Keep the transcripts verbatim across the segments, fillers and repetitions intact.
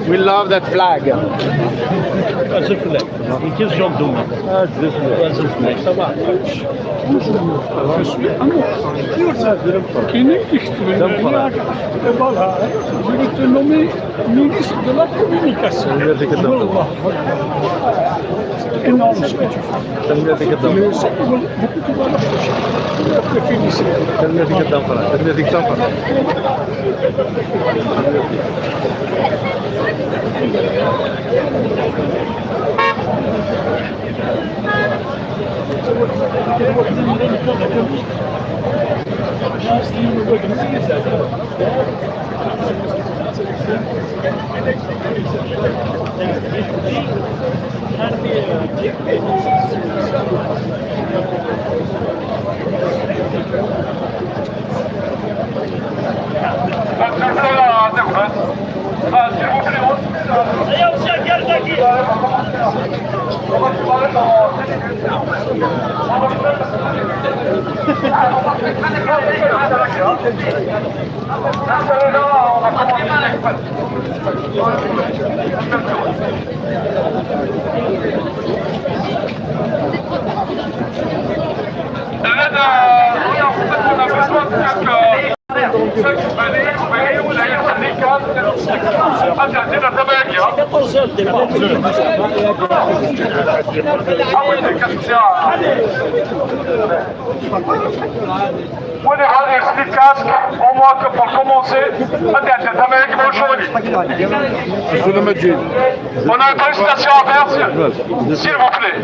We love that flag. Azul fell-ak. Nekk d Jean Doum. Azul fell-ak. Ça va? Kien iketben. Voilà. Je vais te nommer ministre de la communication. Tanemmirt-ik a Dda Mqar. Tanemmirt-ik a Dda Mqar. Mais ça, beaucoup de valeur. Je te félicite. Tanemmirt-ik a Dda Mqar. Tanemmirt-ik a Dda Mqar. Win iɣaḍ yelsa casque, au moins que pour commencer, ad iɛedda tama-agi, bonjour. On a une prestation à faire, s'il vous plaît.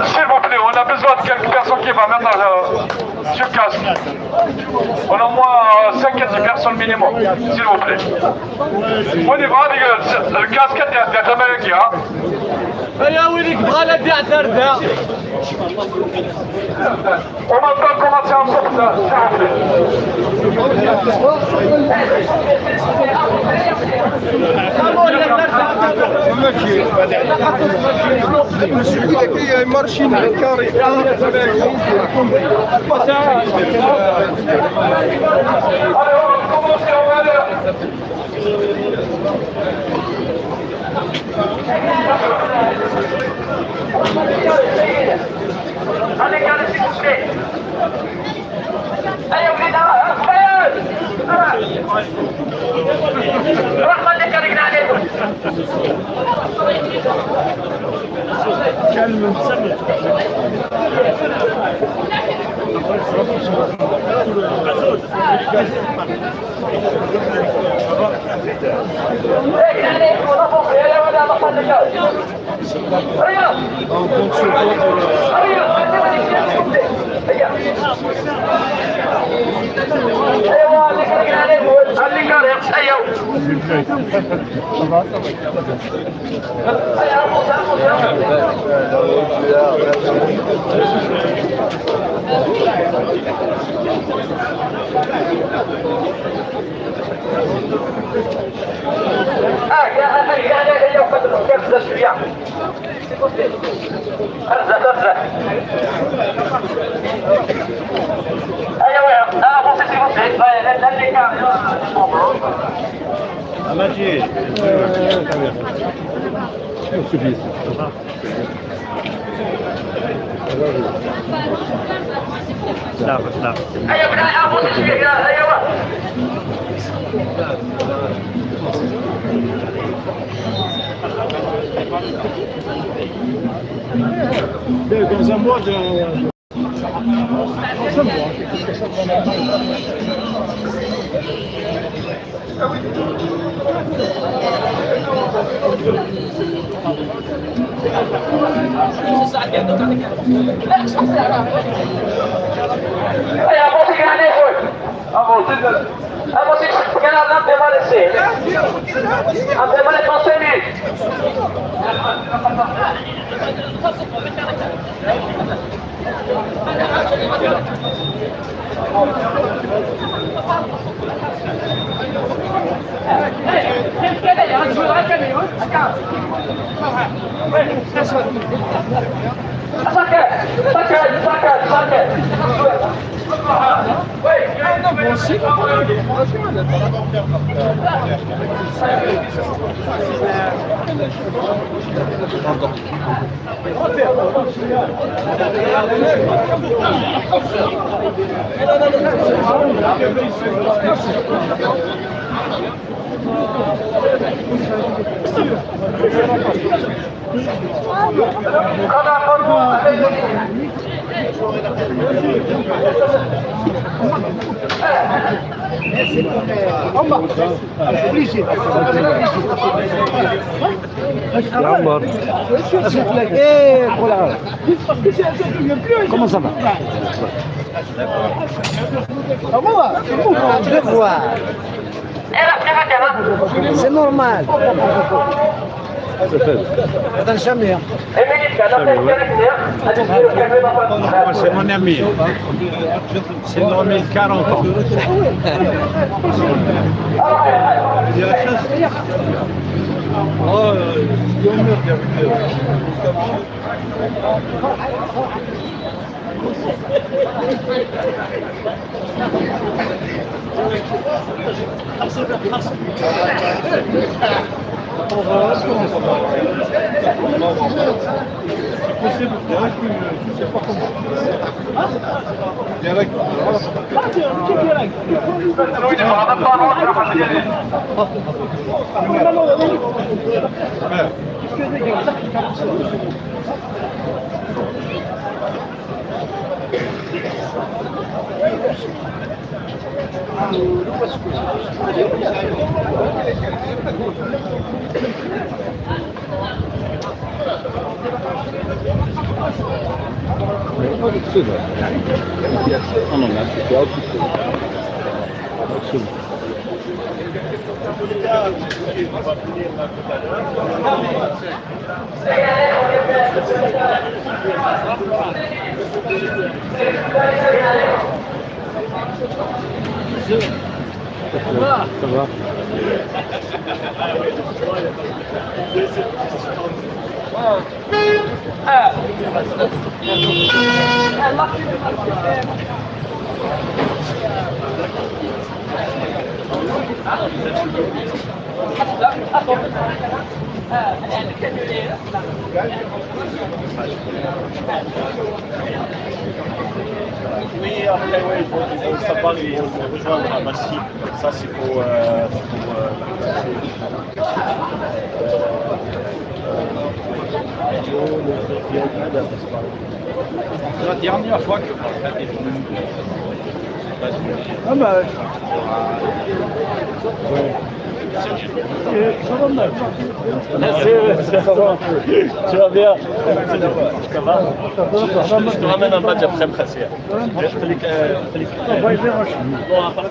S'il vous plaît, on a besoin de quelques personnes qui vont mettre euh, ce casque. On a au moins euh, cinq à dix personnes minimum, s'il vous plaît. On y va, le casque de la Jamaïque, hein. Aya win i yebɣan ad iɛeddi ar da. On va pas commencer ensemble, s'il vous plaît. Celui qui a marché dans le carré. Allez, on va commencer, on va aller. Allez, allez, s'il vous plaît. Allez, on est là, hein. Allez. رحمة لك، رجعنا عليكم. اه، كان، كان، كان، كان يوقف الكبسة شوية. ارزق، ارزق. ايوا، اه، بوسي، بوسي. لا، لا، لا، لا، لا. ماشي. لا، لا. Dans un mois, je- يا عمر. ايه، قول عربي. Comment ça va? Deux fois. C'est normal. هذا نشمي. C'est mon ami. C'est l'homme de quarante ans. Oh, euh, Oui, après, oui, bon, ça va, ils vont rejoindre à Massy. Ça, c'est pour, euh, pour, euh, C'est la dernière fois que je parle pas des gens. Ah bah, ouais. Euh, ça va, Max ? Merci, ça va. Tu vas bien ? Ça va ? Je, je, je te ramène un badge après, après, c'est... Bon, à part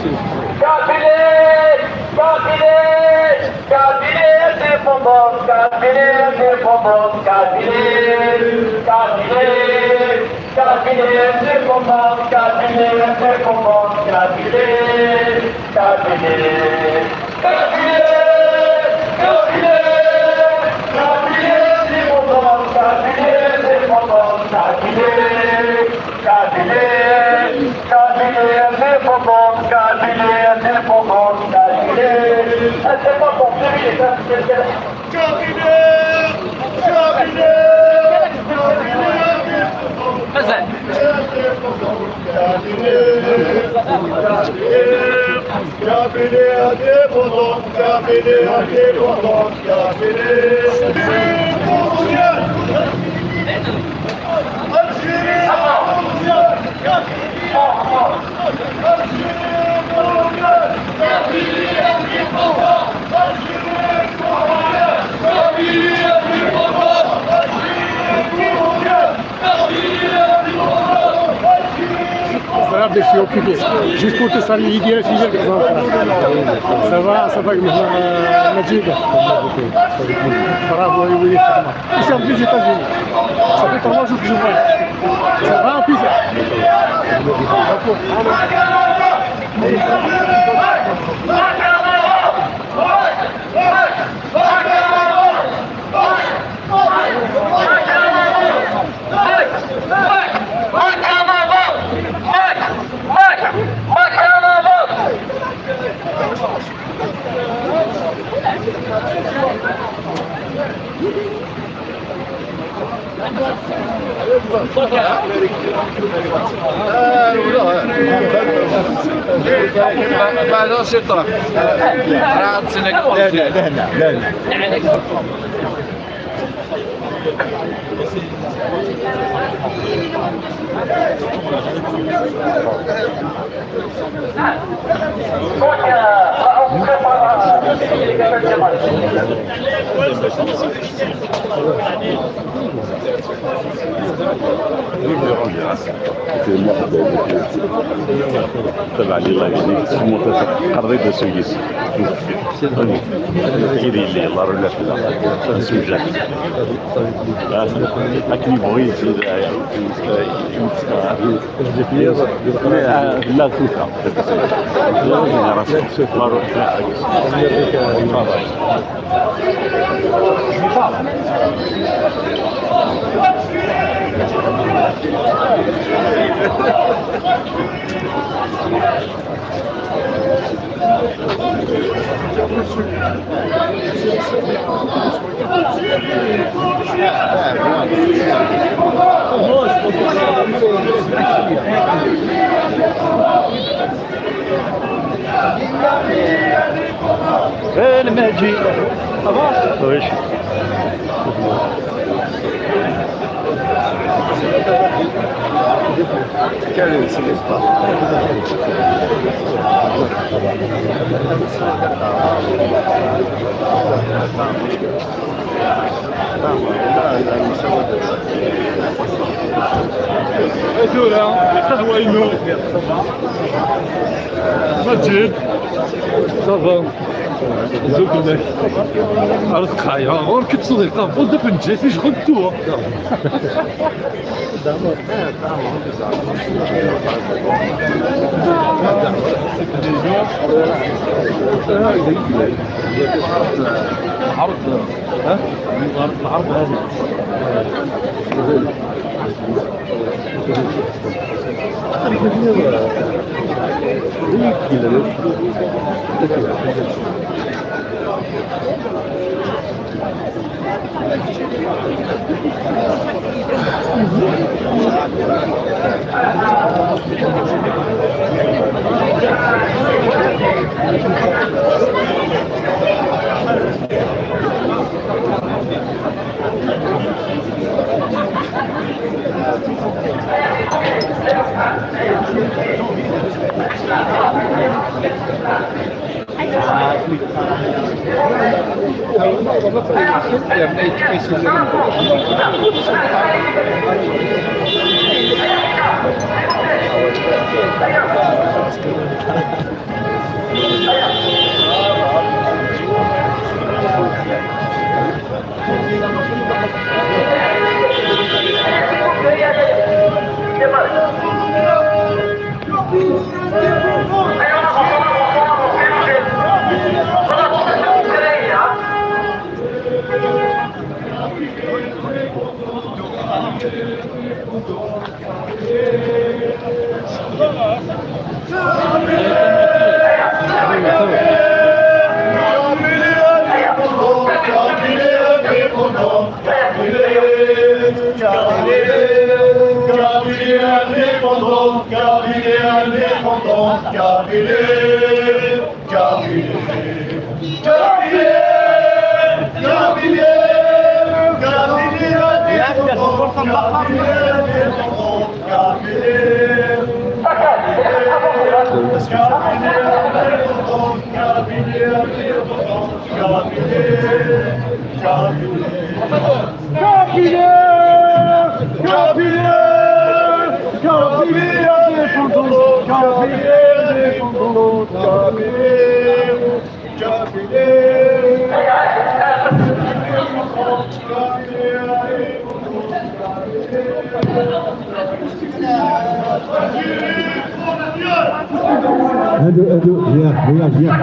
Kabylie, Kabylie, Kabylie indépendante, Kabylie indépendante, Kabylie, Kabylie, Kabylie indépendante, Kabylie indépendante, Kabylie, Kabylie, Kabylie, Kabylie, Kabylie indépendante, Kabylie indépendante, Kabylie, Kabylie, Kabylie indépendante, Kabylie indépendante, Kabylie. Ah, c'est pas pour deux mille et vingt-quatre. Kabylie, Kabylie, Kabylie indépendante. Kabylie indépendante, Kabylie indépendante, Kabylie. Juste pour te saluer, Lydia, ça va, ça va, euh, Majid. Bravo, oui, oui. Ici, en plus, aux États-Unis. Ça fait trois jours que je vois. Ça va, en plus. بعد الشطرة. راه تسنى. لا، لا، لا، لا، لا. تبع لي الله يهديك، شي منتصف قريب سويس. يدي لي الله ولا لا. سوجات. أكني بغيت. لا، لا، كيفها. لا، لا، لا. Eh, المهجي. وش؟ Tura, qahwa-inu. Maǧid. Ça va. Zuk fell-ak. Ar tqaya, ɣur-k ad tṣuḍ iqabel d afenǧal, ijɣel tuɣ. العرض، ها؟ العرض هذا. Kabylie, Kabylie, Kabylie indépendante, Kabylie indépendante, Kabylie. Allô, allô, viens, regarde, viens.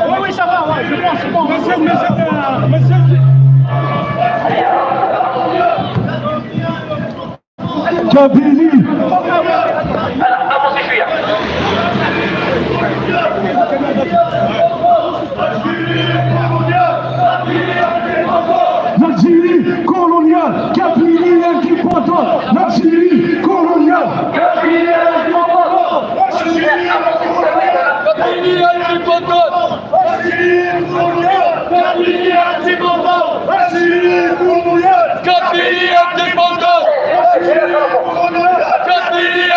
Oui, oui, ça va, ouais, je pense, c'est bon. Monsieur, monsieur, euh, monsieur. Kabylie. L'Algérie coloniale, Kabylie indépendante. L'Algérie coloniale. Kabylie indépendante. Algérie indépendante. Algérie indépendante. Algérie indépendante. Algérie indépendante. Algérie indépendante. Algérie indépendante.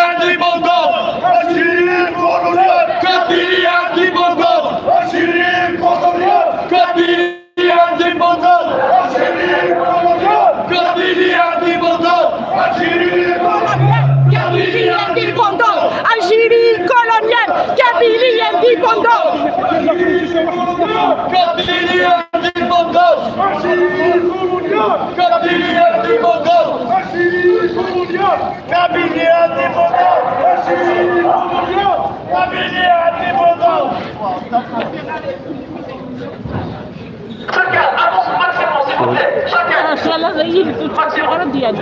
Algérie indépendante. Algérie indépendante. Algérie indépendante. Algérie indépendante. Algérie indépendante. Kabylie indépendante. Algérie coloniale. Kabylie indépendante. Kabylie indépendante. Algérie coloniale. Kabylie indépendante. Algérie coloniale. Kabylie indépendante. Algérie coloniale. Kabylie indépendante. Chacun avance au maximum, s'il vous plaît. Chacun. Ah, ça, là, ça y est, il faut que tu regardes, Diane.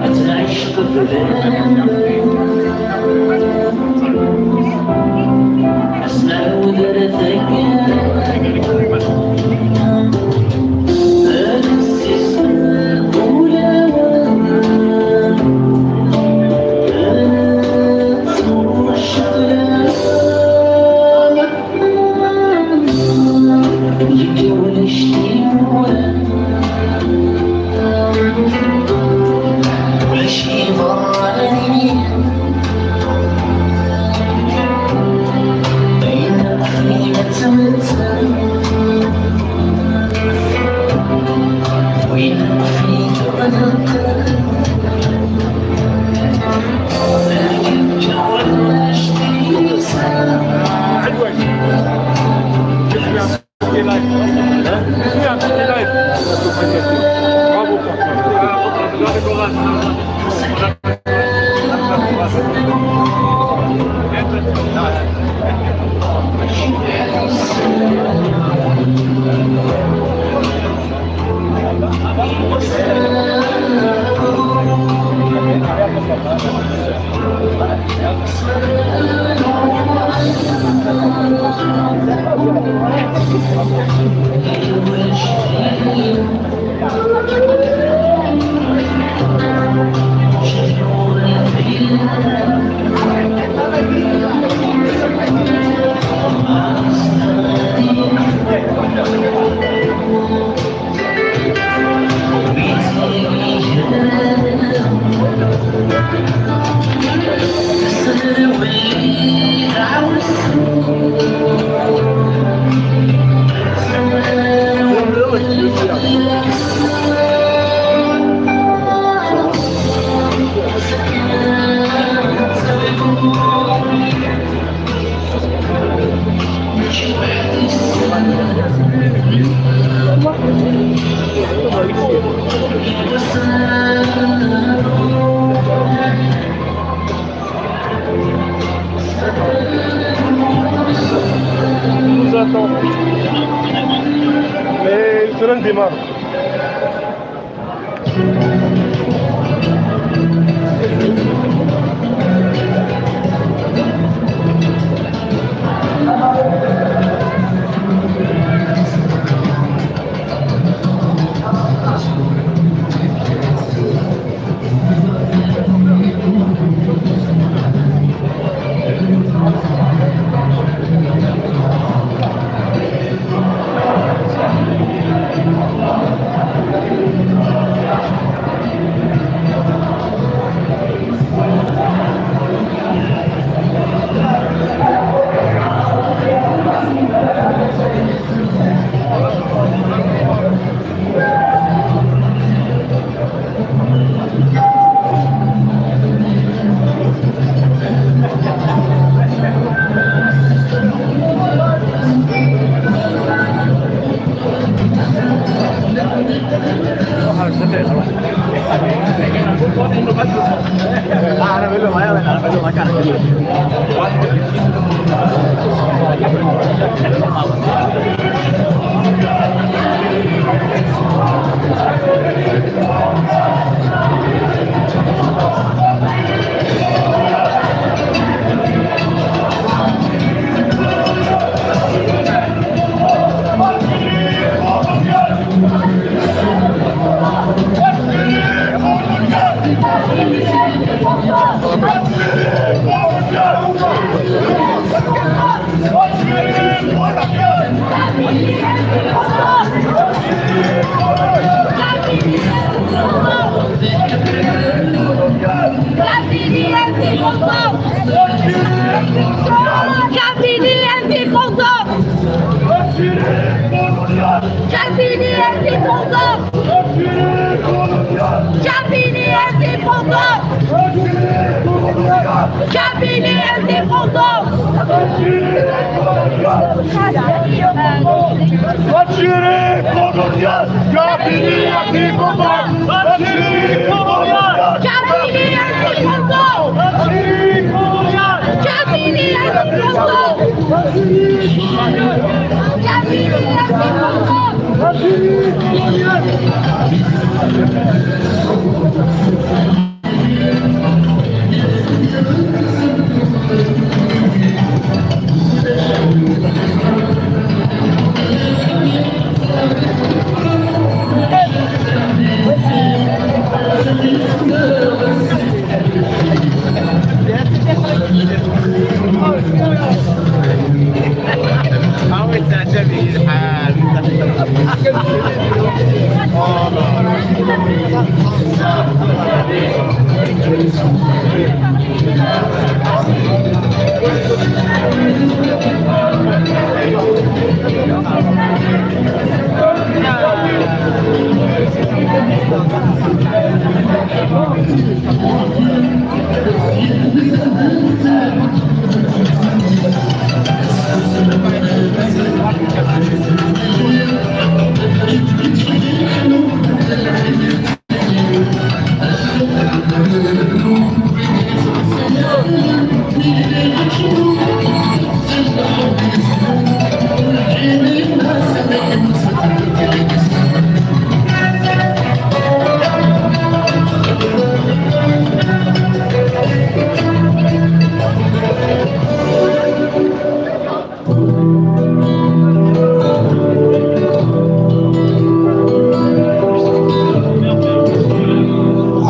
Ad tɛic qbel ad s-nɛawed ar taggara. Nous attend. Et le train démarre. Kabylie indépendante. Kabylie indépendante. Kabylie indépendante. Kabylie indépendante. Algérie coloniale. Kabylie indépendante. Algérie coloniale. Kabylie indépendante. Algérie coloniale. Kabylie indépendante. Kabylie indépendante.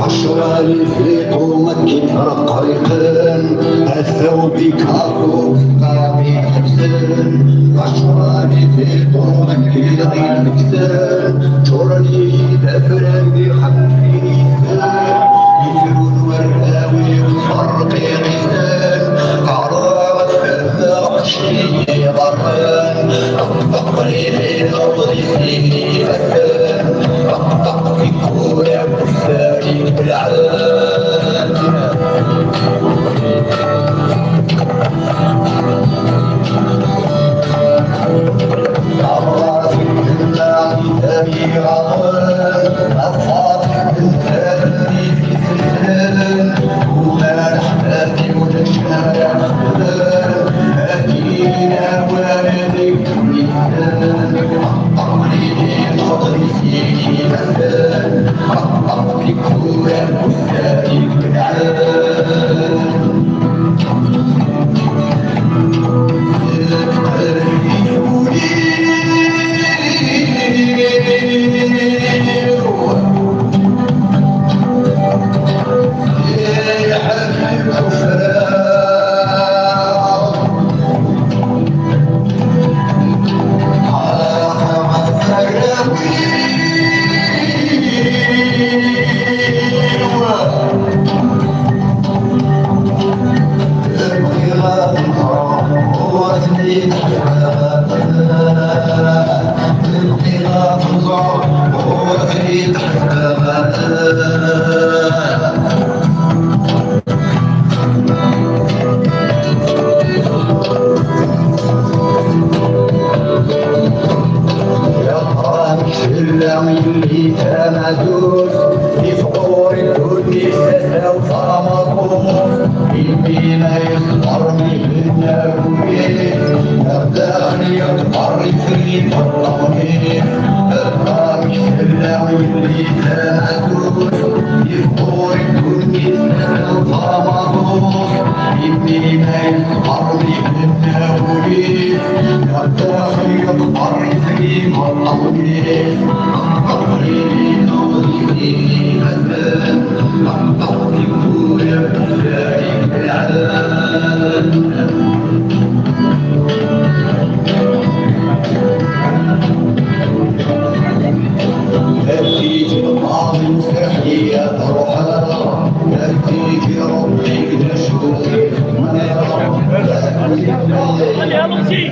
عشرة لي فيقو ما كيفرق ريقن، الثوب كافو قاعد يحبسن. عشرة لي فيقو ما كيفرق ريقن، جورني دفرن بخمسين سنة. يترون وراوي وتفرق يغيسن، عرض فما خشي ضرن. طقطق لي الأرض يسيني فسن، طقطق في كورة وساري بالعرض. Yelli tamazut, ifɣur ddunit, tasa-w tamaẓut, imi ma yeṣber mi yenna wul-is, ar daxel yeḍfer itri n ṭṭawnis. Amek tella yelli tamazut, ifɣur ddunit, tasa-w tamaẓut, imi ma yeṣber mi yenna wul-is, ar daxel yeḍfer itri n ṭṭawnis. سلامتي.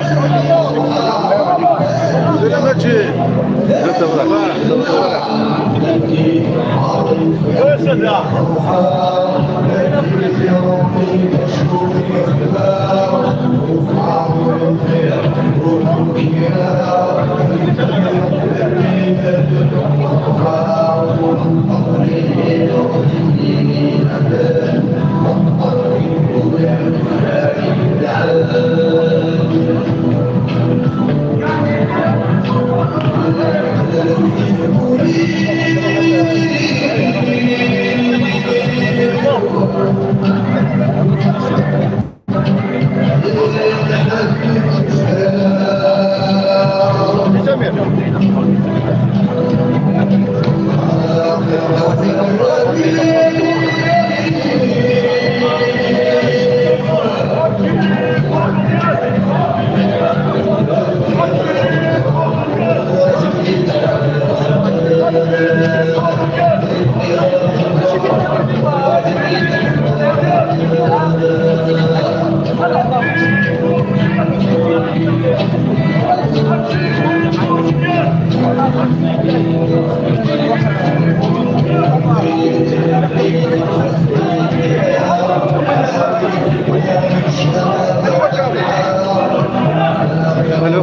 الو.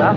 Ça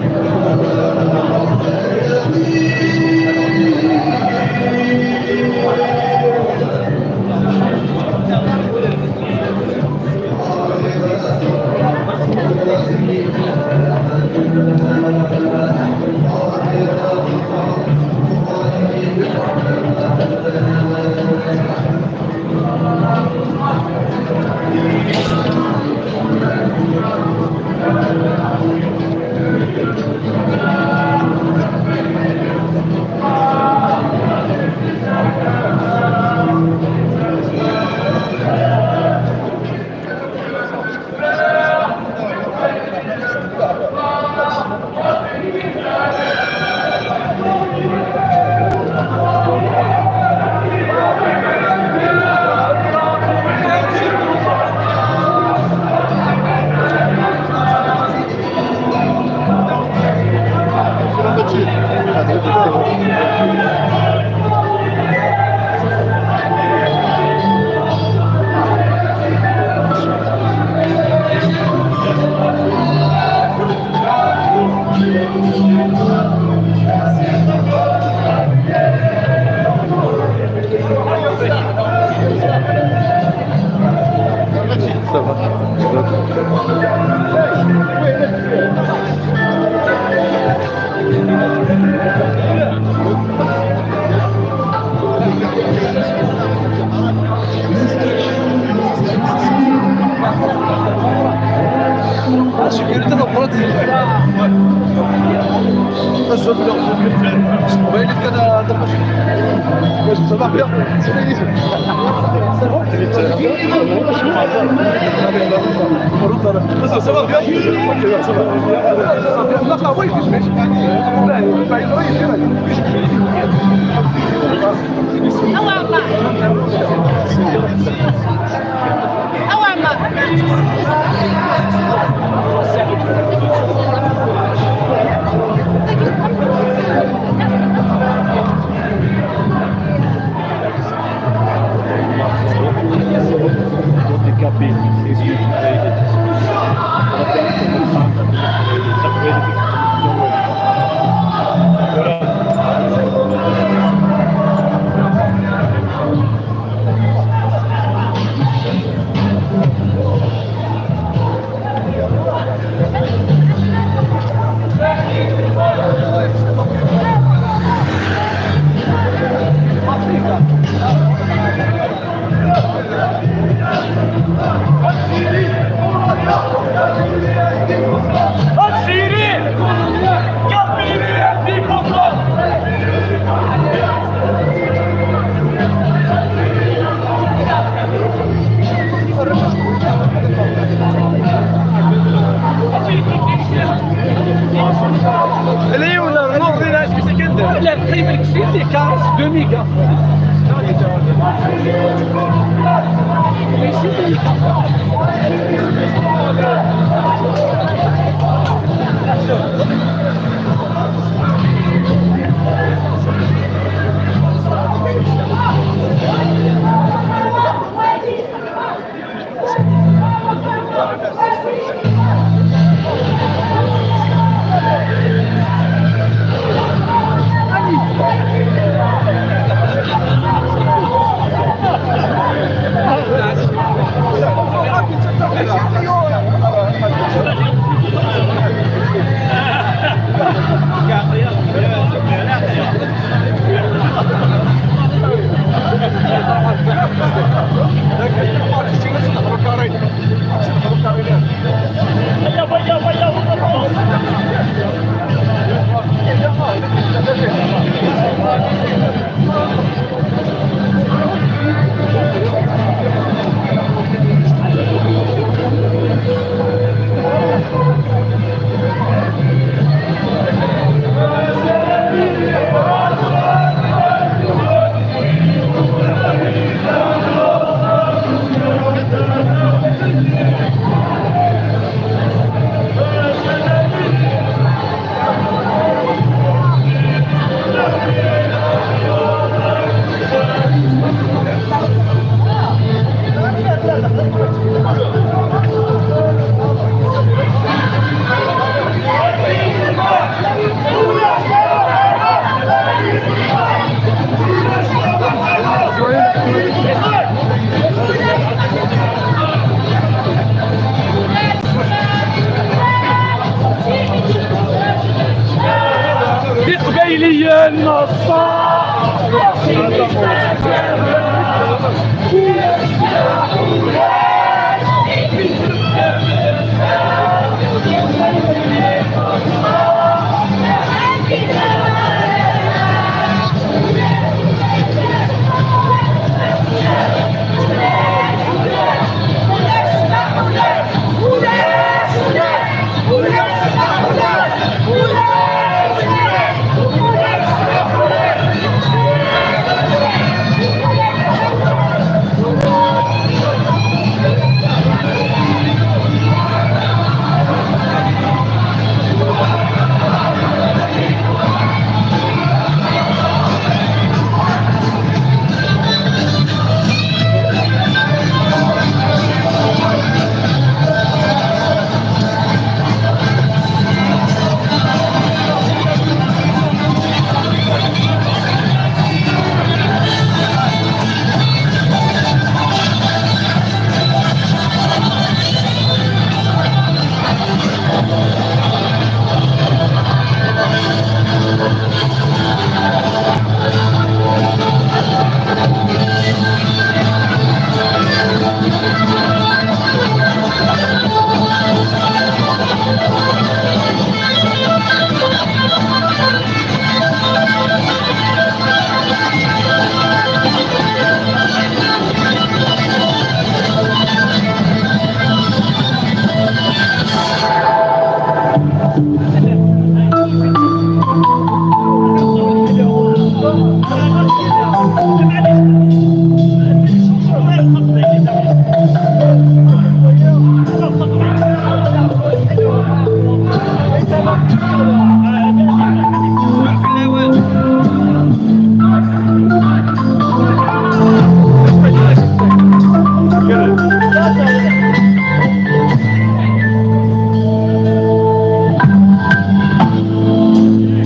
va. La sécurité de la droite. Ça va bien. Ça va bien. Leo, non, non, non, est-ce que c'est Kender? La, la, la, la, la, deux mégas.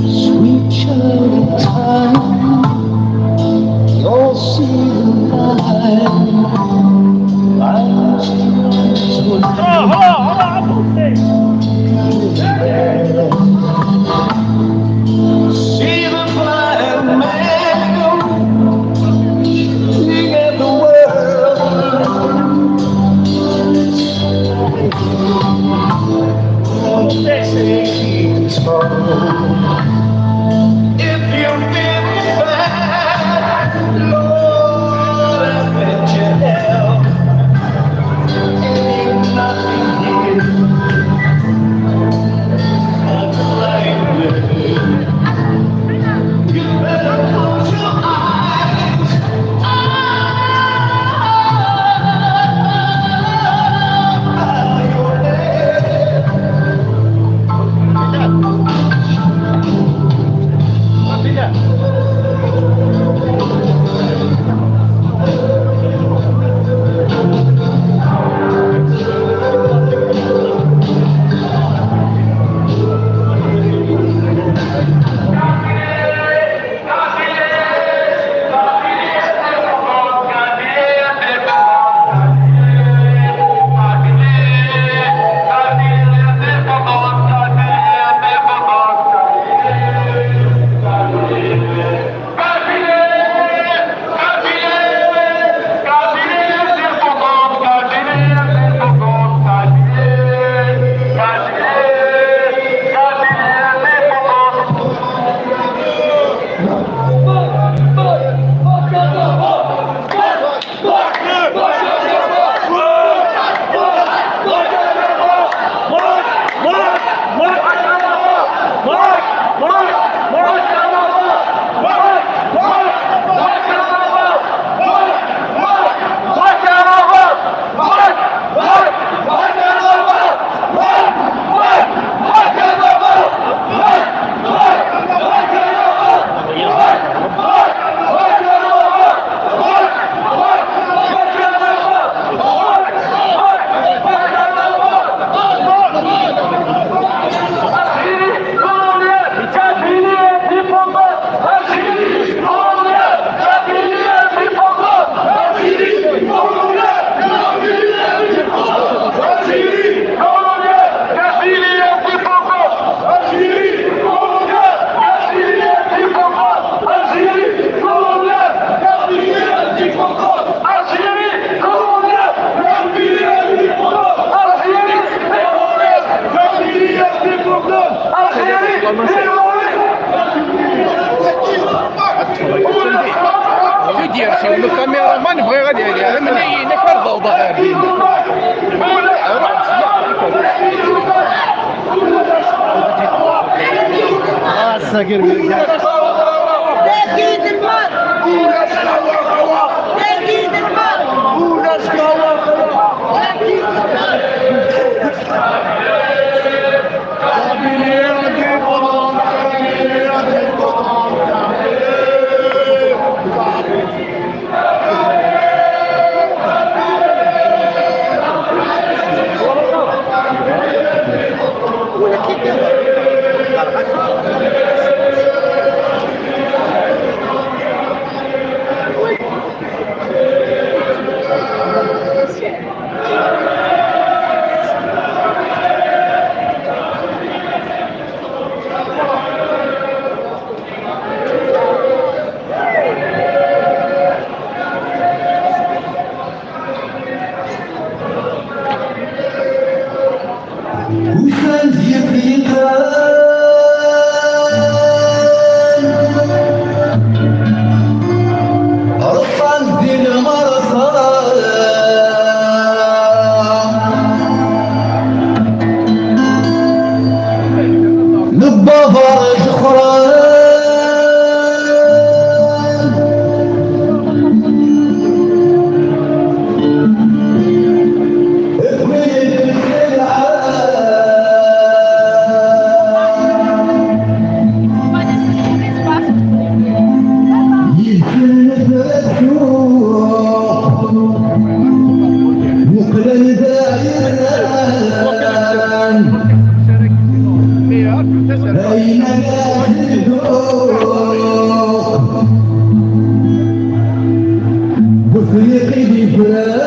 Sweet child of time, you'll see the light. Lines will see the blind man looking at the world. If you've been bad, Lord, I bet you have. Ain't nothing here. Usan-d yifliqan, ṛeṣṣan di lmerṣa, nebbaḍ ar jexran. Bufriqi d ifran,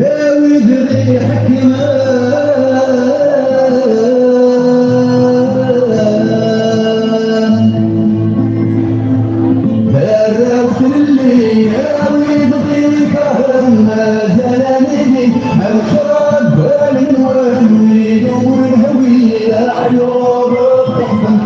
a wid ɣ-iḥekmen, arraw tlelli, a wid ɣ-ikerhen, mazal ad nili, am ccrab n wemmi, d umur n hwi, aḥyuḍ ṭṭfen.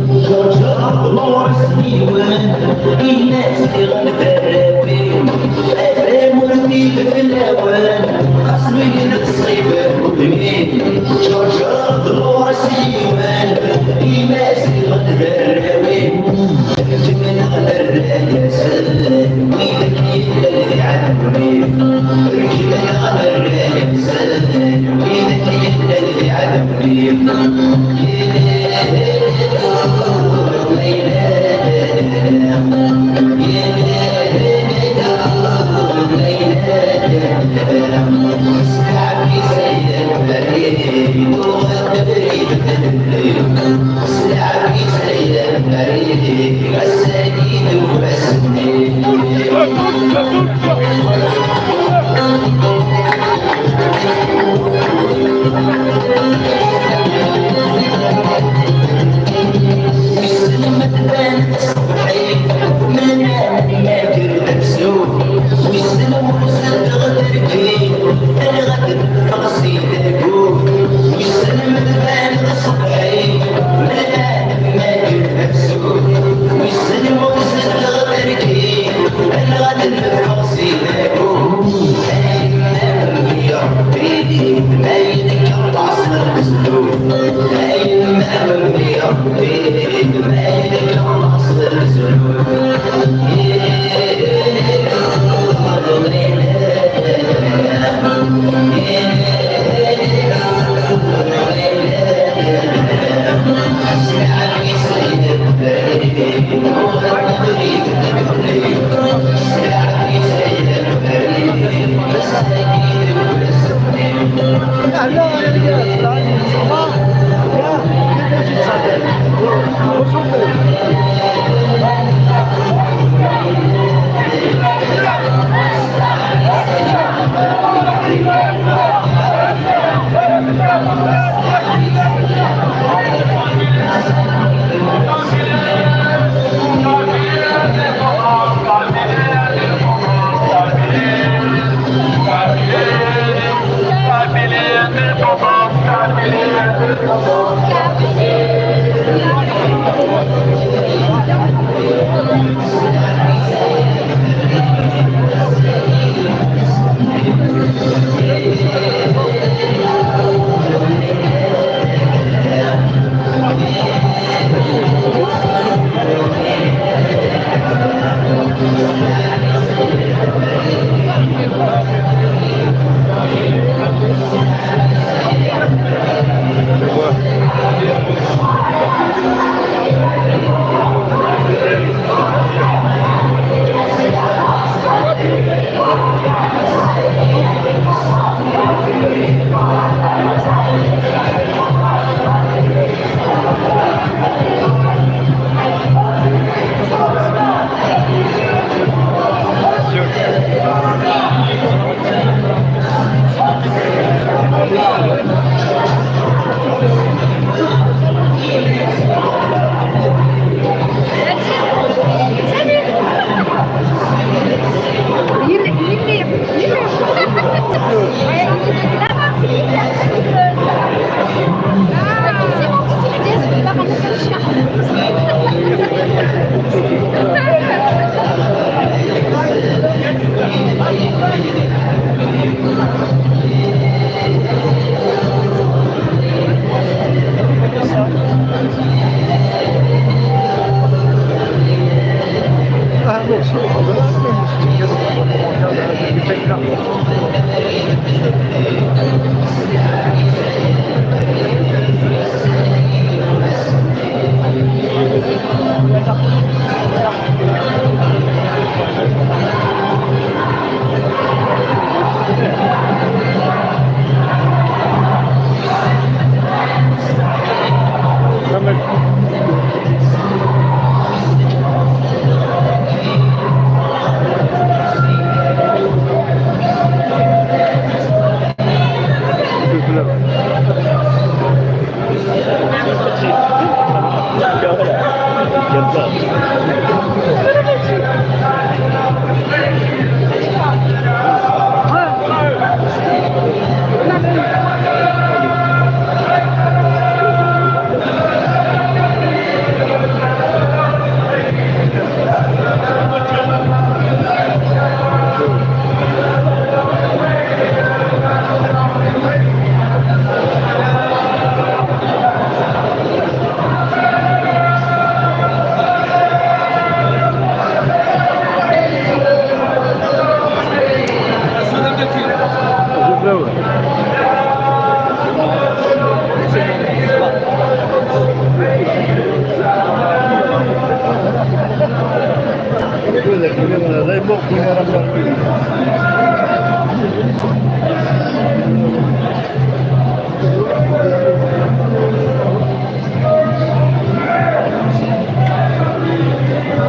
Ǧerǧer ɣur-s yiwen, ini-as diɣen d arraw-iw, afram ur d-ibedd lawan, xas mi yella ṣṣiba n udem-iw. Ǧerǧer ɣur-s yiwen, ini-as diɣen d arraw-iw, ddmen ɣer rraya-s. Widak yellan di ɛdem-iw, rekben ɣer rraya-s. Widak yellan di ɛdem-iw.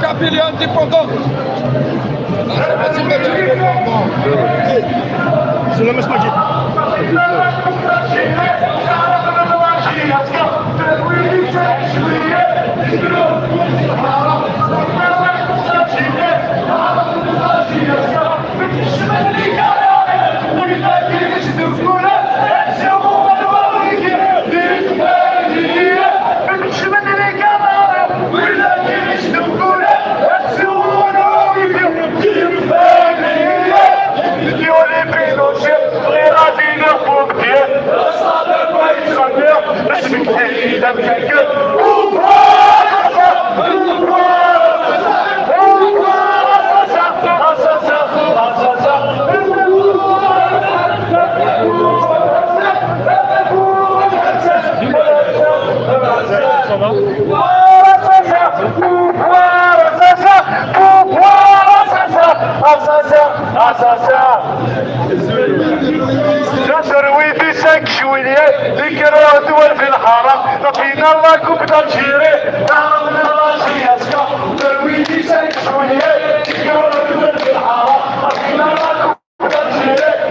Kabylie indépendante. C'est la messe magique. Terwi di cinq juillet, di kra ddwal fi lḥara, tafina la coupe d'Algérie, terwi di cinq juillet, di kra ddwal fi lḥara, tafina la coupe d'Algérie.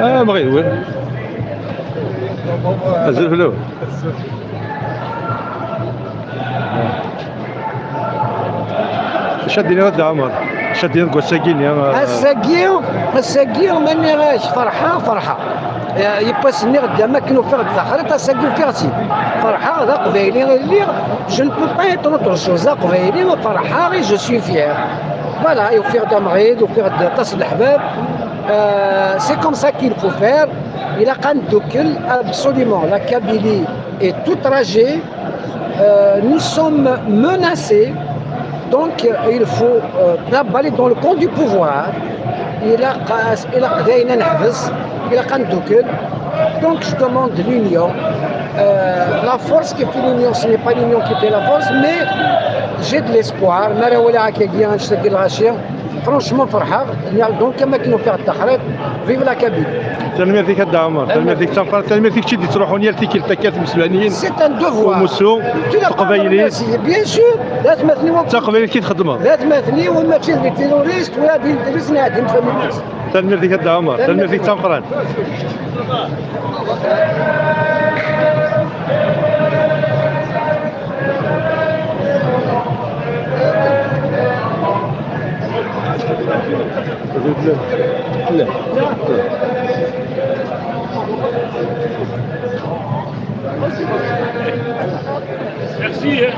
Ah, Amɣid, oui. Azul fell-awen. Acu ad d-tiniḍ a Dda Ɛmer? Acu ad d-tiniḍ deg wass-agi-nni, ah? Ass-agi, ass-agi, ma nniɣ-ak ferḥeɣ, ferḥeɣ. Eh, yiwwas nniɣ-d am akken ufiɣ-d taxriṭ, ass-agi ufiɣ-tt-id. Ferḥeɣ, d aqbayli i lliɣ, je ne peux pas être autre chose. D aqbayli, ferḥeɣ et je suis fier. Voilà, ufiɣ-d Amɣid, ufiɣ-d aṭas n leḥbab. Euh, c'est comme ça qu'il faut faire. Ilaq ad neddukel, absolument. La Kabylie est outragée. Euh, nous sommes menacés. Donc, euh, il faut, euh, la balle est dans le camp du pouvoir. Ilaq, ilaq dayen ad neḥbes, ilaq ad neddukel. Donc, je demande l'union. Euh, la force qui fait l'union, ce n'est pas l'union qui fait la force, mais j'ai de l'espoir. Ma ara walaɣ akkagi annect-agi lɣaci, franchement, ferḥeɣ. Donc, am akken ufiɣ-d taxriṭ, vive la Kabylie. Tanemmirt-ik a Dda Ɛmer, tanemmirt-ik d tameqqrant, tanemmirt i kečč i d-yettruḥun yal tikkelt akka timesbaniyin. C'est un devoir. Umussu, tu n'as pas à me remercier, bien sûr, d atmaten-iw akk. D taqbaylit i txeddmeḍ. D atmaten-iw, mačči d les terroristes, wala d les terroristes, neɣ d les familles. Tanemmirt-ik a Dda Ɛmer, tanemmirt-ik d tameqqrant. Merci, hein.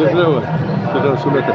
D lawan, d lawan s umata.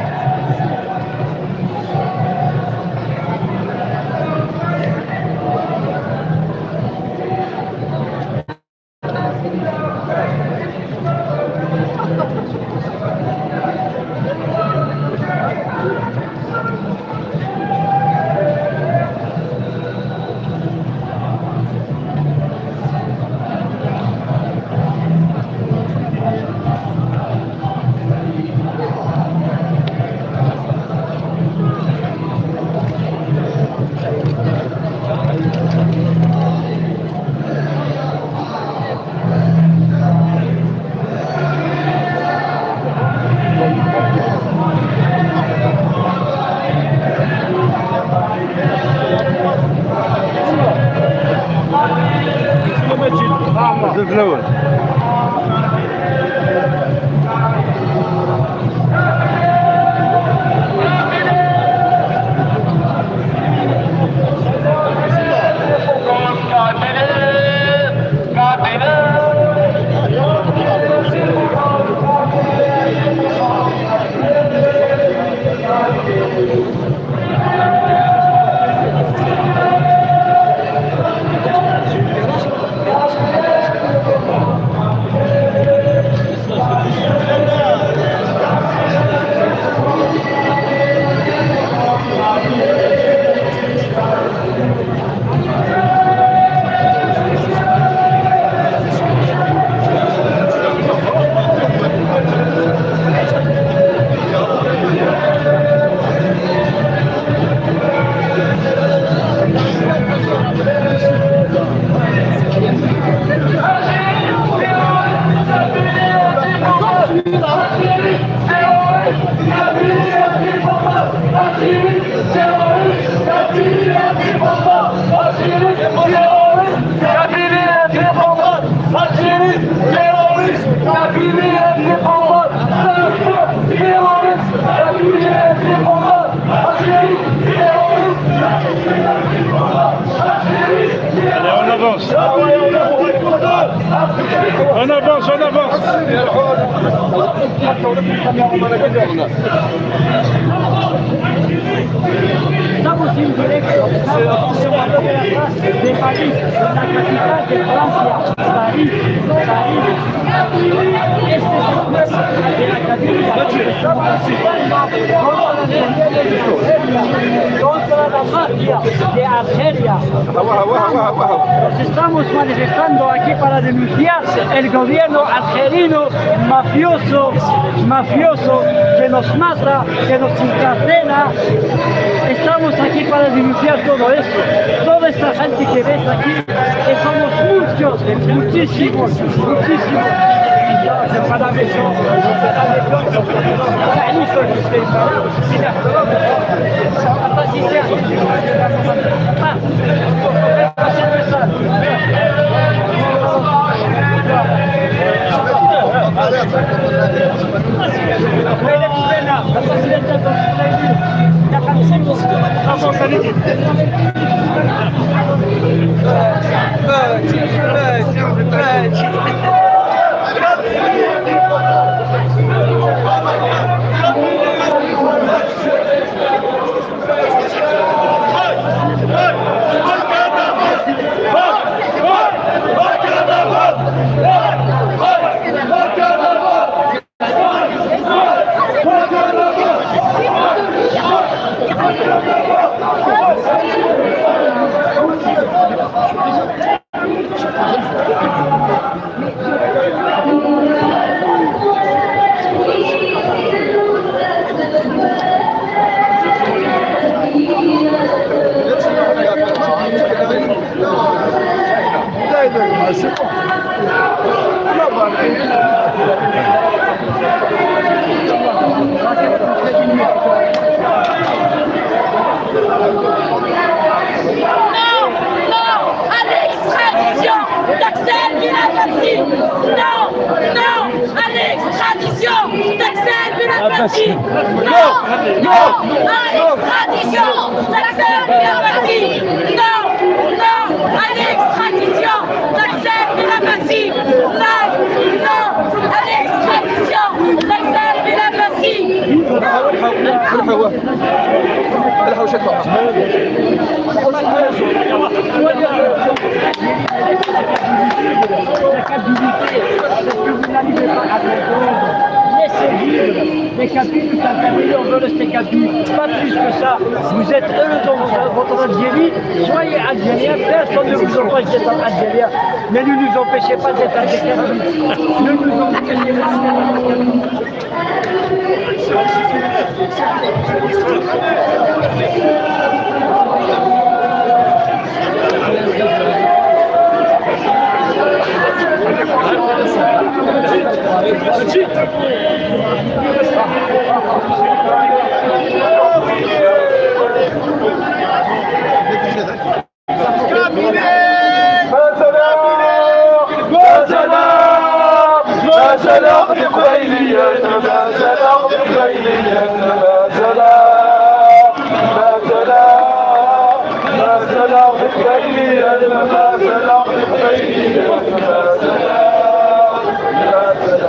Azul fell-awen. Kabyle indépendante, c'est le peuple terroriste. Kabyle indépendante, Algérie terroriste. Algérie terroriste. Allez, on avance. On avance, on avance. Estamos en directo, estamos en la plaza de París, en la capital de Francia, París, París. Este es el pueblo de la Cataluña, que está participando contra la mafia de Argelia, contra la mafia de Argelia. Nos estamos manifestando aquí para denunciar el gobierno argelino mafioso, mafioso, que nos mata, que nos encarcela. Estamos aquí para denunciar todo eso. Toda esta gente que ves aquí, que somos muchos, muchísimos, muchísimos. Non, non à l'extradition d'Axel Benabassi. Non, non à l'extradition d'Axel Benabassi. Non, non à l'extradition d'Axel Benabassi. Non, non à l'extradition d'Axel Benabassi. Non, non à l'extradition d'Axel Benabassi. Laissez vivre les Kabyles, les Kabyles, on veut rester Kabyles, pas plus que ça. Vous êtes heureux dans votre, votre Algérie, soyez algérien, personne ne vous empêche d'être algérien. Mais ne nous empêchez pas d'être des Kabyles. Ne nous empêchez pas d'être des Kabyles. ما زال، ما زال، ما زال القبايلية، ما زال القبايلية، ما زال، ما زال، ما زال القبايلية، ما زال القبايلية، ما زال، ما زال.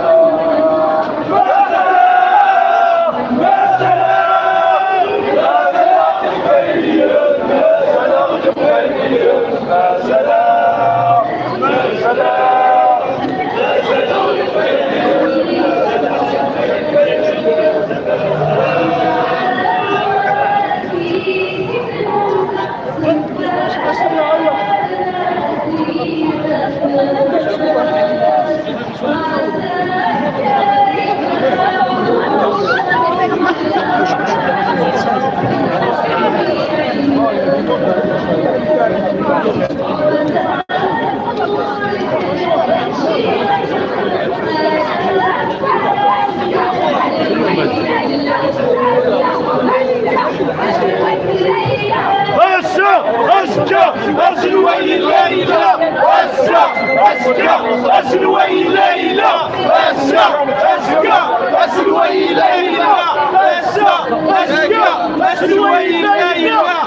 Ass-a, azekka, ass n wayen la yella. Ass-a, azekka, ass n wayen la yella. Ass-a, azekka, aselway yella yella. Ass-a, azekka, aselway yella yella.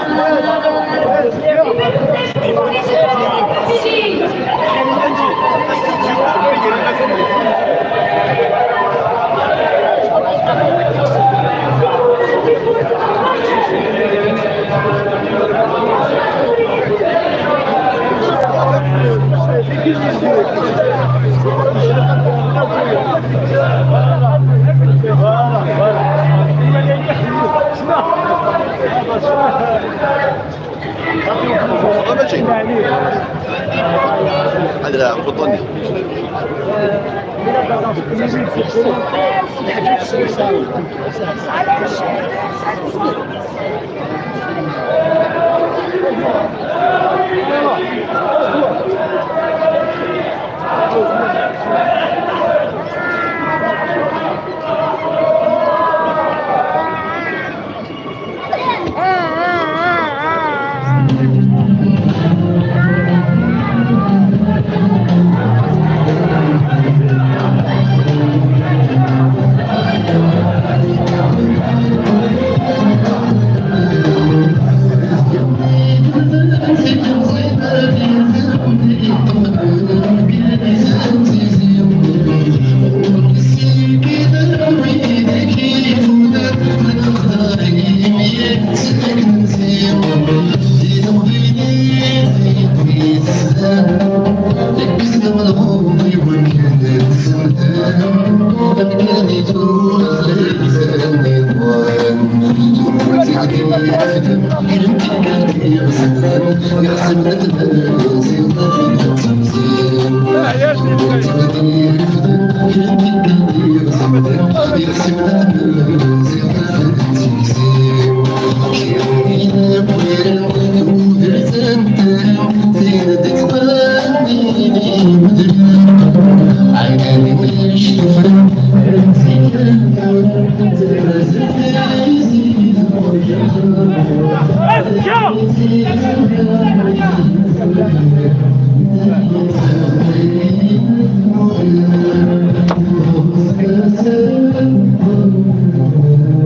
هذا بطوني.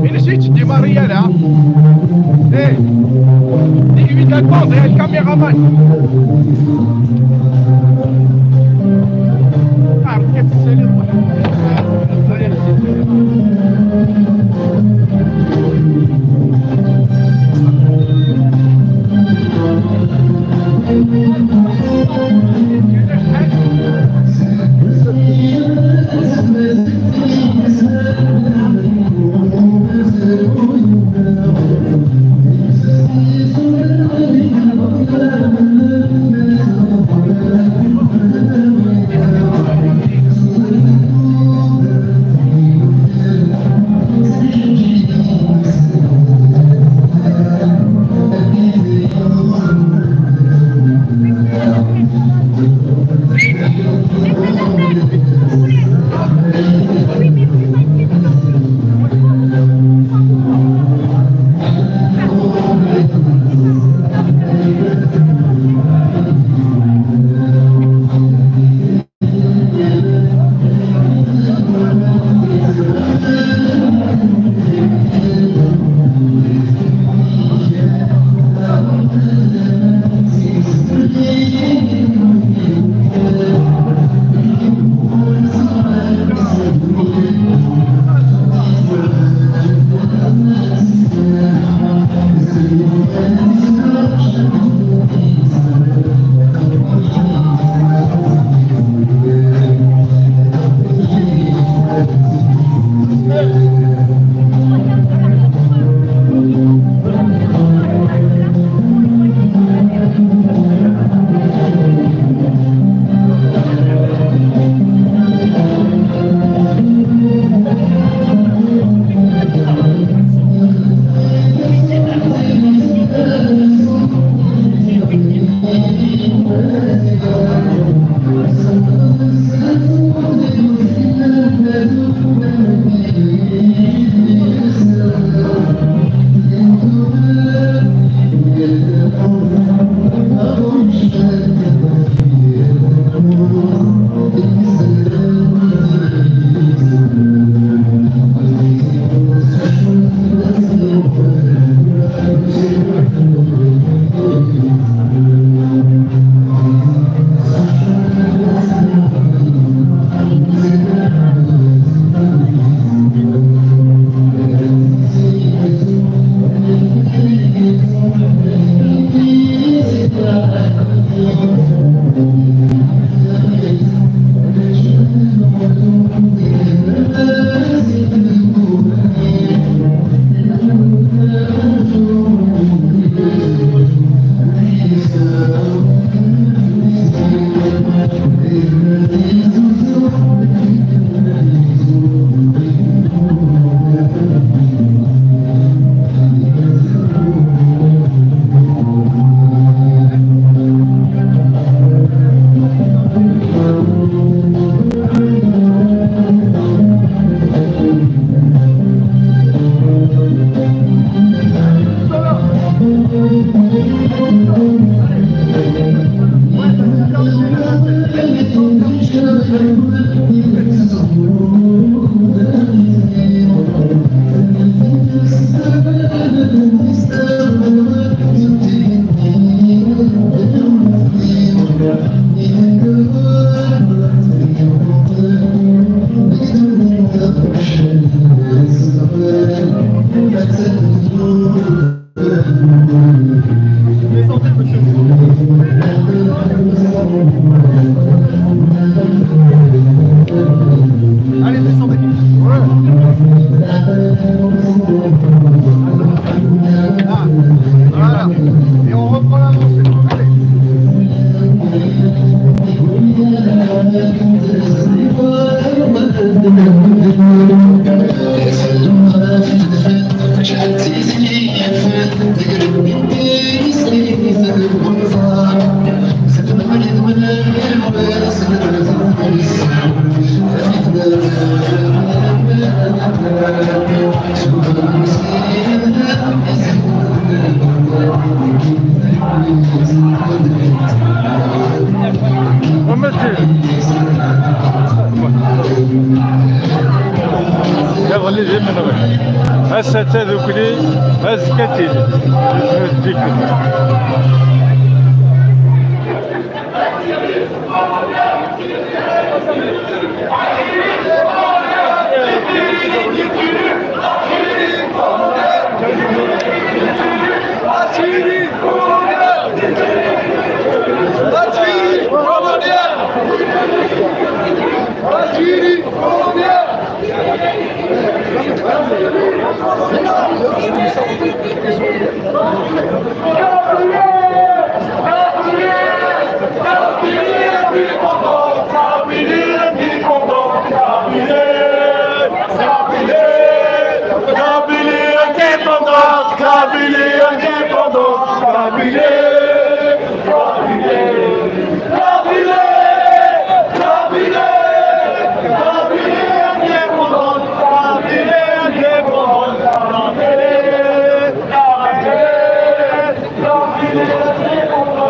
Inis yetteddi Maria da. Eh, deg-i d la bande, eh, le caméraman. Ah, Allez, descendez. Voilà. Et on reprend la montée. Allez. Iḍelli d imenɣi. Ass-a d tadukli, azekka d tili. Kabylie indépendante, Kabylie indépendante, Kabylie, Kabylie, Kabylie, Kabylie indépendante, Kabylie indépendante, Kabylie, Kabylie, Kabylie indépendante.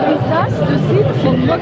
Une tasse de cidre pour moi.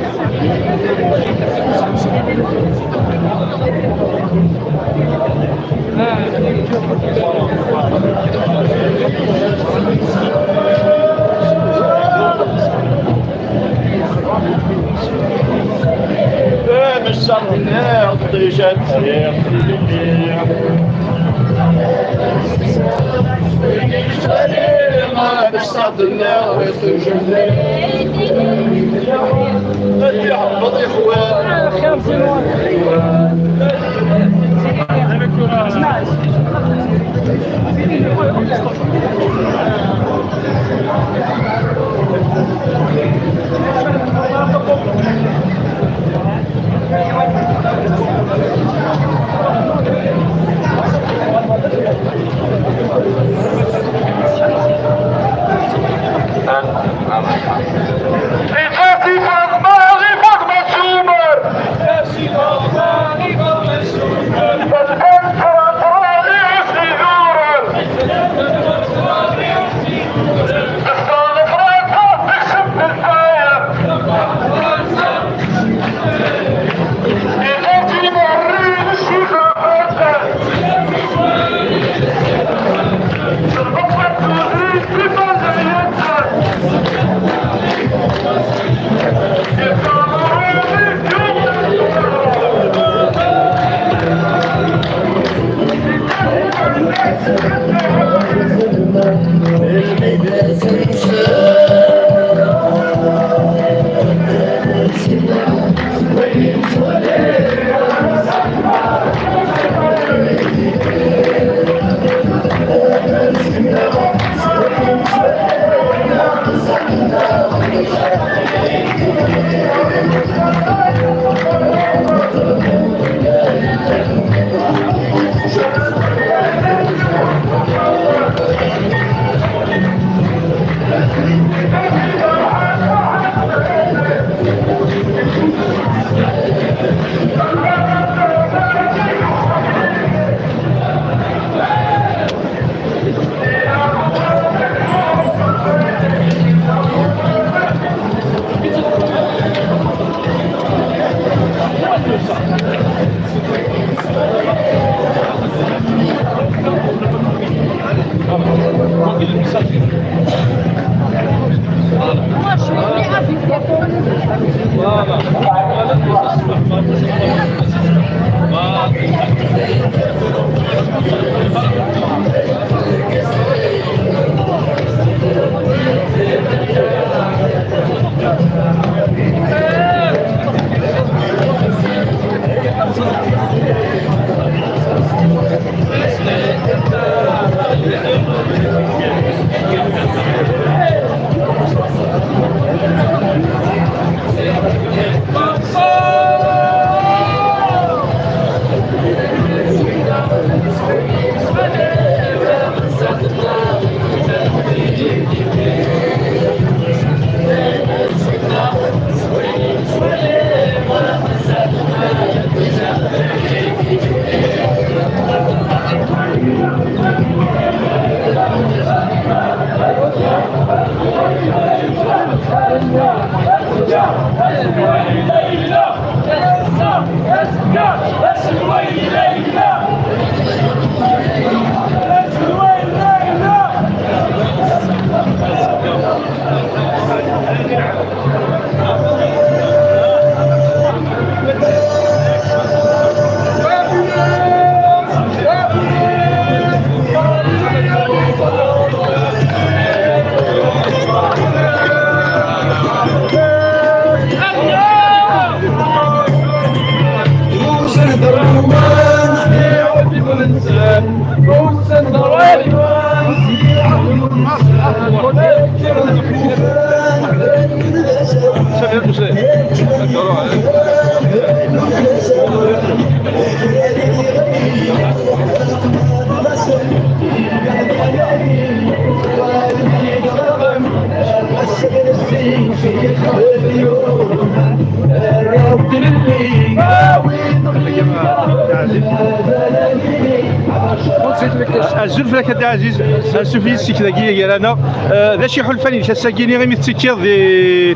Azul fell-ak a Dda Ɛziz, ansuf yis-k dagi gar-aneɣ. Eh, d acu iḥulfan-ik ass-agi imi tettekkiḍ di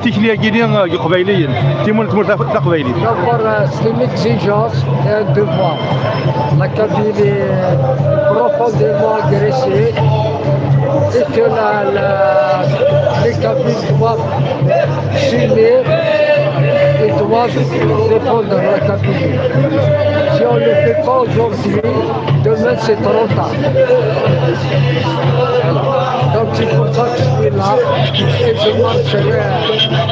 tikli-agi deg Iqbayliyen, timun n tmurt taqbaylit? D'abord, euh, c'est une exigence et un devoir. La Kabylie est profondément agressée et que la, la, les Kabyles doivent s'unir et doivent défendre la Kabylie. Si on ne le fait pas aujourd'hui, demain c'est trop tard. Voilà. Donc c'est pour ça que je suis là et je marcherai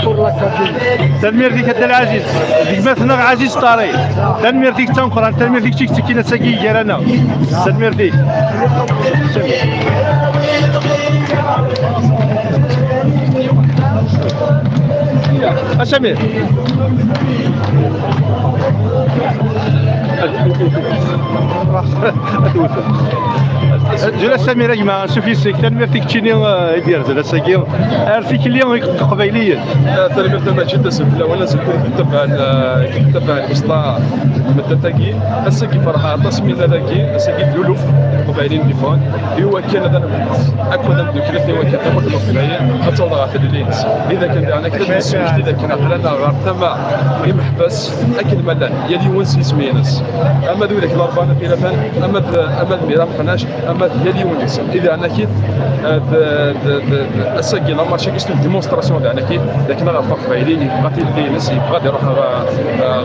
pour la Kabylie. Tanemmirt-ik a Dda Lɛaziz, d gma-tneɣ Ɛaziz Ṭari. Tanemmirt-ik d tameqqrant, tanemmirt-ik d tikti-agi gar-aneɣ. Tanemmirt-ik. A Samir. Azul a Samir a gma, ansuf yis-k, tanemmirt i keččini, eh, i d-yerzen ass-agi ar tikli n Iqbayliyen. Eh, tanemmirt a Maǧid, azul fell-awen, azul fell-awen, eh, i yettabaɛen lmeṣlaḥa n tmeddurt-agi. Ass-agi ferḥeɣ aṭas mi nella dagi, ass-agi d luluf n Iqbayliyen di Fran. I wakken ad nbedd akk ad ndukkel, i wakken tamurt n Leqbayel ad taweḍ ɣer tlelli-ines. Id akken daɣen ad nesmekti d akken aql-aneɣ ɣer tama imeḥbas akken ma llan, yal yiwen s yisem-ines. Ama d widak n Larebɛa n At Ilafan, ama d, ama d Mira Meqnac, ama d yal yiwen deg-sen. I daɣen akit, eh, d, d, d, d, ass-agi la marche-agi c'est une démonstration daɣen akit, d akken aɣerfan aqbayli yebɣa tilelli-ines, yebɣa ad iruḥ ɣer,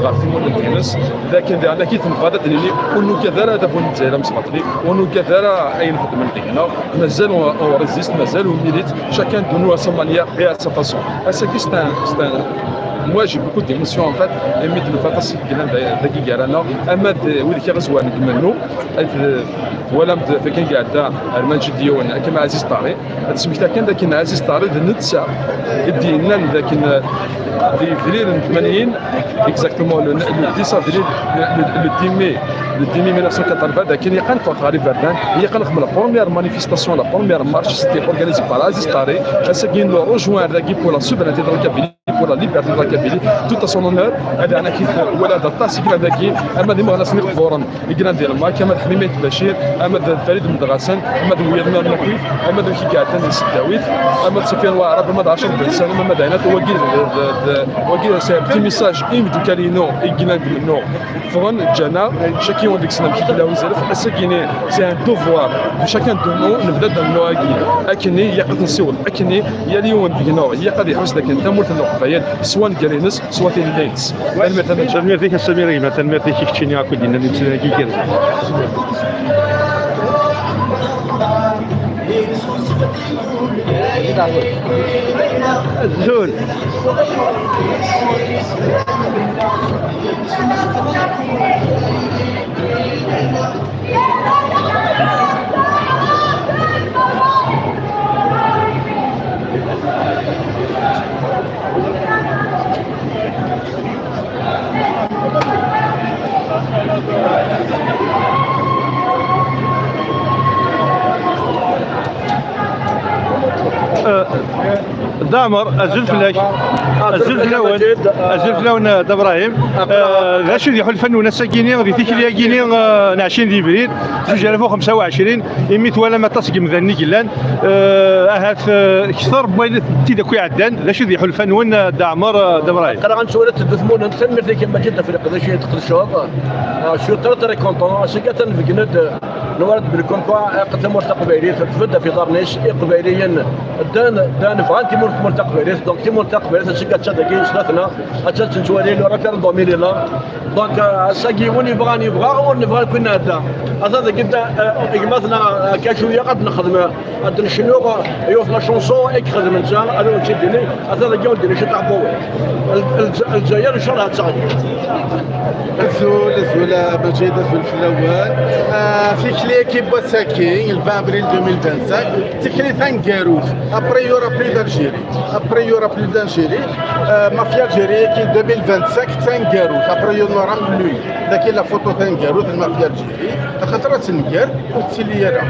ɣer tmurt-ines. D akken daɣen akit nebɣa ad d-nini ur nugad ara adabu n Lezzayer amesbaṭli, ur nugad ara ayen xeddmen deg-neɣ. Mazal on, on résiste, mazal on milite, chacun de nous à sa manière et à sa façon. Ass-agi c'est un, c'est un, moi j'ai beaucoup d'émotions en fait, imi d-nufa aṭas i yellan da-, dagi gar-aneɣ, ama d wid i ɣ-izwaren deg umennuɣ, ad twalam d akken iɛedda ar Maǧid yiwen, akken Ɛaziz Ṭari, ad smektaɣ kan d akken Ɛaziz Ṭari d netta i d-yennan d akken, eh, di avril n tmanyin, exactement le, le dix avril, le, le, le dix mai, le dix mai mille neuf cent quatre-vingts, d akken ilaq ad neffeɣ ɣer iberdan, ilaq ad nexdem la première manifestation, la première marche, c'était organisé par Aziz Ṭari. Ass-agi, nous rejoint dagi pour la souveraineté de la Kabylie, pour la liberté de la Kabylie, tout à son honneur. Ad aɣ-naki wala d aṭas i yellan dagi, ama d imeɣnasen iqburen i yellan di Lmak, ama d Ḥmimayet Bacir, ama d Farid Medɣasen, ama d wiyaḍ nniḍen akk, ama d wid i iɛeddan di Seddawiet, ama d Sufyan Waɛrab, ama d Ɛacur Ben Salim, ama d Ɛinat, wagi d, d, d, wagi c'est un petit message i imeddukal-inu i yellan deg umennuɣ. Ffɣen, ǧǧan-aɣ, chaque yiwen deg-sen amek i yella uzref. Ass-agi-ni, c'est un devoir de chacun de nous, nebda-d amennuɣ-agi. Akkenni, ilaq ad t-nsiweḍ. Akkenni, yal yiwen deg-neɣ, ilaq ad iḥuss d akken tamurt n Leqbayel, s wangar-ines, s wat ilelli-ines. Tanemmirt, tanemmirt. Tanemmirt-ik a Samir a gma, tanemmirt-ik i keččini akk i d-yennan imeslan-agi igerrzen. Azul. Euh, Damer, azul fell-ak. Azul fell-awen. Azul fell-awen, eh, Dda Brahim. Eh, d acu d iḥulfan-nwen ass-agi-ni, di tikli-agi-ni, eh, n ɛecrin di Yebrir, zuǧ alaf u xemsa u ɛecrin, imi twalam aṭas n yimdanen i yellan, eh, ahat, eh, kter n wayen tid akk iɛeddan, d acu d iḥulfan-nwen, eh, Dda Ɛmer, eh, Dda Brahim? Aql-aɣ nettwali-d teddunt munent, tanemmirt-ik a Maǧid ɣef leqdic i d-tqedceḍ. Ah, je suis très, très content. Ass-agi atan beggnen-d, nwala-d belli comme quoi, eh, tamurt taqbaylit tbedda f iḍarren-is, Iqbayliyen ddan, ddan, bɣan timurt, timurt taqbaylit. Donc timurt taqbaylit ass-agi attan dagi sdat-neɣ, attan tettwali le référendum il est là. Donc, euh, ass-agi win yebɣan yebɣa, ur nebɣa nekk nɛedda. Ata dagi da, euh, gma-tneɣ, euh, Kacuya ad nexdem, ad d-necnu, euh, yiwet la chanson i ixedmen ta, ad awen-tt-id-ini. Ata dagi ur d-ini ciṭ aḥebbu. Lezzayer ncallah ad teɣli. Azul, azul a Maǧid, azul fell-awen. Ah, tikli-agi n wass-agi, le vingt avril deux mille vingt-cinq, tikli taneggarut. Après, il y aura plus d'Algérie. Après, il y aura plus d'Algérie. Euh, Mafia Algérie qui deux mille vingt-cinq taneggarut. Après, il y en aura plus. Dagi la photo taneggarut n Mafia Algérie. Axaṭer ad tenger, ur tettili ara.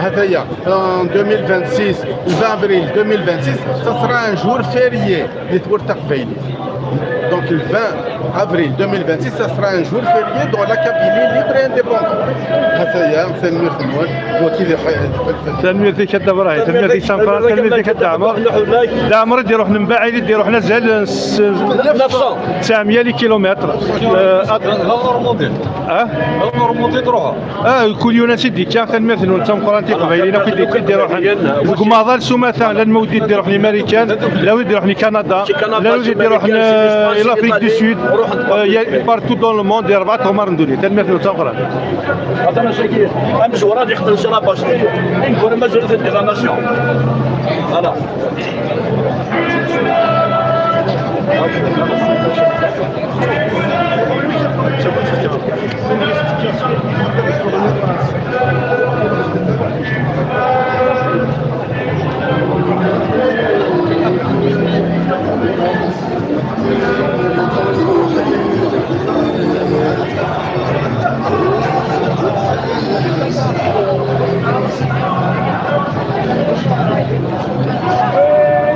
Hataya, en deux mille vingt-six, le vingt avril deux mille vingt-six, ça sera un jour férié. Di tmurt taqbaylit. Donc le vingt avril deux mille vingt-six, ça sera un jour férié dans la Kabylie libre et indépendante. Hataya, tanemmirt-nwen. Waki d iḥ- Tanemmirt-ik a Dda Brahim, tanemmirt-ik Samfran, tanemmirt-ik a Dda Ɛmer. Dda Ɛmer i d-iruḥen mbaɛid, i d-iruḥen azal n s- neuf cents. Tesɛemya les kilomètres. Euh, ad- Ɣer Normandie. Ah? Ɣer Normandie truḥ. Ah, kul yiwen ansi d-yekka, tanemmirt-nwen d tameqqrant i Iqbayliyen akk i d-, i d-iruḥen. Deg umaḍal s umata, llan ma wi d-iruḥen i Marikan, llan wi d-iruḥen i Kanada, llan wi d-iruḥen, euh, i l'Afrique du Sud, euh, y- partout dans le monde, di rebɛa teɣmar n ddunit. Tanemmirt-nwen d tameqqrant. Atan ass-agi, amezwar ad ixdem s la Bastille, ineggura mazal-iten di la nation. Voilà.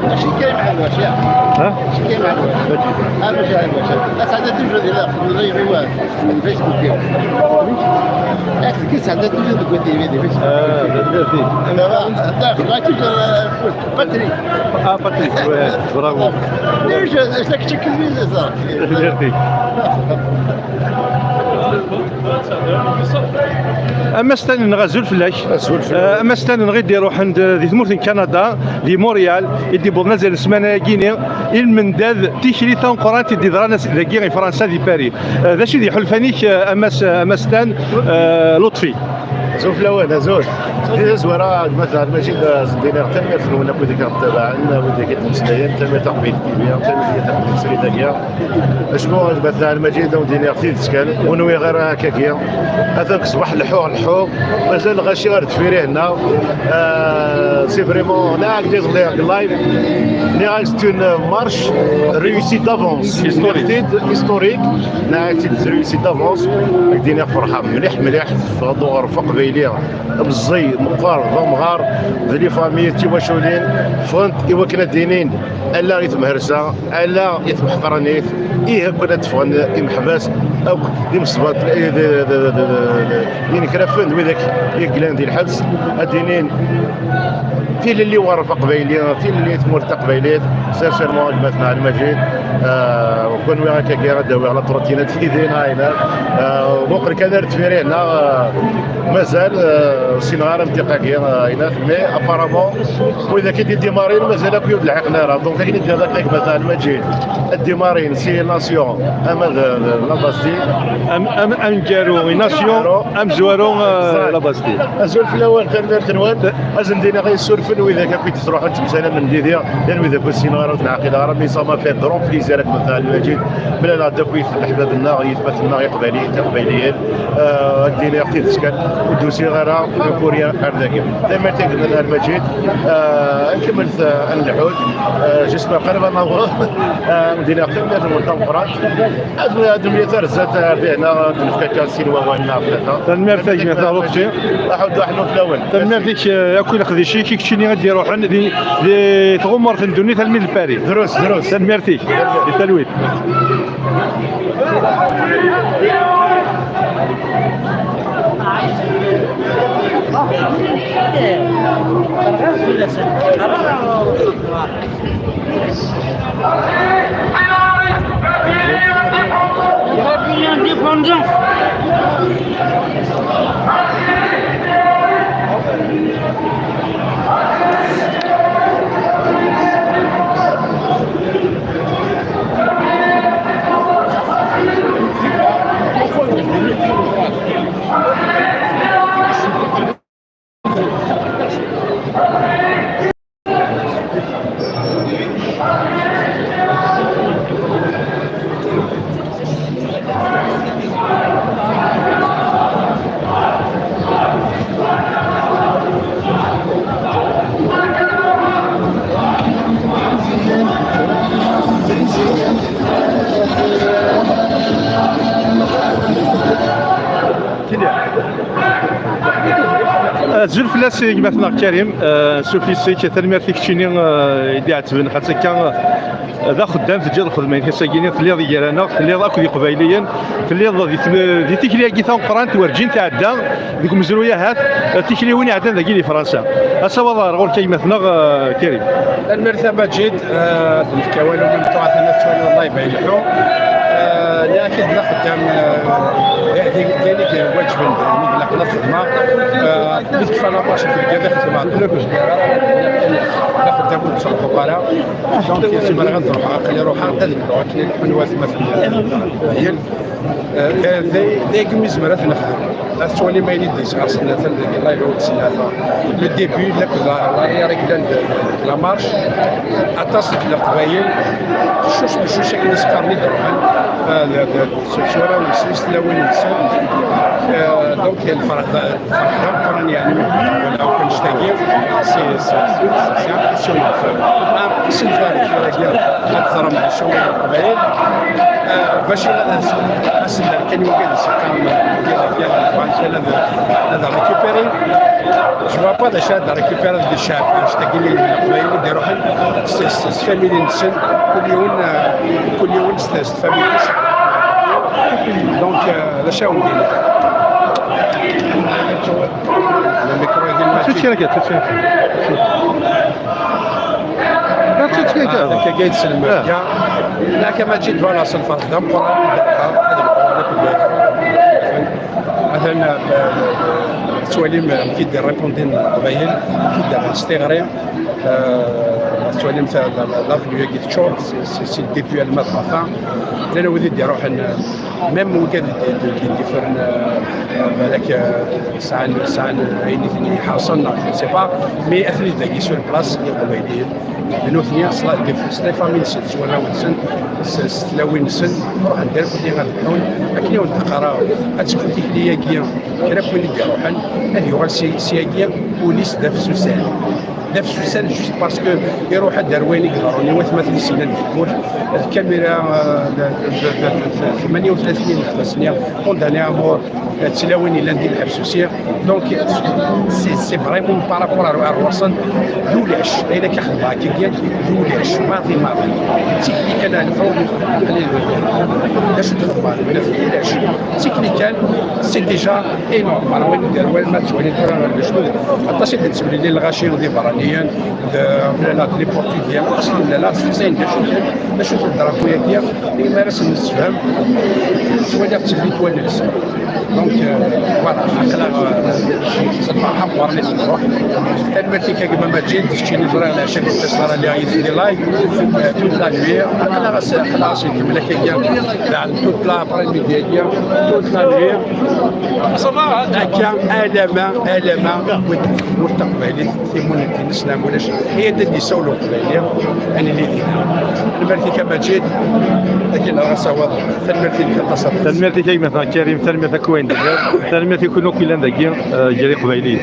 ماشي كاين مع الوشاع. ها؟ ماشي كاين مع الوشاع. ها، ماشي على الوشاع. الناس عندها توجد هنا في الريف، هو الفيسبوك. كي ساعدت توجد قلت لي فيديو. اه، درتي. لا، لا، لا، لا، توجد، آه، باتري. اه، باتري. وي، برافو. ليش؟ لك شكل مين صار؟ درتي. Amastan-nneɣ, azul fell-ak. Azul fell-ak. Eh, amastan-nneɣ i d-iruḥen d-, di tmurt n Kanada, di Montréal, i d-iwweḍen azal n ssmana-agi-ni, i lmendad tikli tameqqrant i d-iḍran ass-, dagi i Fransa, di Paris. Eh, d acu i d iḥulfan-ik, eh, a Mass, a Mass Stan, eh, Lutfi? Azul fell-awen, azul. Di tazwara, gma-tneɣ Lmajid, eh, ad s-d-iniɣ tanemmirt-nwen akk wid i aɣ-d-ttabaɛen, wid i aɣ-d-imeslayen, tanemmirt a Aqbayli T V, tanemmirt i Aqbayli T V. Acku gma-tneɣ Lmajid, ad wen-d-iniɣ tidet kan, ur nwiɣ ara akkagi. Atan deg ṣṣbeḥ leḥḥuɣ, leḥḥuɣ, mazal lɣaci ar deffir-i henna. Euh, c'est vraiment, nniɣ-ak-d iḍelli deg live, nniɣ-ak c'est une marche réussie d'avance. Historique. Nniɣ-ak-d historique, nniɣ-ak-d réussie d'avance. Ad k-d-iniɣ ferḥeɣ mliḥ, mliḥ, teffɣeḍ uɣref aqbayli meẓẓiy, meqqer, d amɣar, d les familles, d tiwaculin, ffɣent i wakken ad d-inin ala i temhersa, ala i tmeḥqranit, ih, akk ad d-ffɣen imeḥbas akk d imesbaṭ-, d, d, d, d, d, d inekrafen d widak i yellan di lḥebs, ad d-inin tilelli n uɣref aqbayli, tilelli n tmurt taqbaylit, sincèrement, a gma-tneɣ Lmajid, euh, ur nwiɣ akkagi ad d-awiɣ la trottinette yid-i, neɣ ayen, euh, muqel kan ar deffir-i, neɣ, euh, mazal, euh, ssineɣ ara amtiq-agi, euh, ayen, mais apparemment, widak i d-iddimarin mazal akk ur d-lḥiqen ara. Donc, akken i d-nniɣ akka, a gma-tneɣ Lmajid, ad dimarin si Nation ama d, d la Bastille. Am-, am-, amgaru i Nation, amezwaru, euh, la Bastille. Azul fell-awen, tanemmirt-nwen. Ad sen-d-iniɣ ad iyi-ssurfen widak akk i d-ittruḥun temsalamen didi, llan widak ur ssineɣ ara, ur ten-ɛqileɣ ara, mais ça m'a fait grand plaisir, a gma-tneɣ Lmajid, mlaleɣ-d akk leḥbab-nneɣ, yetmaten-nneɣ iqbayliyen, tiqbayliyin. Euh, ad d-iniɣ tidet kan, ur d-usiɣ ara de pour rien ar dagi. Tanemmirt a gma-tneɣ Lmajid, euh, ad nkemmel, euh, ad nleḥḥu. Euh, j'espère qrib ad naweḍ. Euh, ad d-iniɣ tanemmirt-nwen tameqqrant. Ad, ad nemlil Tanemmirt a gma Taɣuci. Aḥud waḥlu fell-awen. Tanemmirt-ik, eh, akk i leqdic-ik, i keččini i d-iruḥen di, di tɣemmert n ddunit almi d Paris. Drus, drus. Tanemmirt-ik. Di talwit. Azul fell-as gma-tneɣ Karim, eh, s ufis-ik, tanemmirt i keččini, eh, i d-iɛettben, xaṭ akka, eh, d axeddam, teǧǧiḍ lxedma-inek ass-agi-nni, telliḍ gar-aneɣ, telliḍ akked Iqbayliyen, telliḍ di tm-, di tikli-agi tameqqrant, werǧin tɛedda deg umezruy ahat, eh, tikliwin iɛeddan dagi di Fransa. Asawaḍ ɣer ɣur-k a gma-tneɣ, eh, Karim. Tanemmirt a Maǧid, eh, ad nefk awal umi mettuɣ atan ad twaliḍ live ay leḥḥu. Eh, nniɣ-ak-id d axeddam, eh, d, d, d ayen i iwaǧben, d ayen i ilaqen ad xedmeɣ. Eh, mi tekfa la marche n tebyiḍ i xedmeɣ, d axeddam ur d-ttruḥuɣ ara. Donc, zemreɣ ad ruḥeɣ, aql-i ruḥeɣ-d ad bduɣ akken i leḥḥun watmaten. Eh, d, d, d ayen i nezmer ad t-nexdem. Ad tettwalim ayen i d-yesɣersen atan deg live ur t-ssneɣ. Le début, lakk d l'arrière i yellan de, de la marche. Aṭas n Leqbayel, cuc, cuc akken i s-qqaren i d-ruḥen. Eh, d, d, s, s warraw-nsen, s tlawin-nsen. Eh, donc, lferḥ d, lferḥ d ameqqran, yeɛni, mi d-walaɣ akk annect-agi, c'est, c'est, c'est, c'est impressionnant. Impressionnant, ad teẓrem d acu i d Leqbayel. Eh, bac ad, ad, ad, kan wigad yesseqqaren, wigad, wigad, ad, ad récupérer. Je vois pas d acu ad récupérer deg ccɛeb, annect-agi n Leqbayel i d-iruḥen s, s, s tfamilin-nsen, kul yiwen, eh, kul yiwen s, s tfamilt-is. Donc, eh, d acu ara wen-d-iniɣ? Le micro-agi n Maǧid. Ttut kra kan, ttut kra kan. Ttut kra kan. Ah, akka i d-selmed. Ah. Ya. Lak a Maǧid, voilà, s lferḥ d ameqqran, d ameqqran, d ameqqran. Atan, eh, tettwalim, eh, amek i d-répondin Leqbayel, amek i d-rran s tiɣri. Euh, tettwalimt la, la, l'avenue-agi teččur, c'est, c'est, c'est le début alma d la fin. Llan wid i d-iruḥen, euh, même wigad i d-, d-, d-, d-iffren, euh, euh, balak, euh, sɛan, sɛan ayen i ten-iḥerṣen, neɣ je ne sais pas, mais atni dagi sur place, Iqbayliyen. D nutni, s la, s les familles-nsen, s warraw-nsen, s, s tlawin-nsen, ruḥen-d irkelli ad bdun. Akken i wen-d-qqareɣ, ad tekfu tikli-agi, kra n win i d-iruḥen, ad yuɣal si, si-agi, ul-is d afsusan. D afsusan juste parce que iruḥ-d ar wayen i yeḍrun i watmaten-is yellan deg tmurt. D Kamira, euh, d, d, d, d, d, tmanya u tlatin n leḥbas-nni, condamné à mort, d tlawin yellan di lḥebs aussi. Donc, c'est, c'est vraiment par rapport à, à Rwasan, d ulac. Ayen akka xedmeɣ akkagi, d ulac. Maḍi, maḍi. Tiklikan, ad nḥudd, d acu txedmeḍ? D ulac. Tiklikan, c'est déjà énorme. Alors, win, win ma tettwali tura ɣer lejdud, aṭas i d-nettemlili lɣaci d iberraniyen, d, d les Portugais, aṭas i d-nemlal, steqsayen d acu-ten, d acu-t drapeau-agi, imi ara sen-nessefhem, ttwaliɣ ttblit wallen-nsen. Donc, euh, voilà, aql-aɣ, euh, s lferḥ ameqqran i d-nruḥ. Tanemmirt-ik a gma Maǧid, d keččini ẓriɣ leɛca n ssmana lliɣ yid-s di live, euh, toute la nuit. Aql-aɣ as-, aql-aɣ as-nkemmel akkagi, daɣen toute l'après-midi-agi, toute la nuit. Akka, alama, alama, wid n tmurt taqbaylit, timunent-ines, neɣ ulac, ay ad d-yessawel uqbayli, ad nili dinna. Tanemmirt-ik a Maǧid, akken ara sawaḍ, tanemmirt-ik aṭas, aṭas. Tanemmirt-ik a gma-tneɣ Karim, tanemmirt akk wayen d-tenniḍ, tanemmirt i kun akk yellan dagi, eh, gar Iqbayliyen.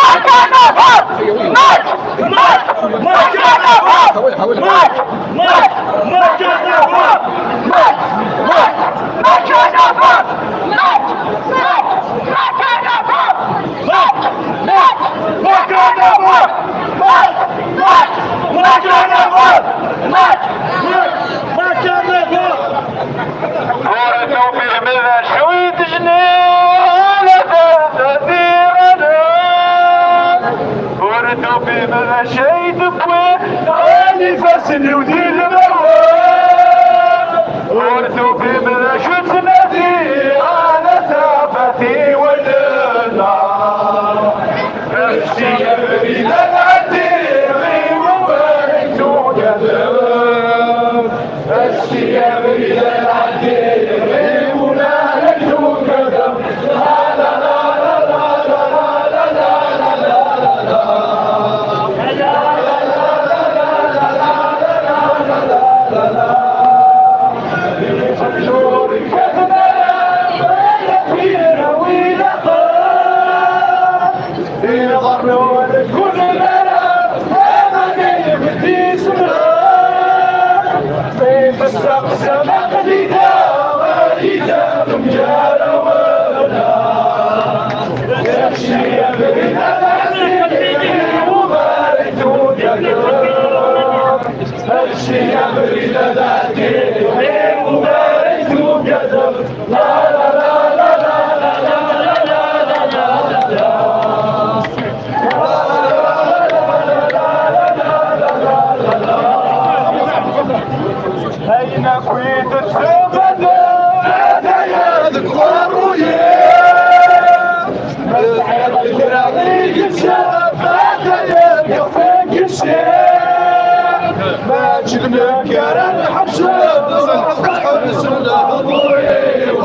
Ur tufiḍ d acu i d-tecniḍ, ala tafat i ɣaneɣ. Ur tufiḍ d acu i d-wwiɣ ɣer ifassen-iw di lmawa. Ur tufiḍ d acu ttnadiɣ, ala tafat i wallen. Ečč-iyi abrid ad ɛeddiɣ i wawal-ik tugadeḍ. Ayen akk i d-tessufɣeḍ, ata-ya deg uqerruy-iw. Ma tesɛiḍ kra i d-tessufɣeḍ, ata-ya deg uqerruy-iw. Mačči d nekk ara nḥebsen, ḥebsen lehdur-iw.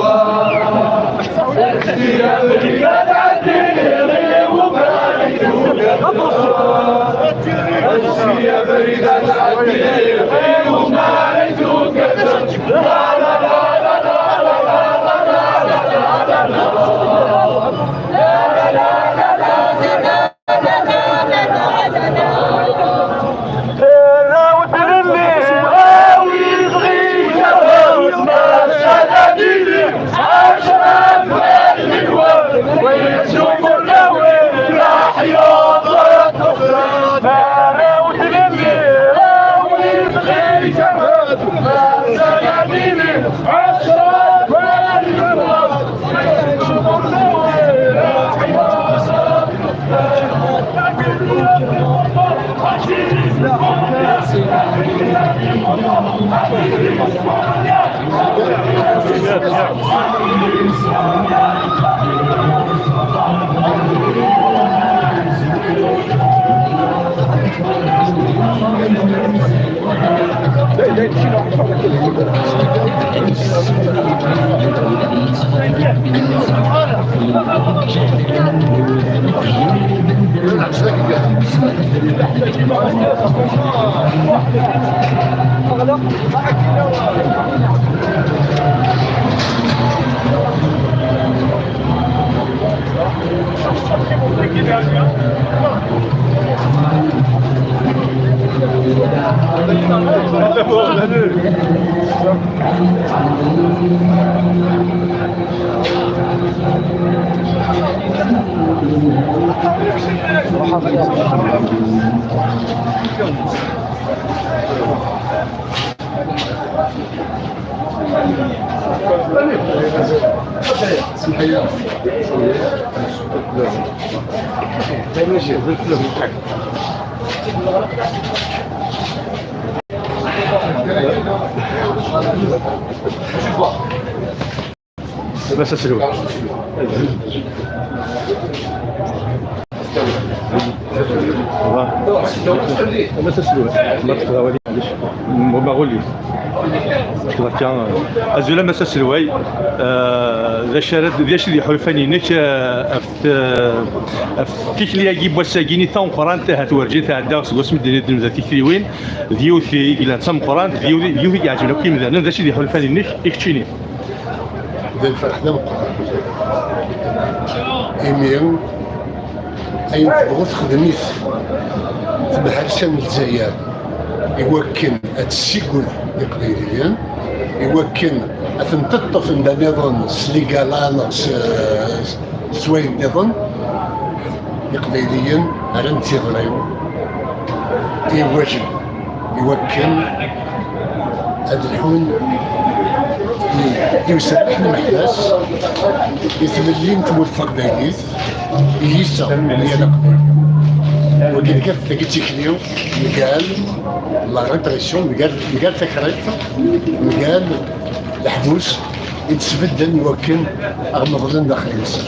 Amas aselway. Amas aselway. Ma tqeḍ awal-ik, ma ɣulli. Azul a Mass aselway. Eh, d acu ara d, d acu d iḥulfan-inek, eh, ɣef t-, ɣef tikli-agi n wass-agi-nni tameqqrant, ahat werǧin tɛedda seg wasmi d-, d-, d-, tikliwin, d yiwet i yellan d tameqqrant, d yiwet, d yiwet i iɛeǧben akk imdanen. D acu d iḥulfan-inek i keččini? D lferḥ d ameqqran. Imi ayen tebɣu texdem-it temharsa n Lezzayer i wakken ad tessigged Iqbayliyen, i wakken ad ten-teṭṭef anda nniḍen s ligala neɣ s, s wayen nniḍen. Iqbayliyen rran tiɣri i wajen, i wakken ad lḥun i, i userreḥ n Meḥbas, i tlelli n tmurt taqbaylit, i yiseɣ n yal aqbayli. Wagi d gat tagi d tikli, mgal la répression, mgal, mgal takriṭ, mgal leḥbus i d-sbedden i wakken ad ɣ-meḍlen daxel-nsen.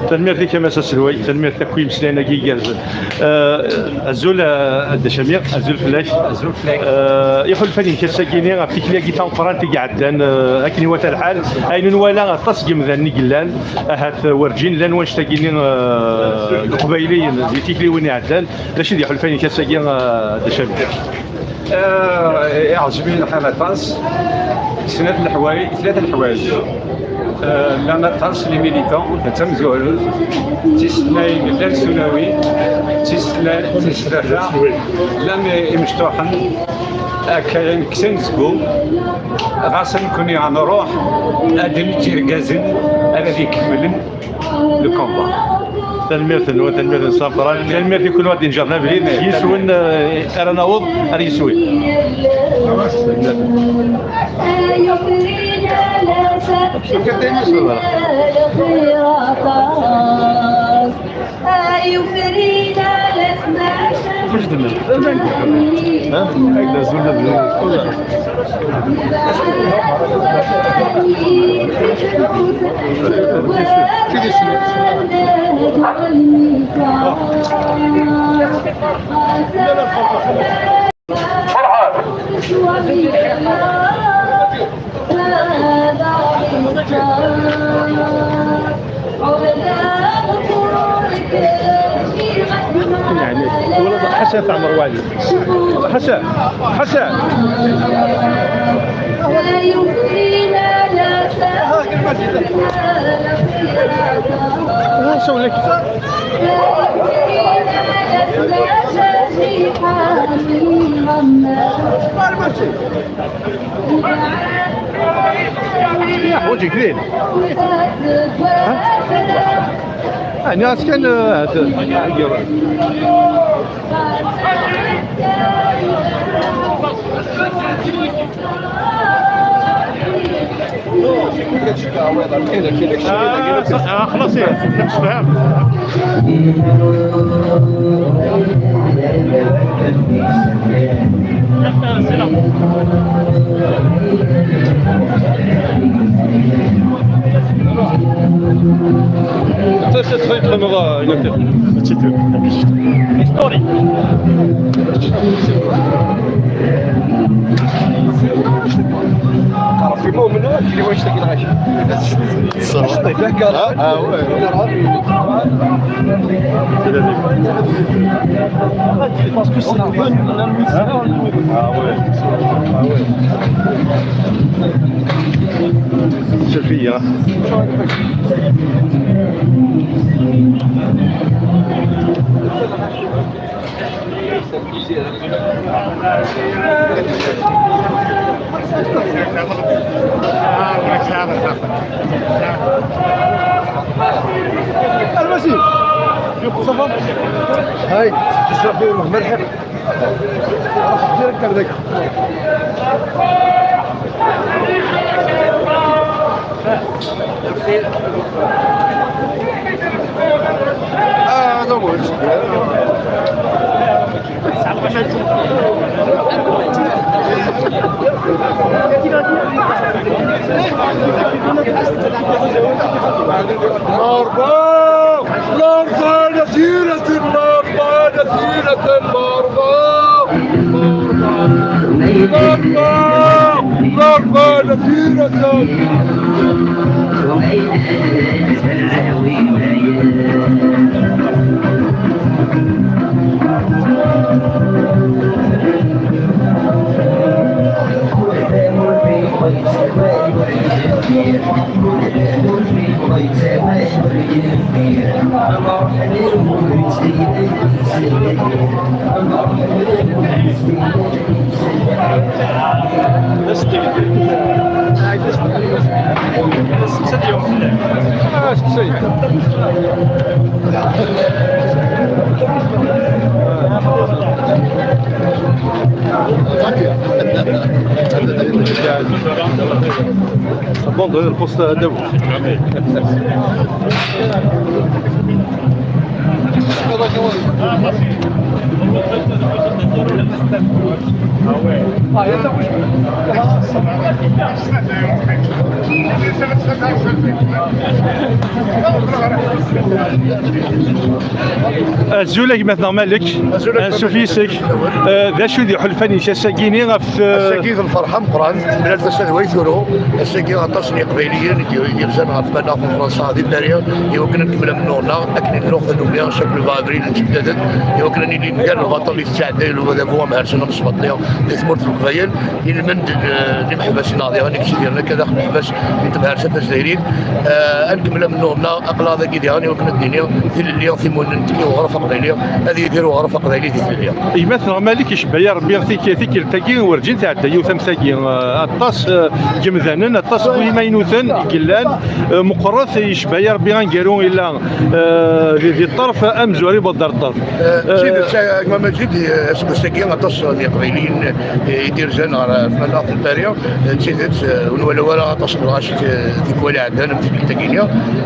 Tanemmirt-ik a Mass aselway, tanemmirt akk i yimeslayen-agi igerrzen. Eh, azul, eh, a Dda Cami, azul fell-ak. Azul fell-ak. Eh, iḥulfan-inek ass-agi-nni ɣef tikli-agi tameqqrant i iɛeddan, eh, akken iwata lḥal, ayen nwala aṭas n yimdanen i yellan, ahat, eh, werǧin llan wannect-agi-nni, eh, n Iqbayliyen di tikliwin iɛeddan. D acu i d iḥulfan-inek ass-agi, eh, a Dda Cami? Eh, iɛǧeb-iyi lḥal aṭas. Snat n leḥwayeǧ, tlata n leḥwayeǧ. Eh, llan aṭas les militants, d tamezwarut, d tis tnayen llan s ulawi, d tis tla-, d tis tlata llan imecṭuḥen. Akka kksen seg-u, ɣas nekkni ad nruḥ, ad d-neǧǧ irgazen ara d-ikemmlen le combat. Tanemmirt-nwen, tanemmirt n Safran, tanemmirt i kunwi ad d-inǧren abrid, s yiswen, eh, ara naweḍ ar yiswi. Mecdem. Ha? Ayda zul da. يعني، ولد حسن تعمر والي. حسن، حسن. آه، شو لك؟ يا حوجي كثير. ها؟ يعني، عسكر، آه، هذا. آه، صح، آه، خلاص، يا، نفس الفهم. حتى شي تخيط في المضا، إلا كان. هادشي تو. هيستوري. عرفتي مو منو؟ كي واش تاكل غاشي. الصراحة. ها؟ ها، هو. Parce que c'est un peu... Ah ouais. Ah ouais. Sophie, hein. المسيح. صافا. هاي، تشرب فيه الماء الحق. ديريكت هذاك. آه، هذا هو. الأربعة، الأربعة نتيرة، الأربعة نتيرة، الأربعة، الأربعة، الأربعة نتيرة. Bon, de la poste à deux. Azul a gma-tneɣ Malik. Azul a gma Malik. Ansuf yes-k. Eh, d acu d iḥulfan-ik ass-agi-ni ɣef, eh, Ass-agi d lferḥ ameqqran, mlal tasa d way turu. Ass-agi aṭas n Yiqbayliyen i d-yerzan ɣer tmanaɣt n Fransa di Paris, i wakken ad nkemmel amennuɣ-nneɣ, akken i d-nuɣ tannumi chaque le vingt avril n Tibdaden, i wakken ad nili mgal lbaṭel i tettɛedday le adabu amhal. Sena Qesbaṭli di tmurt n Leqbayel, ilmend, eh, d imeḥbas-nneɣ diɣen i yettidiren akka daxel n leḥbas n tebḥirt Tazzayrit. Eh, ad nkemmel amennuɣ-nneɣ aql-aɣ dagi diɣen i wakken ad d-nini tilelli timunent i uɣref aqbayli, ad yidir uɣref aqbayli di tlelli. Gma-tneɣ Malik icebba-yi Rebbi tik-, tikkelt-agi werǧin tɛedda yiwet am tagi. Eh, aṭas, eh, n yemdanen, aṭas n yimaynuten i yellan, eh, meqqret, icebba-yi Rebbi aneggaru yella, eh, di, di ṭṭerf amezwaru i Bedder ṭṭerf. Eh, d tidet, eh, a gma Maǧid, eh, aseggas-agi aṭas n Yeqbayliyen, eh, i d-irzan ɣer, eh, tmaneɣt n Paris. Eh, d tidet, eh, ur nwala ara aṭas n lɣaci, eh, tikwal iɛeddan am tikkelt-agi-nni.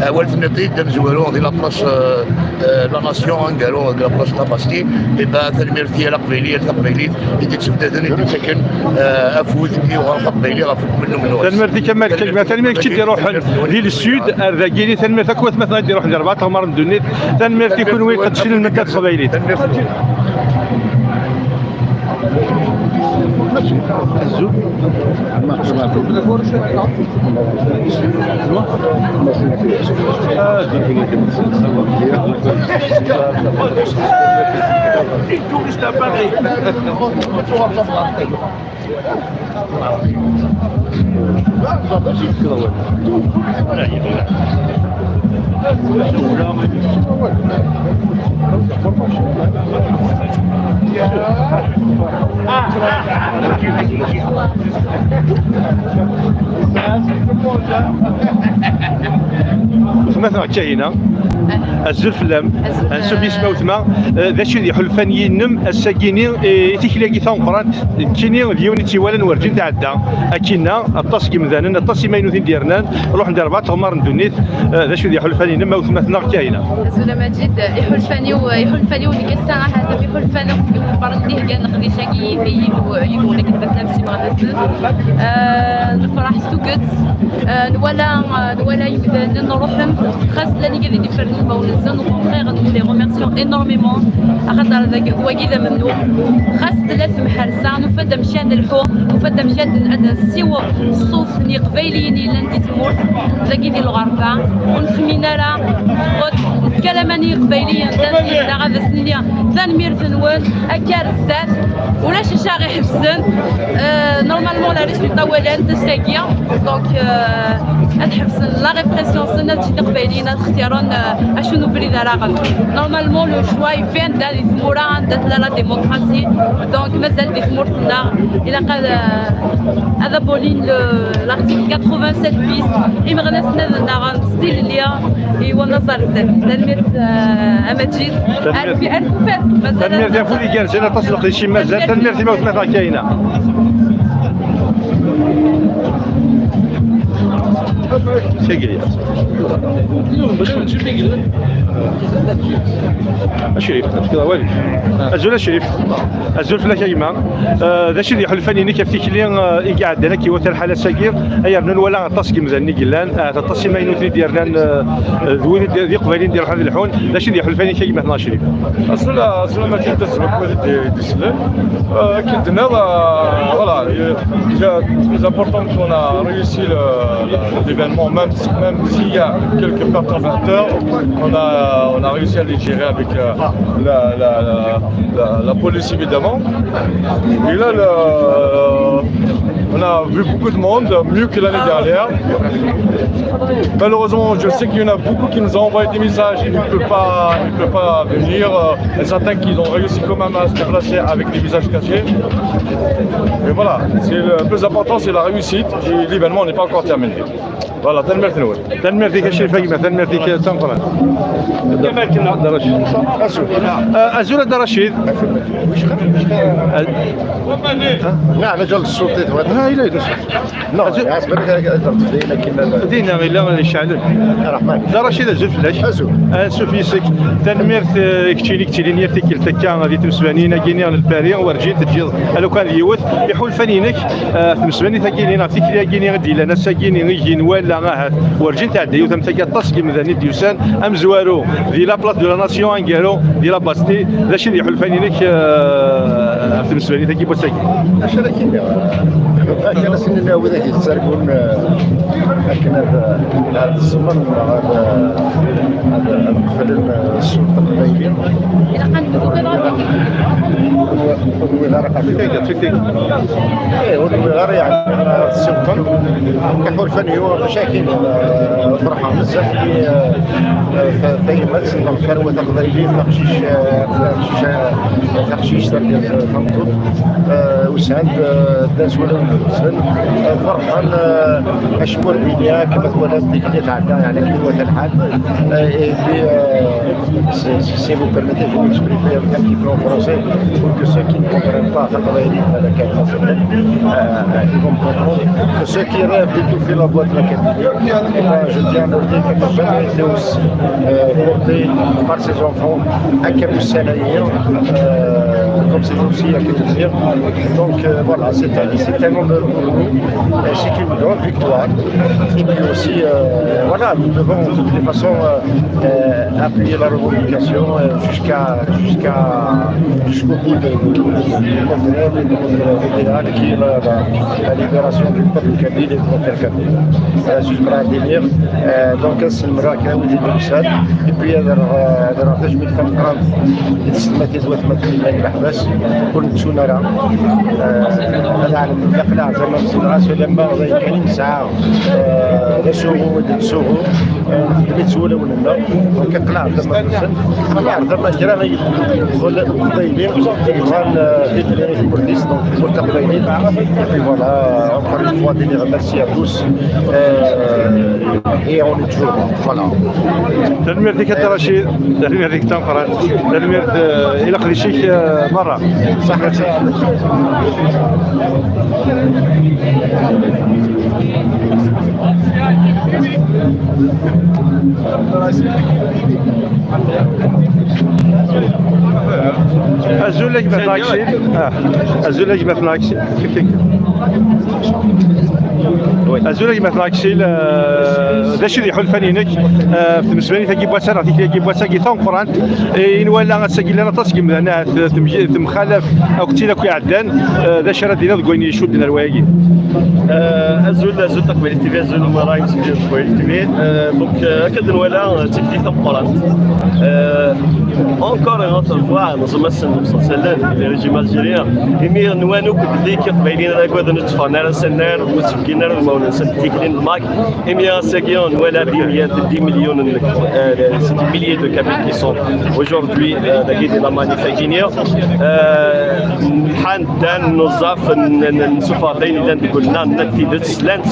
Awal tenniḍ-t-id d amezwaru di la place, eh, eh, la nation, aneggaru deg la place de la Bastille. Eh ben, tanemmirt i yal aqbayli, yal taqbaylit i d-yettebdaden, i d-yettaken, eh, afud i uɣref aqbayli ɣef ukemmel n umennuɣ-is. Tanemmirt-ik a Malik, a gma, tanemmirt kečč i d-iruḥen di le sud ar dagi, tanemmirt akk watmaten i d-iruḥen di rebɛa teɣmar n ddunit. Tanemmirt i kunwi iqeddcen lmedda n teqbaylit. Weltma-tneɣ Kahina. Azul fell-am. Azul. Ansuf yis-m a weltma. Eh, d acu i d iḥulfan yinem ass-agi-ni, eh, i tikli-agi tameqqrant? Nekkini d yiwen i tt-iwalan werǧin tɛedda. Akkinna, aṭas n yimdanen, aṭas n imaynuten i d-yernan, ruḥen di rebɛa teɣmar n ddunit. Eh, d acu i d iḥulfan-inem a weltma-tneɣ Kahina? Azul a Maǧid, iḥulfan-iw, iḥulfan-iw deg ass-a ahat am iḥulfan akk n yiwet n tbarra i d-iheggan leqdic-agi yid-i, yid-wen akken ma tellam s imeɣnasen. Eh, nefreḥ s tuget. Eh, nwala, eh, nwala imdanen ruḥen, xas llan igad i d-ifernen udmawen-nsen, au contraire, nous les remercions énormément, axaṭer dagi, wagi d amennuɣ. Xas tella temḥersa, nufa-d amek ad nelḥu, nufa-d amek ad, ad nessiweḍ ṣṣut n Yiqbayliyen yellan di tmurt, dagi di lɣerba, ur nxemmin ara, neffeɣ-d, nefka laman i Yiqbayliyen, d ayen ad asen-nini tanemmirt-nwen, akka ar zdat, ulac acu aɣ-iḥebsen. Euh, normalement, la résultat walan ass-agi, donc, euh, ad ḥebsen la répression-nsen, ad ǧǧen Iqbayliyen ad xtiren, euh, acu n ubrid ara aɣen. Normalement, le choix est fait, anda di tmura, anda tella la démocratie, donc mazal di tmurt-nneɣ, ilaq ad, euh, ad abolin le, l'article quatre-vingt-sept bis, imeɣnasen ad nnaɣen s tilelli i wanaẓ ar zdat. Tanemmirt, euh, a Maǧid. Tanemmirt. Alfi, alf ufat, mazal. Tanemmirt ɣef wid igerrzen, aṭas n leqdic i mazal. Tanemmirt i ma weltma-tneɣ Kahina. Tagi. A Crif, ad tefkeḍ awal? Azul a Crif. Azul fell-ak a gma. Eh, d acu i d iḥulfan-inek ɣef tikli, eh, i iɛeddan akka i wat lḥal ass-agi, ay rnu nwala aṭas n yimdanen i yellan, eh, aṭas n imaynuten i d-yernan, eh, d wid i d, d Iqbayliyen d-iruḥen ad lḥun. D acu i d iḥulfan-inek a gma-tneɣ a Crif? Azul, azul a Maǧid, azul akk wid i d-, i d-isellen. Euh, akken tenniḍ, euh, voilà, euh, déjà, le plus important qu'on a réussi le, le, l'événement, même, même s'il y a quelques perturbateurs, on a, on a réussi à les gérer avec, euh, la, la, la, la, la police, évidemment. Et là, le, on a vu beaucoup de monde, mieux que l'année dernière. Malheureusement, je sais qu'il y en a beaucoup qui nous ont envoyé des messages, ils ne peuvent pas, ils ne peuvent pas venir. Euh, et certains qui ont réussi quand même à se déplacer avec des visages cachés. Et voilà, c'est le plus important, c'est la réussite. Et l'événement n'est pas encore terminé. Voilà, tanemmirt-nwen. Tanemmirt-ik a Crif a gma, tanemmirt-ik d tameqqrant. Dda Racid. Eh, azul a Dda Racid. Nɛem, ǧal ṣṣut i twata. Ah, ila, ila. Non, azul. Ɛas, balak ad d-, dinna ila iceɛlen. Rahman. Dda Racid, azul fell-ak. Azul. Ansuf yis-k. Tanemmirt, eh, i keččini i yettilin yir tikkelt akka di tmesbanin-agi-nni n Lpari, werǧin teǧǧiḍ alukan d yiwet. Iḥulfan-inek, eh, tmesbanit-agi-nni, neɣ tikli-agi-nni i d-yellan ass-agi-nni, i ginwala ahat, werǧin tɛedda yiwet am tagi, aṭas n yimdanen i d-yusan, amezwaru di la Place de la Nation, aneggaru di la Bastille. D acu i d iḥulfan-inek, eh, ɣef tmesbanit-agi n wass-agi? Acu ara k-iniɣ? Akken ad sen-nini wid i yettargun, eh, akken ad, ad ẓẓmen neɣ ad, ad, ad qeflen, eh, ṣṣut aqbayli. Ilaq ad nbdu. Ih, ur nwiɣ ara, yeɛni, ara tessiwḍem. Iḥulfan-inu mačči akken, eh, ferḥeɣ bezzaf i, eh, eh, ta-, tayemmat neɣ tarwa taqbaylit, taqcict, eh, taqcict, eh, taqcict, eh, tameṭṭut, eh, usan-d, eh, ddan s wulawen yumsen, eh, ferḥen, eh, acku ar dini, kama twalaḍ, tikli tɛedda, yeɛni, akken iwata lḥal. Eh, et puis, eh, si, si, si vous permettez, je vais m'exprimer un petit peu en français, pour que ceux qui ne comprennent pas taqbaylit, euh, ils vont me comprendre. Ceux qui rêvent d'étouffer la voix de la Kabylie, eh ben, je tiens à leur dire qu'elle n'a jamais été aussi, euh, portée par ses enfants à Kabussalaï, euh, comme c'est aussi à Kabussalaï. Donc, euh, voilà, c'est un, c'est un honneur pour nous, euh, c'est une grande victoire. Et puis aussi, euh, voilà, nous devons de toutes les façons, euh, euh, appuyer la revendication, euh, jusqu'à, jusqu'à, jusqu'au bout de, de, de notre rêve et de notre idéal, qui est la, la, la libération du peuple kabyle et de notre kabyle. Euh, juste pour en venir, euh, donc, c'est le miracle, oui, de ça. Et puis, euh, euh, euh, je me prends, c'est ma thèse, ouais, ma thèse, ma thèse, كل شو نرى. آه، هذا على الأقلاع زعما في الراس لما كاين ساعة. آه، لا سوغو، لا سوغو. آه، خدمت سولا ولا لا. دونك قلع زعما في السن. قلع زعما كرا غيدخل القبايلي. يبغى، آه، في البلاد الكرديس، دونك الملتقى القبايلي. Et puis voilà, encore une fois, des remercie à tous. Euh, et on est toujours, voilà. Tanemmirt-ik a Dda Racid, tanemmirt-ik d tameqqrant, tanemmirt, eh, i leqdic-ik, eh, merra. Ṣaḥḥa. Azul a gma Tnaksil. Ah, azul a gma Tnaksil. Kif kif. Azul a gma Tnaksil, eh, d acu i d iḥulfan-inek, eh, ɣef tmezbanit-agi n wass-a neɣ tikli-agi n wass-agi tameqqrant, eh, i nwala ass-agi llan aṭas n yimdanen ahat temj-, temxalaf akk d tin akk iɛeddan, eh, d acu ara d-tiniḍ deg wayen icudden ar wayagi? Eh, azul, azul Taqbaylit T V, azul Marayen T V, Taqbaylit T V. Eh, donc, eh, akka d nwala, eh, d tikli tameqqrant. Eh, encore une autre fois, neẓem ass n lemselsallan, le régime algérien, imi nwan akk belli Iqbayliyen ad agaden ur tteffɣen ara s annar, ur ttbeggin ara udmawen-nsen tikli n lmak, imi ass-agi nwala des milliards, des millions n, eh, c'est des milliers de Kabyles qui sont aujourd'hui, eh, dagi di la manif-agi-nni. Eh, lḥan ddan, nuẓaf, n-, n-, nsuffeɣ-d ayen yellan deg ulna, nenna-d tidet, llant,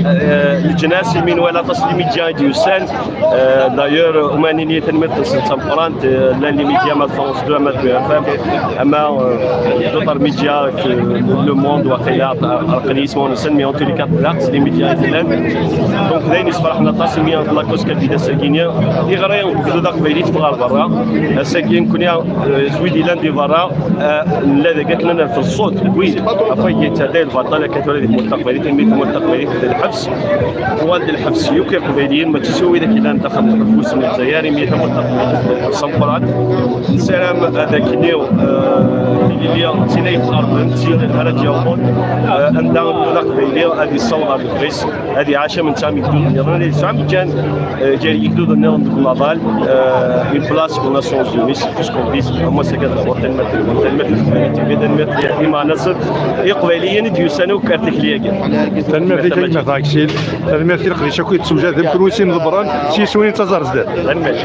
eh, leǧnas, imi nwala aṭas n les médias i d-yusan. Eh, d'ailleurs, umanini tanemmirt-nsen d tameqqrant, eh, llan les médias, ama de France deux, ama de B F M, ama, eh, d'autres médias que Le Monde, waqila, aql-i isem-nsen, mais en tous les cas, llant les médias i d-llan. Donc, d ayen yessefraḥen aṭas, imi la cause kabyle ass-agi-nni, tiɣri n ugdud aqbayli teffeɣ ɣer berra. Ass-agi, nekkni, eh, s wid yellan di berra, eh, nella dagi akken ad nerfed ṣṣut n wid ɣef wayagi yettɛedday lbaṭel, akka tura di tmurt taqbaylit, imi tmurt taqbaylit d lḥebs. Tuɣal d lḥebs yakk Iqbayliyen, mačči s widak yellan daxel n lḥebs n Lezzayer, imi tamurt taqbaylit d lḥebs ameqqran. Nessaram ad akkenni, eh, tilili d tin ay iqerben, d tin ara d-yawḍen, eh, anda ugdud aqbayli ad yessaweḍ ɣer lebɣi-s, ad iɛac am netta am yegduden nniḍen, ad yesɛu amekkan, eh, gar yegduden nniḍen deg umaḍal, eh, une place aux Nations Unies, c'est tout ce qu'on vise. Am wass-agi ad nehḍer, tanemmirt-nwen, tanemmirt i Taqbaylit T V, tanemmirt i Ɛli Meɛnaseb, Iqbayliyen i d-yusan akk ar tikli-agi. Tanemmirt-ik a gma Tnaksil, tanemmirt i leqdic akk i d-tewjaden, kunwi sin ḍebbren, s yiswi n taẓar zdat. Tanemmirt.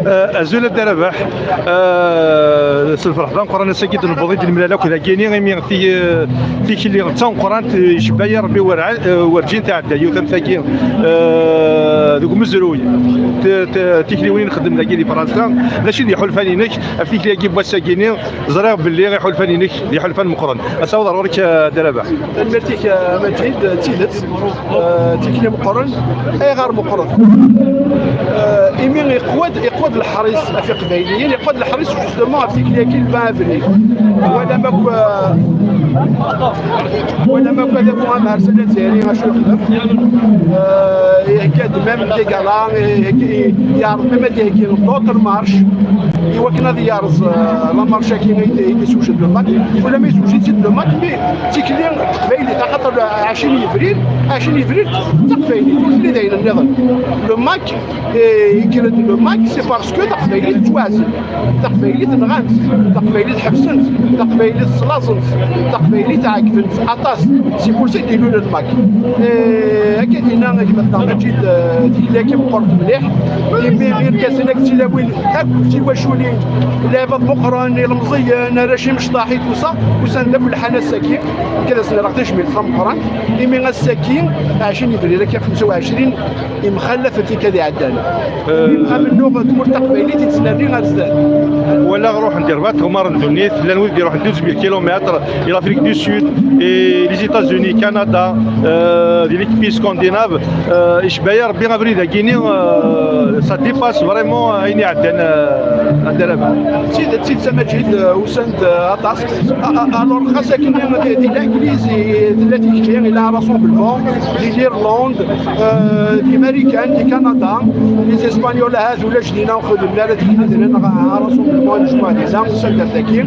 Eh, azul a Dda Rabaḥ. Eh, s lferḥ d ameqqran ass-agi d-newweḍ i d-nemlal akk dagini, imi ti-, eh, tikli d tameqqrant, eh, icebba-yi Rebbi werɛad, eh, werǧin tɛedda yiwet am tagi, eh, deg umezruy. T-, t-, tikliwin i nxeddem dagi di Fransa. D acu i d iḥulfan-inek ɣef tikli-agi n wass-agi-ni? Ẓriɣ belli iḥulfan-inek d iḥulfan meqqren. Asaweḍ ar ɣur-k, eh, Dda Rabaḥ. Tanemmirt-ik, eh, a Maǧid, d tidet. Eh, tikli meqqren. Ayɣer meqqren? Eh, imi iqwa-d, iqwa-d leḥris ɣef Iqbayliyen, iqwa-d leḥris justement ɣef tikli-agi n le vingt avril. Wala ma k-, wala ma k-, adabu amharsan azzayri acu yexdem. Euh, ihegga-d même des galas, ihegga-, yeɛreḍ même ad iheggi d'autres marches i wakken ad yerẓ, euh, la marche-agi i d-, i d-yessewjed le MAK. Wala ma yessewjed-itt-id le MAK, mais d tikli teqbaylit, axaṭer ɛecrin yebrir, ɛecrin yebrir d taqbaylit, ur telli d ayen nniḍen. Le MAK, eh, yekker-d le MAK, c'est parce que taqbaylit tettwaɛzel. Taqbaylit nɣan-tt, taqbaylit ḥebsen-tt, taqbaylit slaẓen-tt, taqbaylit ɛeggben-tt aṭas. C'est pour ça i d-ilul le MAK. Eh, akka d-yenna gma-tneɣ Maǧid, eh, tikli-agi meqqret mliḥ. Imi irgazen akked tilawin akk d tiwaculin, lɛibad meqqren, ilemẓiyen, arrac imecṭaḥ, i tout ça, usan-d akk lḥan ass-agi. Nekk ad asen-rreɣ tajmilt tameqqrant. Imi ass-agi, ɛecrin yebrir akka xemsa u ɛecrin, imxallaf n tikkal iɛeddan. Euh, amennuɣ n tmurt taqbaylit yettnerni ar zdat. Walaɣ ruḥen di rebɛa tɣemmar n ddunit, llan wid d-iruḥen douze mille kilomètres, i l'Afrique du Sud, et les États-Unis, Canada, euh, di l'équipe scandinave, euh, icba-ya Rebbi abrid-agi-ni, euh, ça dépasse vraiment ayen iɛeddan, euh, a Dda Rabeḥ. D tidet, d tidet a Maǧid, euh, usan-d, euh, aṭas. A-, a-, alors, xas akken di, di Langliz i tella tikli, ila rassemblement, di l'Irlande, euh, di Marikan, di Kanada, les Espagnols, ahat ulac dinna, ur xeddmen ara tikli dinna, neɣ rassemblement, necmuɛ dinna, usan-d ar dagi.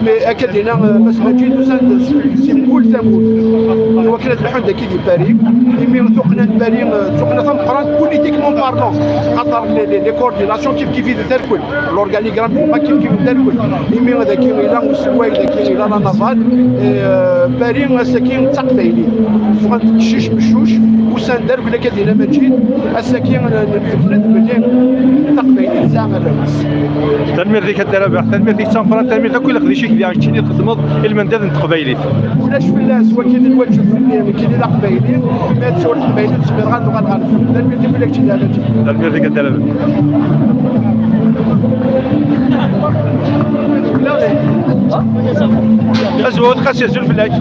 Mais akka dinna, euh, Mass Maǧid, usan-d si, si mkul tamurt. Iwakken ad lḥun dagi di Paris, imi tuqqna n Paris, euh, tuqqna tameqqrant, politiquement parlant, xaṭer les, les, les coordinations kif kif i d tarkul. L'organigramme n Paris kif kif d argel. Imi dagi ila uselway, dagi ila la navale, eh, Paris ass-agi d taqbaylit. Ffɣen-d kcic meccuc, usan-d argel akka dina Maǧid, ass-agi n-, nfetlen belli taqbaylit tesɛa arraw-is. Tanemmirt-ik a Dda Rabeḥ, tanemmirt-ik d tameqqrant, tanemmirt akk i leqdic-ik di keččini txeddmeḍ i lmendad n teqbaylit. Ulac fell-as, wagi d lwaǧeb fell-i, nekkini d aqbayli, ma ad sɛuɣ leqbayli ur zmireɣ ad uɣaleɣ ɣer lfut. Tanemmirt i wid akk d-, Tanemmirt-ik a Dda Rabeḥ. Azwawet xas azul fell-ak.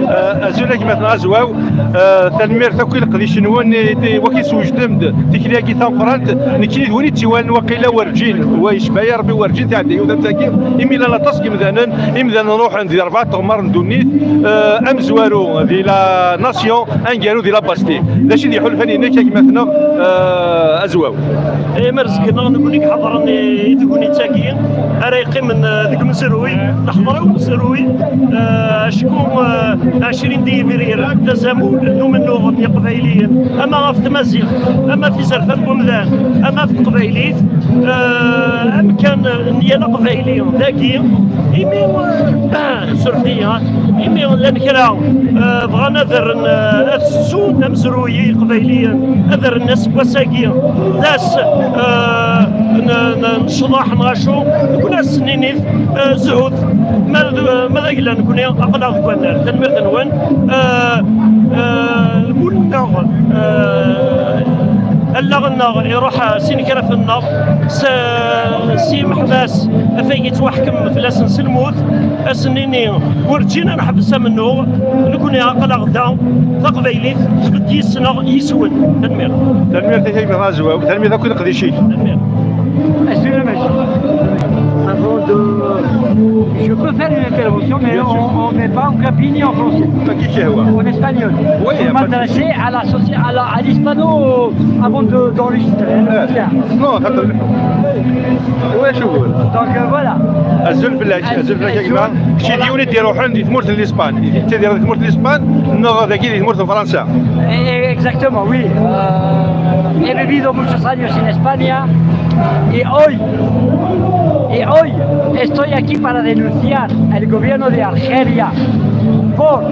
Eh, azul a gma-tneɣ Azwaw. Eh, tanemmirt akk i leqdic-nwen, i, i, wagi teswejdem-d tikli-agi tameqqrant. Nekkini d win i tt-iwalan waqila werǧin, wa yecba-yi Rebbi, werǧin tɛedda yiwet am tagi, imi llan aṭas n yimdanen, imdanen ruḥen di rebɛa teɣmar n ddunit, eh, amezwaru di la Nation, aneggaru di la Bastille. D acu i d iḥulfan-inek a gma-tneɣ, eh, Azwaw? Imerzgen-nneɣ, nekkni iḥeḍren i, i tegnit-agi, ara yeqqimen, eh, deg umezruy, neḥḍer i umezruy, eh, acku, eh, ɛecrin di yebrir, d azamul n umennuɣ n Yeqbayliyen, ama ɣef tmaziɣt, ama ɣef izerfan n wemdan, ama ɣef teqbaylit, eh, amkan n yal aqbayli dagi, imi, eh, suref-iyi, imi llan kra, eh, bɣan ad rren, eh, ad ssun amezruy i Yeqbayliyen, ad rren aseggas-agi d ass, eh, n, n, n ccḍeḥ neɣ acu, nekkni ad sen-nini, eh, zhut, ma d, ma d agla nekkni aql-aɣ deg wannar. Tanemmirt-nwen. Eh, eh, lmul-nneɣ, eh, allaɣ-nneɣ iruḥ s inekraf-nneɣ, s, s yimeḥbas afay yettwaḥkem fell-asen s lmut, ad sen-nini werǧin ad neḥbes amennuɣ, nekkni aql-aɣ da, taqbaylit tbedd yis-neɣ yis-wen. Tanemmirt. Tanemmirt-ik a gma Azwaw, tanemmirt akk i leqdic-ik. Tanemmirt. Excusez-moi. Avant de, je peux faire une intervention, mais on, on met pas en kabyle en français. Pas qui c'est, ouais. En espagnol. Oui, y a pas de souci. Je m'adressais à la soci-, à la, à l'hispano avant de, d'enregistrer, hein. Euh, non, attends. Ouais, je vois. Donc, euh, voilà. Azul fell-ak, azul fell-ak a gma. Kečč d yiwen i d-iruḥen di tmurt n Lispan. Yettiddir di tmurt n Lispan, neɣ dagi di tmurt n Fransa? Eh, exactement, oui. Eh, he vivido muchos años en España y hoy, y hoy estoy aquí para denunciar al gobierno de Argelia por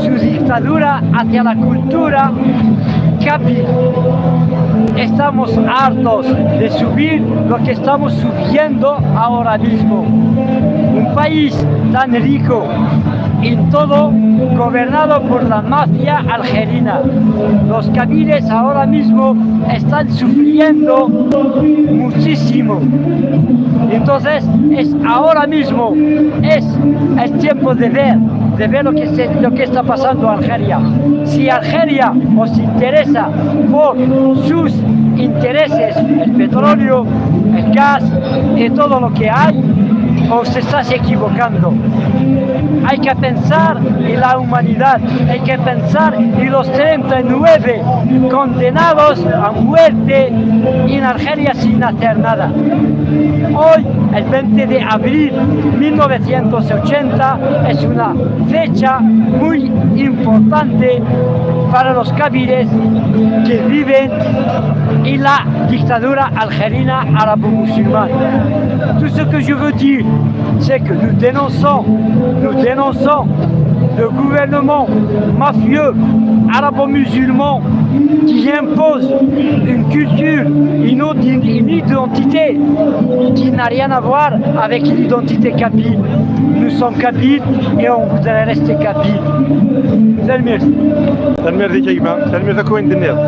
su dictadura hacia la cultura kabyle. Estamos hartos de subir lo que estamos subiendo ahora mismo. Un país tan rico en todo, gobernado por la mafia algerina. Los kabyles ahora mismo están sufriendo muchísimo. Entonces, es ahora mismo, es el tiempo de ver, de ver lo que se, lo que está pasando en Argelia. Si Argelia os interesa por sus intereses el petróleo, el gas y todo lo que hay, os estás equivocando. Hay que pensar en la humanidad, hay que pensar en los treinta y nueve condenados a muerte en Argelia sin hacer nada. Hoy, el veinte de abril de mil novecientos ochenta, es una fecha muy importante para los kabyles que viven en la dictadura algérina arabo-musulmane. Tout ce que je veux dire, c'est que nous dénonçons, nous dénonçons le gouvernement mafieux arabo-musulman qui impose une culture, une, autre- une identité qui n'a rien à voir avec l'identité kabyle. Nous sommes kabyles et on voudrait rester kabyles. C'est le mieux. Tanemmirt-ik a gma, tanemmirt akk ayen d-tenniḍ.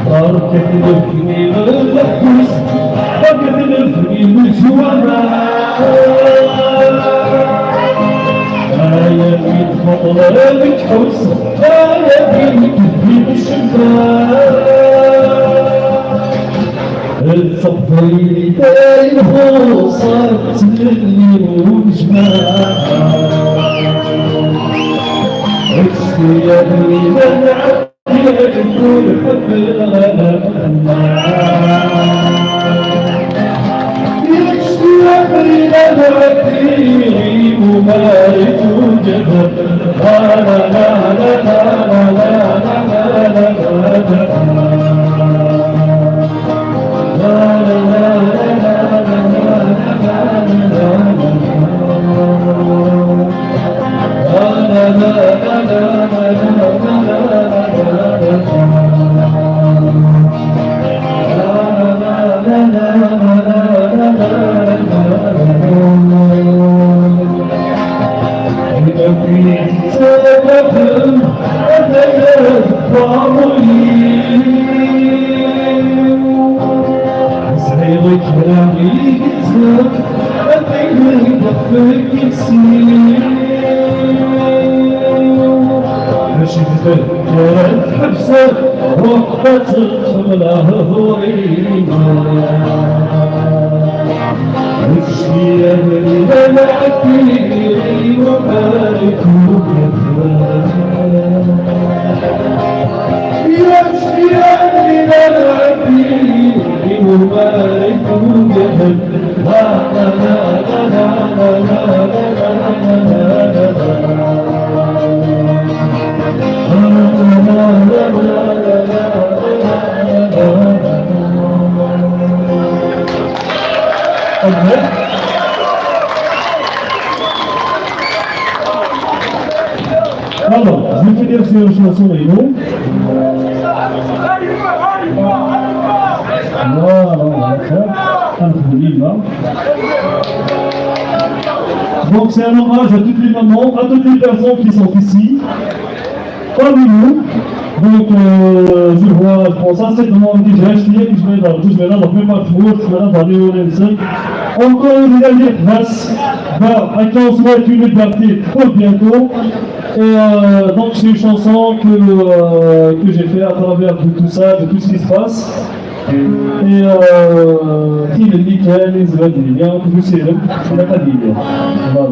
Barket lefni leḥbus, barket lefni leǧwara. Aya mi tfeḍleḍ tḥus, aya mi tebbi ccemma. D taqbaylit ay nxuṣṣer ttnelli unejmaɛ. Ečč-iyi abrid ad nɛeddi. Mačči d tura tḥebseḍ, ruḥ ad tedxel lehdur-im. Ečč-iyi abrid ad nɛeddi, wamar i kem-wwteɣ. Ečč-iyi abrid ad nɛeddi, wamar i kem-wwteɣ. Alors, je vais finir sur une chanson et nous. Voilà, voilà, voilà. Alhamdulillah. Donc c'est un hommage à toutes les mamans, à toutes les personnes qui sont ici, parmi nous. Donc euh, je vois, je pense, assez de monde déjà, je dis que je vais là, je vais là, donc même pas de mots, je vais là, dans les hauts, les secs. Encore une dernière place, bah, à qui on souhaite une liberté pour bientôt. Et euh, donc c'est une chanson que, euh, que j'ai fait à travers de tout ça, de tout ce qui se passe. Et euh, il est nickel, il se va bien, tout c'est là, il a pas d'idée. Voilà.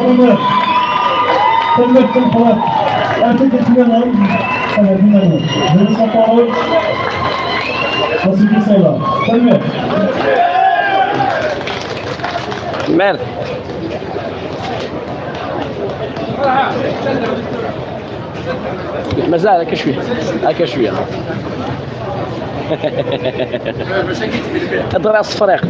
Tanemmirt, tanemmirt, tanemmirt. Arrêtez de tenir la langue. Ça va venir. Je laisse la parole à ceux qui sont là. Tanemmirt. Merde. مازال هكا شويه، هكا شويه. اضرب الصفريق.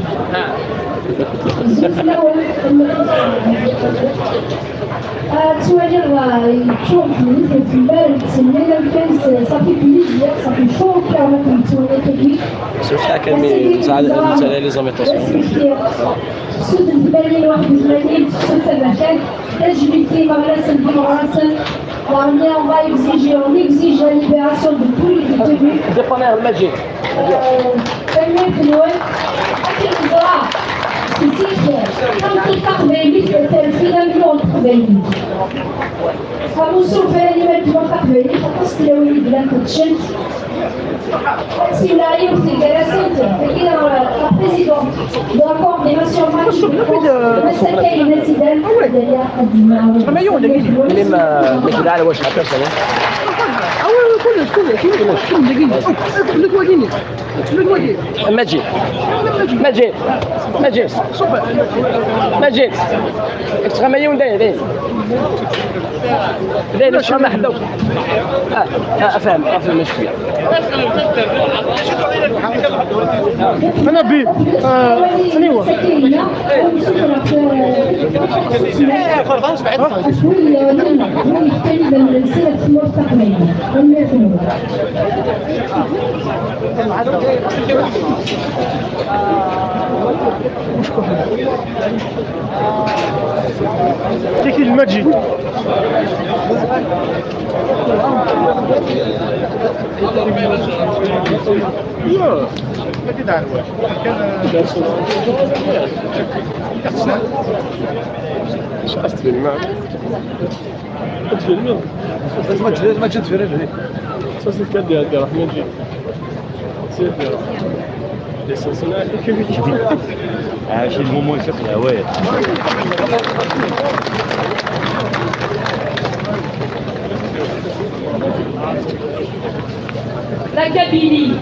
Ttwaliɣ, euh, yettcuṛ ddunit n tmara n tsemmi, amek kan, ça fait plaisir, ça fait chaud au cœur ma nettwali akkagi. Surtout kan mi nesɛa, nesɛa les invitations. Sut n tmanyin waḥed u tmanyin, tefsut taberkant, tajmilt i imeɣrasen d imeɣrasen. L'armée, on va exiger, on exige la libération de tous les détenus. Dépanneur Maǧid. Euh, tanemmirt-nwen. Akken neẓra, si zik, tameṭṭut taqbaylit, terfed amyuɣ n teqbaylit. Amussu ufran iman n tmurt taqbaylit, aṭas n tlawin i d-llant qedcent. Ad siwleɣ yiwet gar-asent, tagi, euh, la présidente de la coordination match de France, Mass Akay Nazidan, Dalia Adima. Même, euh, mais je vais aller voir, je rappelle, ça va. Ah oui, oui, كلش، كلش، كلش، كلش، دقيقة. كلش واقفين. كلش واقفين. Maǧid. Maǧid. Maǧid. Maǧid. Maǧid. اكتغميون داين، داين. داين، اكتغمى حدوك. آه، آه، افهم، افهم شوية. انا بي، آه، انا هو. تكي المجد. لا. ما كيدعرفوش. كان شخص في الماء. تفيلمي؟ ما تجي، ما تجي تفيلمي. Ça, c'est le cas de Abderrahmane Djil. C'est bien. L'essentiel, c'est que lui. Ah, c'est le moment, il fait, ah ouais. La Kabylie,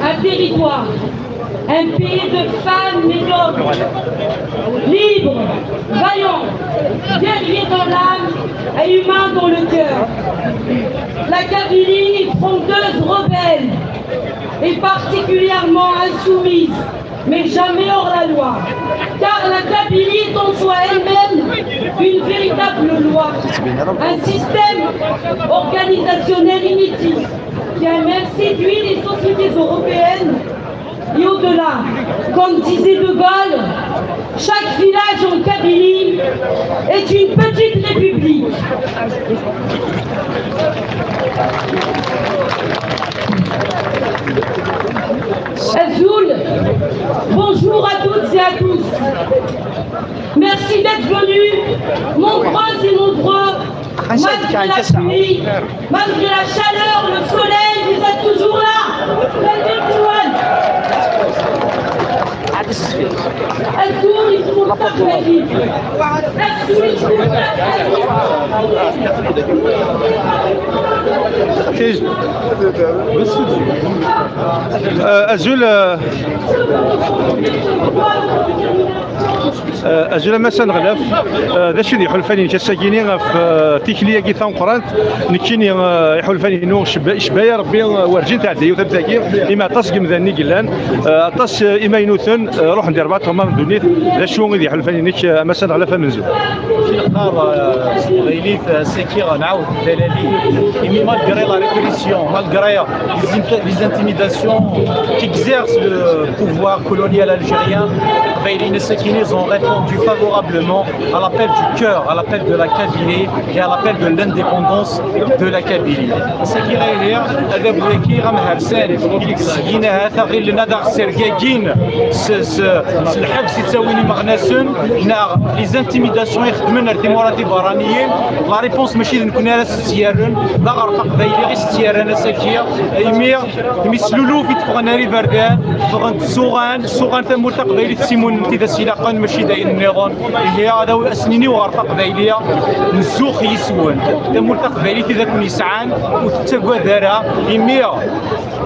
un territoire, un pays de femmes et d'hommes, libres, vaillants, guerriers dans l'âme et humains dans le cœur. La Kabylie, frondeuse, rebelle et particulièrement insoumise, mais jamais hors la loi. Car la Kabylie est en soi elle-même une véritable loi, un système organisationnel inutile qui a même séduit les sociétés européennes et au-delà. Comme disait De Gaulle, chaque village en Kabylie est une petite république. Azul, bon Bonjour à toutes et à tous. Merci d'être venus, nombreuses et nombreux, malgré la pluie, malgré la chaleur, le soleil, vous êtes toujours là. Welcome, everyone. Est-ce que vous pouvez faire la vie ? Est-ce que vous pouvez faire la vie ? Euh, azul, euh, euh, azul a Mass Aneɣlaf. Euh, d acu i d iḥulfan-inek ass-agi-ni ɣef, euh, tikli-agi tameqqrant? Nekkini, euh, iḥulfan-inu cebba-, cebba-ya Rebbi, euh, werǧin tɛedda yiwet am tagi, imi aṭas n yimdanen i yellan, euh, aṭas, euh, imaynuten, euh, ruḥen di rebɛa tɣemmar n ddunit. D acu i d iḥulfan-inek, euh, a Mass Aneɣlaf amenzu? Qqar, euh, s teqbaylit, euh, saki nɛawed talali, imi malgré la répression, malgré les int- les intimidations qu'exerce le pouvoir colonial algérien, les Iqbayliyen ass-agi-ni, ils ont répondu favorablement à l'appel du cœur, à l'appel de la Kabylie et à l'appel de l'indépendance de la Kabylie. Ass-agi ihi, adabu-agi amhersan, i yesgin ahat aɣ-illen ad aɣ-ssergagin s, s, s lḥebs i ttawin imeɣnasen, neɣ les intimidations i xeddmen ar timura tiberraniyin. La réponse mačči d nekkni ara s-tt-yerren, d aɣref aqbayli i s-tt-yerran ass-agi, imi, imi s luluf i d-ffɣen ar iberdan, ffɣen-d suɣan, suɣan tamurt taqbaylit s imunen i d as-ilaqen, mačči d ayen nniḍen. Ihi, ad aw-, ad s-nini i uɣref aqbayli, nzux yis-wen. Tamurt taqbaylit i d akun yesɛan, ur tettagad ara, imi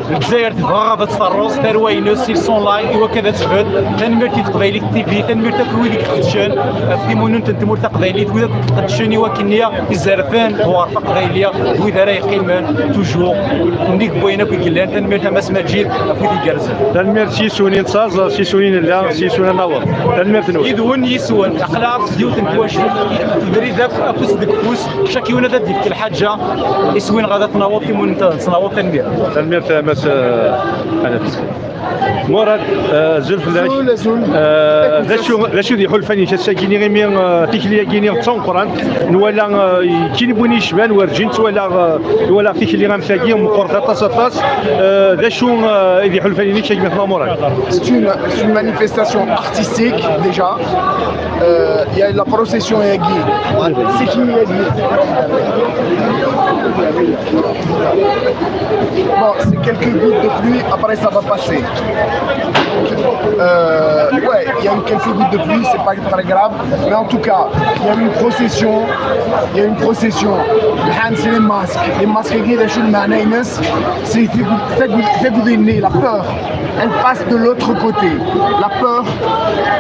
Lezzayer tebɣa ad tt-terreẓ, tarwa-ines, ils sont là, i wakka ad tbedd. Tanemmirt i Teqbaylit T V, tanemmirt akk i wid i iqeddcen ɣef timunent n tmurt taqbaylit, wid akk i iqeddcen i wakken-nni izerfen ɣer taqbayli, d wid ara yeqqimen toujours nnig n wayen akk i yellan. Tanemmirt a Mass Maǧid ɣef wid igerrzen. Tanemmirt s yisuni n tẓaẓ, s yisuni nella, s yisuni ad naweḍ. Tanemmirt-nwen. Yid-wen, yis-wen, aql-aɣ s yiwet n twacult, tebrid akk afus deg ufus, cak yiwen ad d-yefk lḥaǧa, iswi-nneɣ ad t-naweḍ, timunent ad tt-naweḍ. Tanemmirt. Tanemmirt a Mass, eh, Anas. Murad, eh, azul fell-ak. Azul, azul. Eh, d acu, d acu d iḥulfan-ik ass-agi-ni, imi, eh, tikli-agi-ni d tameqqrant, nwala, eh, kini n win yecban, werǧin ttwalaɣ, eh, nwala tikli am tagi, meqqret aṭas, aṭas. Eh, d acu, eh, i d iḥulfan-inek, a gma Murad? C'est une, c'est une manifestation artistique, déjà. Euh, Il y a la procession Yagi. C'est qui Yagi? Bon, c'est quelques gouttes de pluie, après ça va passer. Euh, ouais, il y a eu quelques gouttes de pluie, c'est pas très grave. Mais en tout cas, il y a eu une procession. Il y a eu une procession. الحين c'est les masques. Les masques, c'est شنو معناه؟ C'est, c'est, c'est, c'est la peur. Elle passe de l'autre côté. La peur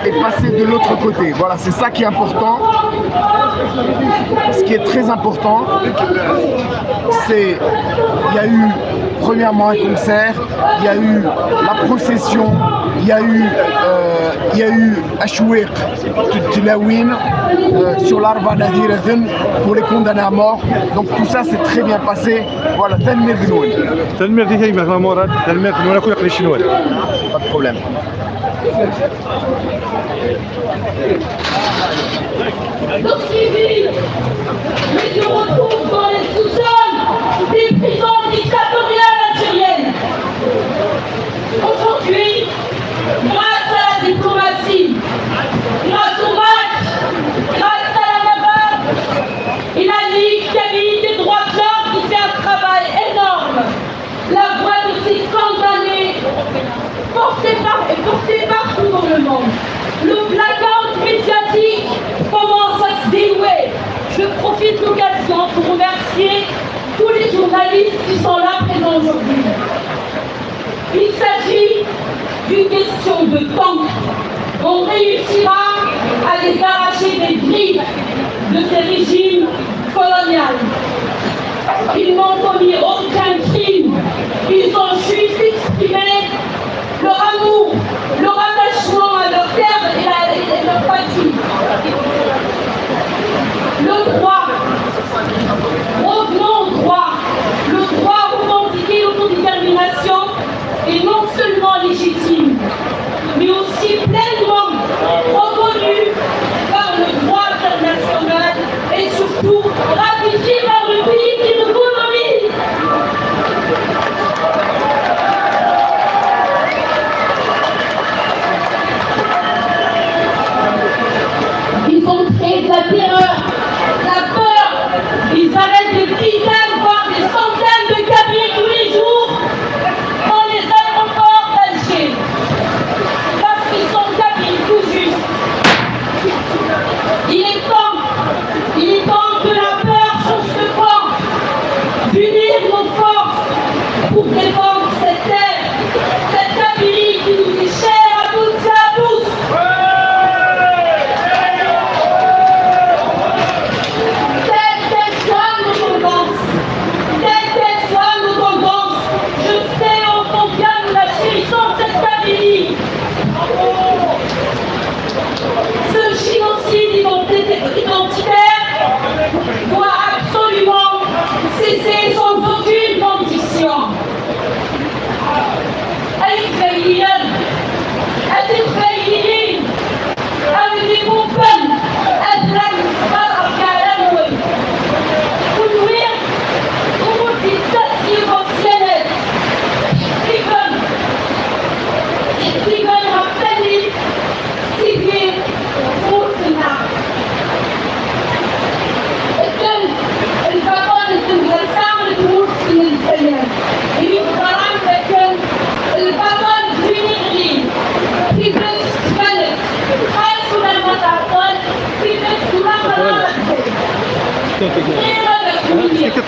est passée de l'autre côté. Voilà, c'est ça qui est important. Ce qui est très important, c'est il y a eu premièrement un concert, il y a eu la procession, il y a eu, euh, il y a eu Ashwiq Tilawin, euh, sur l'arbre Nadir pour les condamnés à mort. Donc tout ça s'est très bien passé. Voilà, tanemmirt-nwen. Tanemmirt i gma Murad, tanemmirt-nwen akk i yiqeddicen-nwen. Pas de problème. Poursuivi, mais je retrouve dans les sous-sols des prisons dictatoriales algériennes. Aujourd'hui, grâce à la diplomatie, grâce au match, grâce à la navale et la Ligue Kabylie des droits de l'homme qui fait un travail énorme, la voix de ces condamnés portée par, est portée partout dans le monde. Le blackout médiatique commence à se dénouer. Je profite de l'occasion pour remercier tous les journalistes qui sont là présents aujourd'hui. Il s'agit d'une question de temps. On réussira à les arracher des griffes de ces régimes colonial. Ils n'ont commis aucun crime. Ils ont juste exprimé leur amour, leur attachement à leur terre et, la, et leur patrie. Le droit, revenons au droit. Le droit à revendiquer l'autodétermination est non seulement légitime, mais aussi pleinement reconnu par le droit international et surtout ratifié par le pays qui nous colonisent.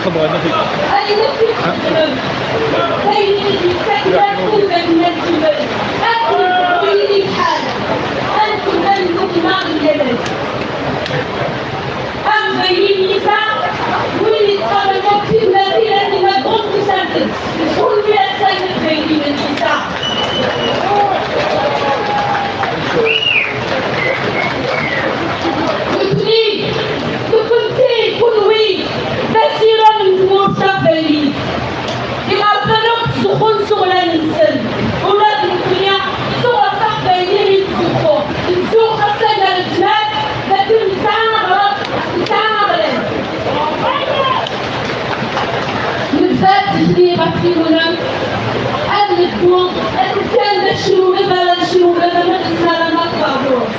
Ayen akk i txeddmem, d ayen i d-yettak lqut ad nnazzul akken yebɣu yili lḥal. Antum d amdukna n yal ass. Aqbayli n Lisa, win yettqamen akk tiwlatin akken ad ɣunt userded, d kunwi ass-a n Iqbayliyen n Lisa. Nekkni, nekkenti, kunwi, d asirem n tmurt taqbaylit. Iɣerfan akk ttzuxxun s uɣlan-nsen. Ula d nekkni, ttuɣer taqbaylit i ttzuxxuɣ. Ttzuxxuɣ xas ala leǧnas, d akken nesɛa aɣref, nesɛa aɣlan. Nebda tikli ɣef yiwunem, ad neddu, ad nefkan d acrureb ara necrureb, ama d asma ara naf ɣer ɣur-s.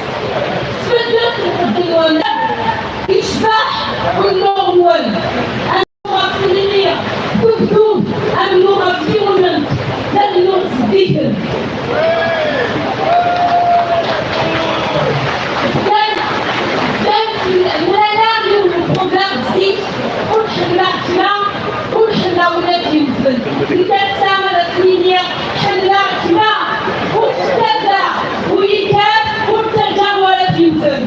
Sfeddut lqedd-nwen, yecbeḥ unuɣ-nwen. Amennuɣ ɣef tnelli, tugdut, amennuɣ ɣef tiwunem, d amennuɣ zeddigen. Zgan, zgan mlaleɣ yiwen n uproverbe zik, ur ḥemmleɣ kra, ur ḥemmleɣ ula d yiwten. Nekk ass-a ad as-iniɣ, ḥemmleɣ kra, ur ttabaɛ, ur yekkat, ur ttaǧǧaɣ wara d yiwten.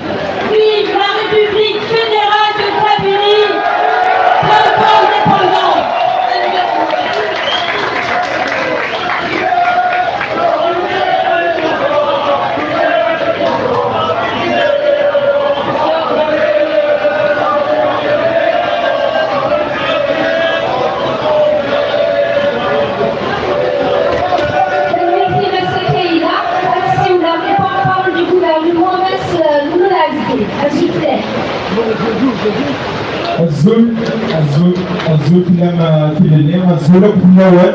Vive la République fédérale de Kabylie, peuple indépendant. Tanemmirt i Mass Kayla, ad tessiwleḍ i porte-parole du gouvernement, Mass, euh, Louis Azdi. Azul fell-ak. Azul, azul, azul fell-am, a tilelli, azul akk fell-awen.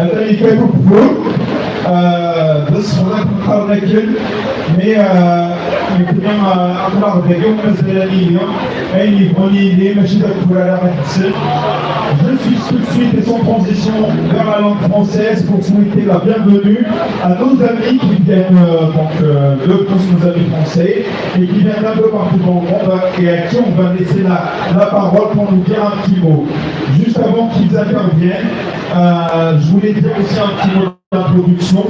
Atan yekkat ugeffur, euh, d ṣṣeḥ ad qqaren akken, mais, euh, nekkni, euh, aql-aɣ dagi, mazal ad nili, ayen yebɣun yili, mačči d ageffur ara ɣ-iteddsen. Je suis tout de suite et sans transition vers la langue française pour souhaiter la bienvenue à nos amis qui viennent, euh, donc, euh, de tous nos amis français et qui viennent un peu partout dans le monde et à qui on va laisser la, la parole pour nous dire un petit mot. Juste avant qu'ils interviennent, euh, je voulais dire aussi un petit mot d'introduction.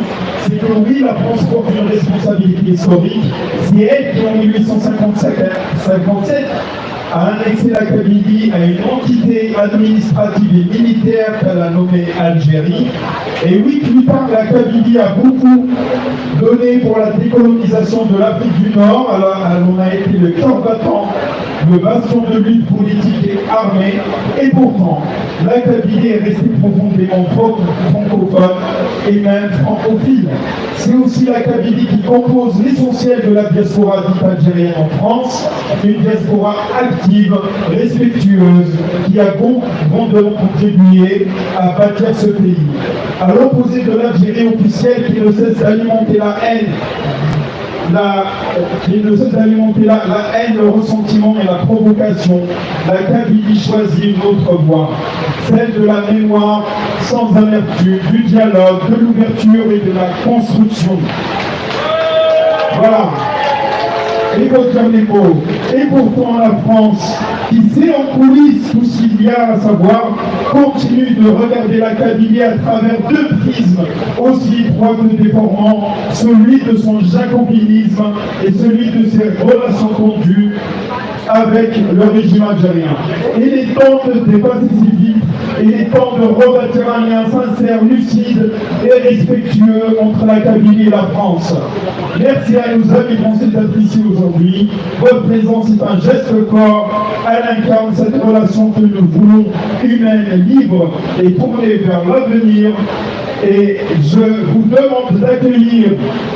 C'est que oui, la France porte une responsabilité historique. C'est elle qui, en mille huit cent cinquante-sept, cinquante-sept, a annexé la Kabylie à une entité administrative et militaire qu'elle a nommée Algérie. Et oui, plus tard, la Kabylie a beaucoup donné pour la décolonisation de l'Afrique du Nord. Alors, elle en a été le cœur battant, le bastion de lutte politique et armée. Et pourtant, la Kabylie est restée profondément fran-, francophone et même francophile. C'est aussi la Kabylie qui compose l'essentiel de la diaspora dite algérienne en France, une diaspora active, respectueuse, qui a grand-, grandement contribué à bâtir ce pays. À l'opposé de l'Algérie officielle qui ne cesse d'alimenter la haine, la, qui ne cesse d'alimenter la, la haine, le ressentiment et la provocation, la Kabylie choisit une autre voie, celle de la mémoire sans amertume, du dialogue, de l'ouverture et de la construction. Voilà. Et votre dernier mot. Et pourtant, la France, qui sait en coulisses tout ce qu'il y a à savoir, continue de regarder la Kabylie à travers deux prismes aussi étroits que déformants, celui de son jacobinisme et celui de ses relations tendues avec le régime algérien. Il est temps de dépasser ces vides, il est temps de rebâtir un lien sincère, lucide et respectueux entre la Kabylie et la France. Merci à nos amis français d'être ici aujourd'hui. Votre présence est un geste fort. Elle incarne cette relation que nous voulons humaine, libre et tournée vers l'avenir. Et je vous demande d'accueillir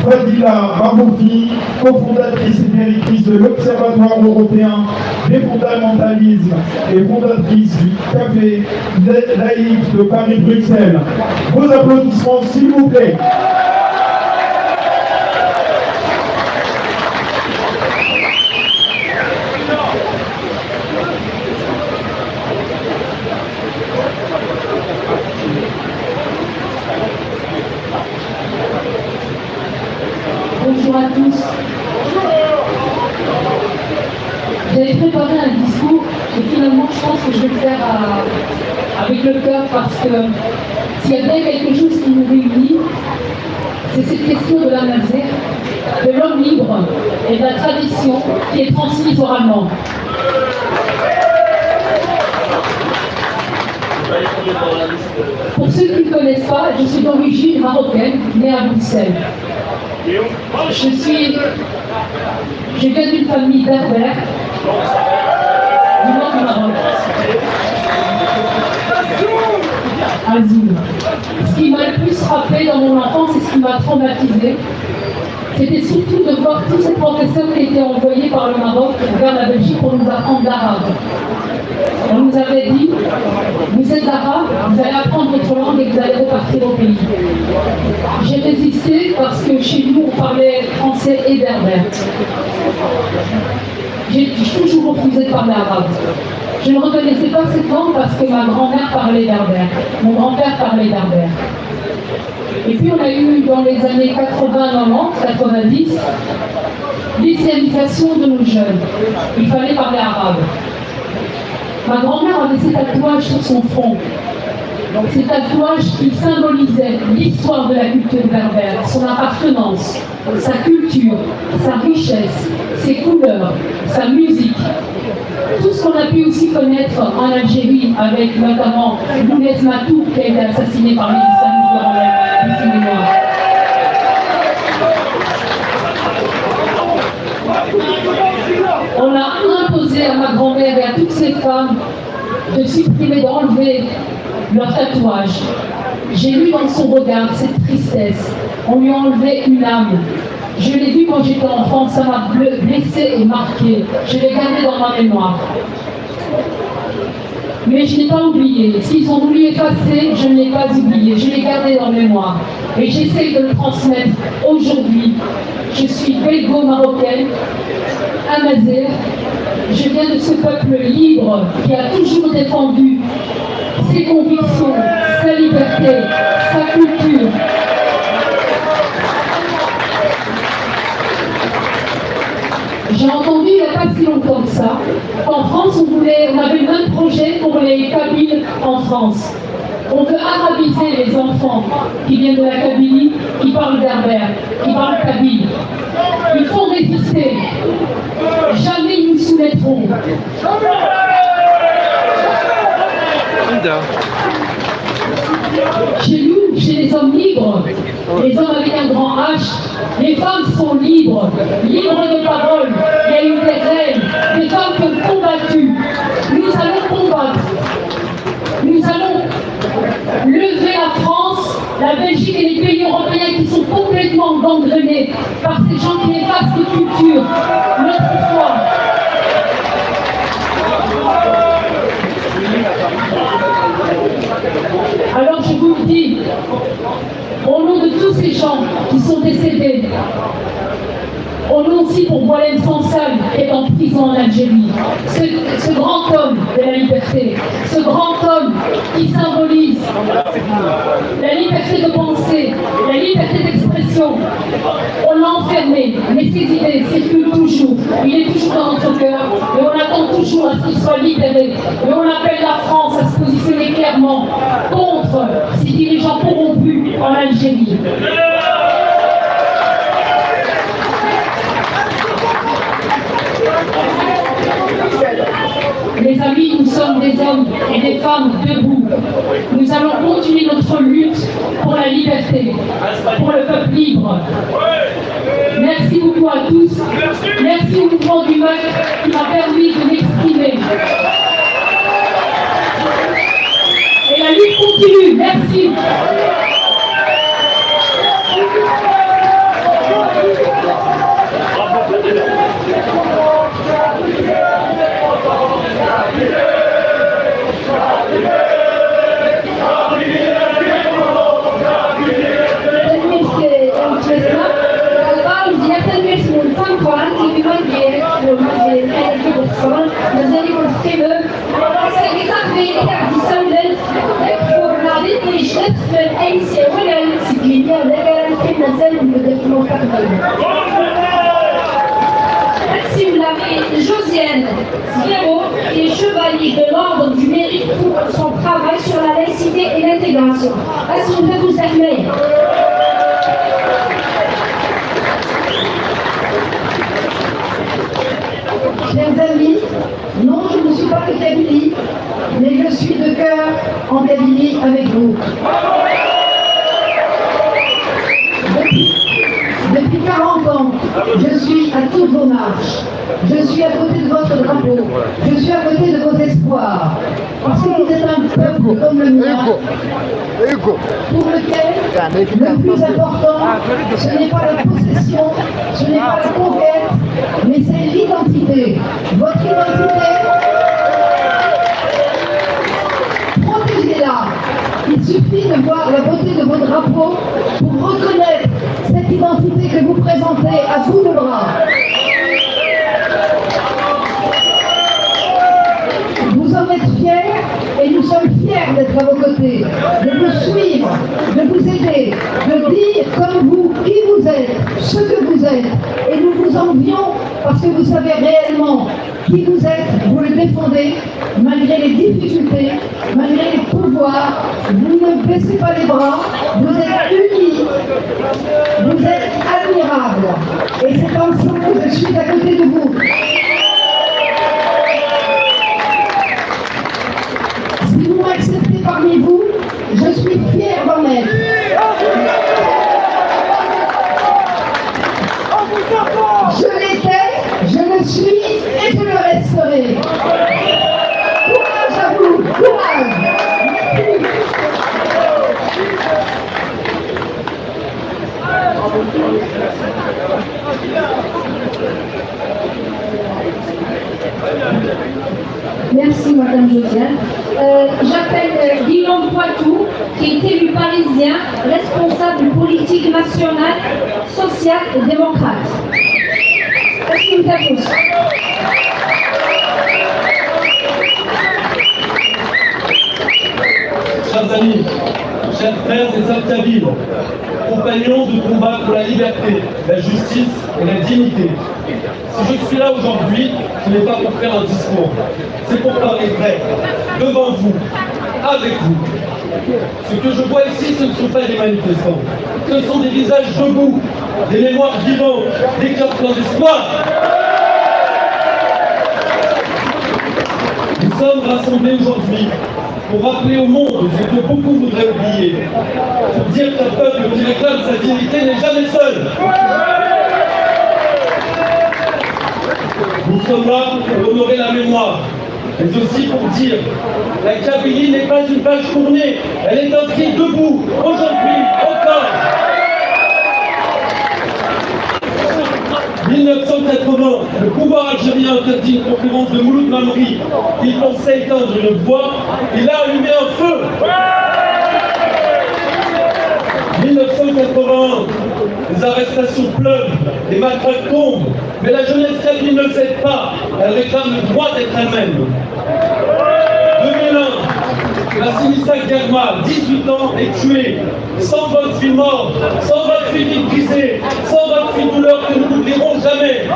Fadila Maroufi, cofondatrice et directrice de l'Observatoire européen des fondamentalismes et fondatrice du Café laïque de Paris-Bruxelles. Vos applaudissements, s'il vous plaît. Bonjour à tous. J'avais préparé un discours et finalement je pense que je vais le faire à, S'il y a bien quelque chose qui nous réunit, c'est cette question de la Mazère, de l'homme libre et de la tradition qui est transmise oralement. Pour ceux qui ne connaissent pas, je suis d'origine marocaine, née à Bruxelles. Je suis, je viens d'une famille berbère du nord du Maroc. Azul. Ce qui m'a le plus frappé dans mon enfance et ce qui m'a traumatisé, c'était surtout de voir tous ces professeurs qui étaient envoyés par le Maroc vers la Belgique pour nous apprendre l'arabe. On nous avait dit, vous êtes arabe, vous allez apprendre votre langue et vous allez repartir au pays. J'ai résisté parce que chez nous, on parlait français et berbère. J'ai toujours refusé de parler arabe. Je ne reconnaissais pas cette langue parce que ma grand-mère parlait berbère, mon grand-père parlait berbère. Et puis on a eu dans les années quatre-vingts, quatre-vingt-dix, l'islamisation de nos jeunes. Il fallait parler arabe. Ma grand-mère avait ces tatouages sur son front. Ces tatouages qui symbolisaient l'histoire de la culture berbère, son appartenance, sa culture, sa richesse, ses couleurs, sa musique. Tout ce qu'on a pu aussi connaître en Algérie, avec notamment Lounès Matou, qui a été assassinée par les islamistes durant la décennie noire. On a imposé à ma grand-mère et à toutes ces femmes de supprimer, d'enlever leurs tatouages. J'ai lu dans son regard cette tristesse. On lui a enlevé une âme. Je l'ai vu quand j'étais enfant, ça m'a ble-, blessé et marqué. Je l'ai gardé dans ma mémoire. Mais je n'ai pas oublié. S'ils ont voulu effacer, je ne l'ai pas oublié. Je l'ai gardé dans ma mémoire. Et j'essaye de le transmettre aujourd'hui. Je suis belgo-marocaine, amazère. Je viens de ce peuple libre qui a toujours défendu ses convictions, sa liberté, sa culture. J'ai entendu il n'y a pas si longtemps que ça qu'en France, on voulait, on avait le même projet pour les Kabyles en France. On veut arabiser les enfants qui viennent de la Kabylie, qui parlent berbère, qui parlent kabyle. Il faut résister. Jamais ils nous soumettront. Chez nous, chez les hommes libres, les hommes avec un grand H, les femmes sont libres, libres de parole. Il y a eu des reines, des femmes qui ont combattu. Nous allons combattre. Nous allons lever la France, la Belgique et les pays européens qui sont complètement gangrénés par ces gens qui effacent notre culture, notre histoire. Alors je vous le dis, au nom de tous ces gens qui sont décédés, au nom aussi pour Boualem Sansal, qui est en prison en Algérie, ce, ce grand homme de la liberté, ce grand homme qui symbolise la liberté de penser, la liberté d'expression. On l'a enfermé, mais ses idées circulent toujours. Il est toujours dans notre cœur et on attend toujours à ce qu'il soit libéré. Et on appelle la France à se positionner clairement contre ces dirigeants corrompus en Algérie. Les amis, nous sommes des hommes et des femmes debout. Nous allons continuer notre lutte pour la liberté, pour le peuple libre. Merci beaucoup à tous. Merci au mouvement du MAK qui m'a permis de m'exprimer. Et la lutte continue. Merci. Tanemmirt i umeslay-a. Dɣa, Mezya, tanemmirt-nwen d tameqqrant i Iman Gayet, Iman Gayet, ayen akka d-xeṣren, mazal-iken teqqimem. Sagi d taqbaylit i ɣ-d-yessawlen, ageffur-nneɣ d iṭij, d adfel, ayen s-yawalen seg yimi, d agar ad neqqim mazal nbedd ɣef tmurt taqbaylit. Ad simleɣ. Josiane Sguerro, qui est chevalier de l'ordre du mérite pour son travail sur la laïcité et l'intégration. Est-ce que vous êtes Chers amis, non, je ne suis pas de Kabylie, mais je suis de cœur en Kabylie avec vous. Depuis, depuis quarante ans, je suis à toutes vos marches. Je suis à côté de votre drapeau. Je suis à côté de vos espoirs. Parce que vous êtes un peuple comme le mien, pour lequel le plus important, ce n'est pas la possession, ce n'est pas la conquête, mais c'est l'identité. Votre identité, protégez-la. Il suffit de voir la beauté de vos drapeaux pour reconnaître cette identité que vous présentez à bout de bras. Vous en êtes fiers et nous sommes fiers d'être à vos côtés, de vous suivre, de vous aider, de dire comme vous qui vous êtes, ce que vous êtes. Et nous vous envions parce que vous savez réellement qui vous êtes, vous le défendez, malgré les difficultés, malgré les pouvoirs, vous ne baissez pas les bras, vous êtes unis, vous êtes admirables. Et c'est ensemble que je suis à côté de vous. Si vous m'acceptez parmi vous, je suis fière d'en être. Je l'étais, je le suis et je le resterai. Courage à vous, courage. Merci. Merci, Madame Josiane. Euh, j'appelle euh, Guillaume Poitou, qui est élu parisien, responsable politique nationale, social et démocrate. Est-ce que vous êtes tous Chers amis, chers frères et sœurs kabyles, compagnons de combat pour la liberté, la justice et la dignité, si je suis là aujourd'hui, ce n'est pas pour faire un discours, c'est pour parler vrai, devant vous, avec vous. Ce que je vois ici, ce ne sont pas des manifestants, ce sont des visages debout, des mémoires vivantes, des cœurs pleins d'espoir. Nous sommes rassemblés aujourd'hui pour rappeler au monde ce que beaucoup voudraient oublier, pour dire qu'un peuple qui réclame sa dignité n'est jamais seul. Nous sommes là pour honorer la mémoire, mais aussi pour dire la Kabylie n'est pas une page tournée, elle est un cri debout, aujourd'hui, encore. Mille neuf cent quatre-vingts, le pouvoir algérien interdit une conférence de Mouloud Mammeri. Il pensait éteindre une voix, il a allumé un feu. Mille neuf cent quatre-vingt-un, les arrestations pleuvent, les matraques tombent, mais la jeunesse kabyle ne cède pas, elle réclame le droit d'être elle-même. Deux mille un, Masinissa Guerma, dix-huit ans, est tué. Cent vingt-huit morts, cent vingt-huit vies brisées, cent vingt-huit douleurs que nous n'oublierons jamais.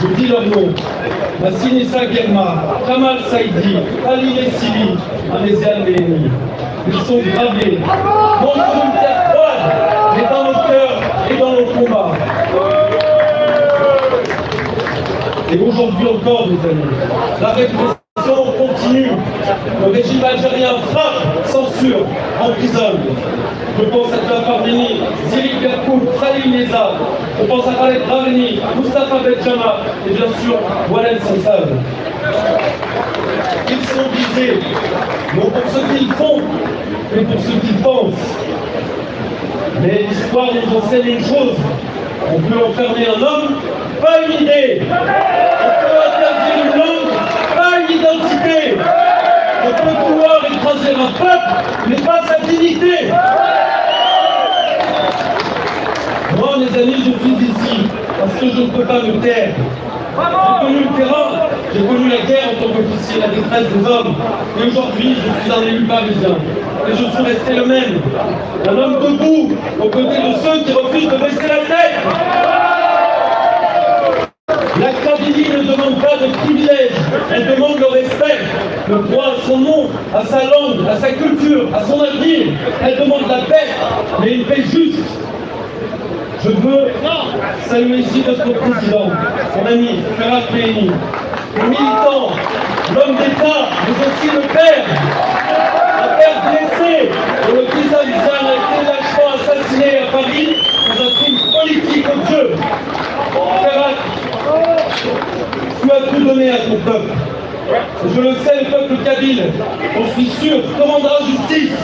Je dis leur nom. Masinissa Guerma, Kamal Saïdi, Ali Lessili, Améziane Léoni. Ils sont gravés, non sur une terre froide, mais dans nos cœurs et dans nos combats. Et aujourd'hui encore, mes amis, la répression continue. Le régime algérien frappe, censure, emprisonne. Je pense à Jafar Mini, Zilik Berkout, Khalil Neza. Je pense à Khaled Drareni, Moustapha Benjama et bien sûr Waled Sansal. Ils sont visés, non pour ce qu'ils font, mais pour ce qu'ils pensent. Mais l'histoire nous enseigne une chose. On peut enfermer un homme, pas une idée. On peut interdire une langue, pas une identité. On peut vouloir écraser un peuple, mais pas sa dignité. Moi, mes amis, je suis ici parce que je ne peux pas me taire. J'ai connu le terrain, j'ai connu la guerre en tant qu'officier, la détresse des hommes. Et aujourd'hui, je suis un élu parisien. Et je suis resté le même. Un homme debout aux côtés de ceux qui refusent de baisser la tête. La Kabylie ne demande pas de privilèges, elle demande le respect, le droit à son nom, à sa langue, à sa culture, à son avenir. Elle demande la paix, mais une paix juste. Je veux saluer ici notre président, mon ami Ferhat Mehini, le militant, l'homme d'État, mais aussi le père, un père blessé, dont le fils Hamza a été lâchement assassiné à Paris dans un crime politique odieux. Ferhat, tu as tout donné à ton peuple. Je le sais, le peuple kabyle, j'en suis sûr, te rendra justice.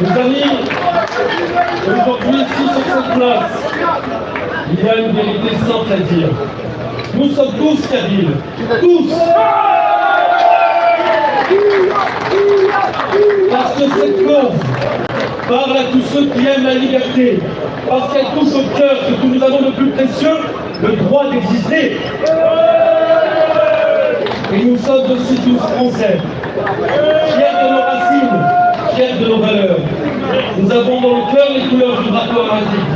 Mes amis, aujourd'hui ici sur cette place, il y a une vérité simple à dire. Nous sommes tous kabyles, tous. Parce que cette cause parle à tous ceux qui aiment la liberté, parce qu'elle touche au cœur ce que nous avons de plus précieux, le droit d'exister. Et nous sommes aussi tous français, fiers de nos racines, fiers de nos valeurs. Nous avons dans le cœur les couleurs du drapeau amazigh.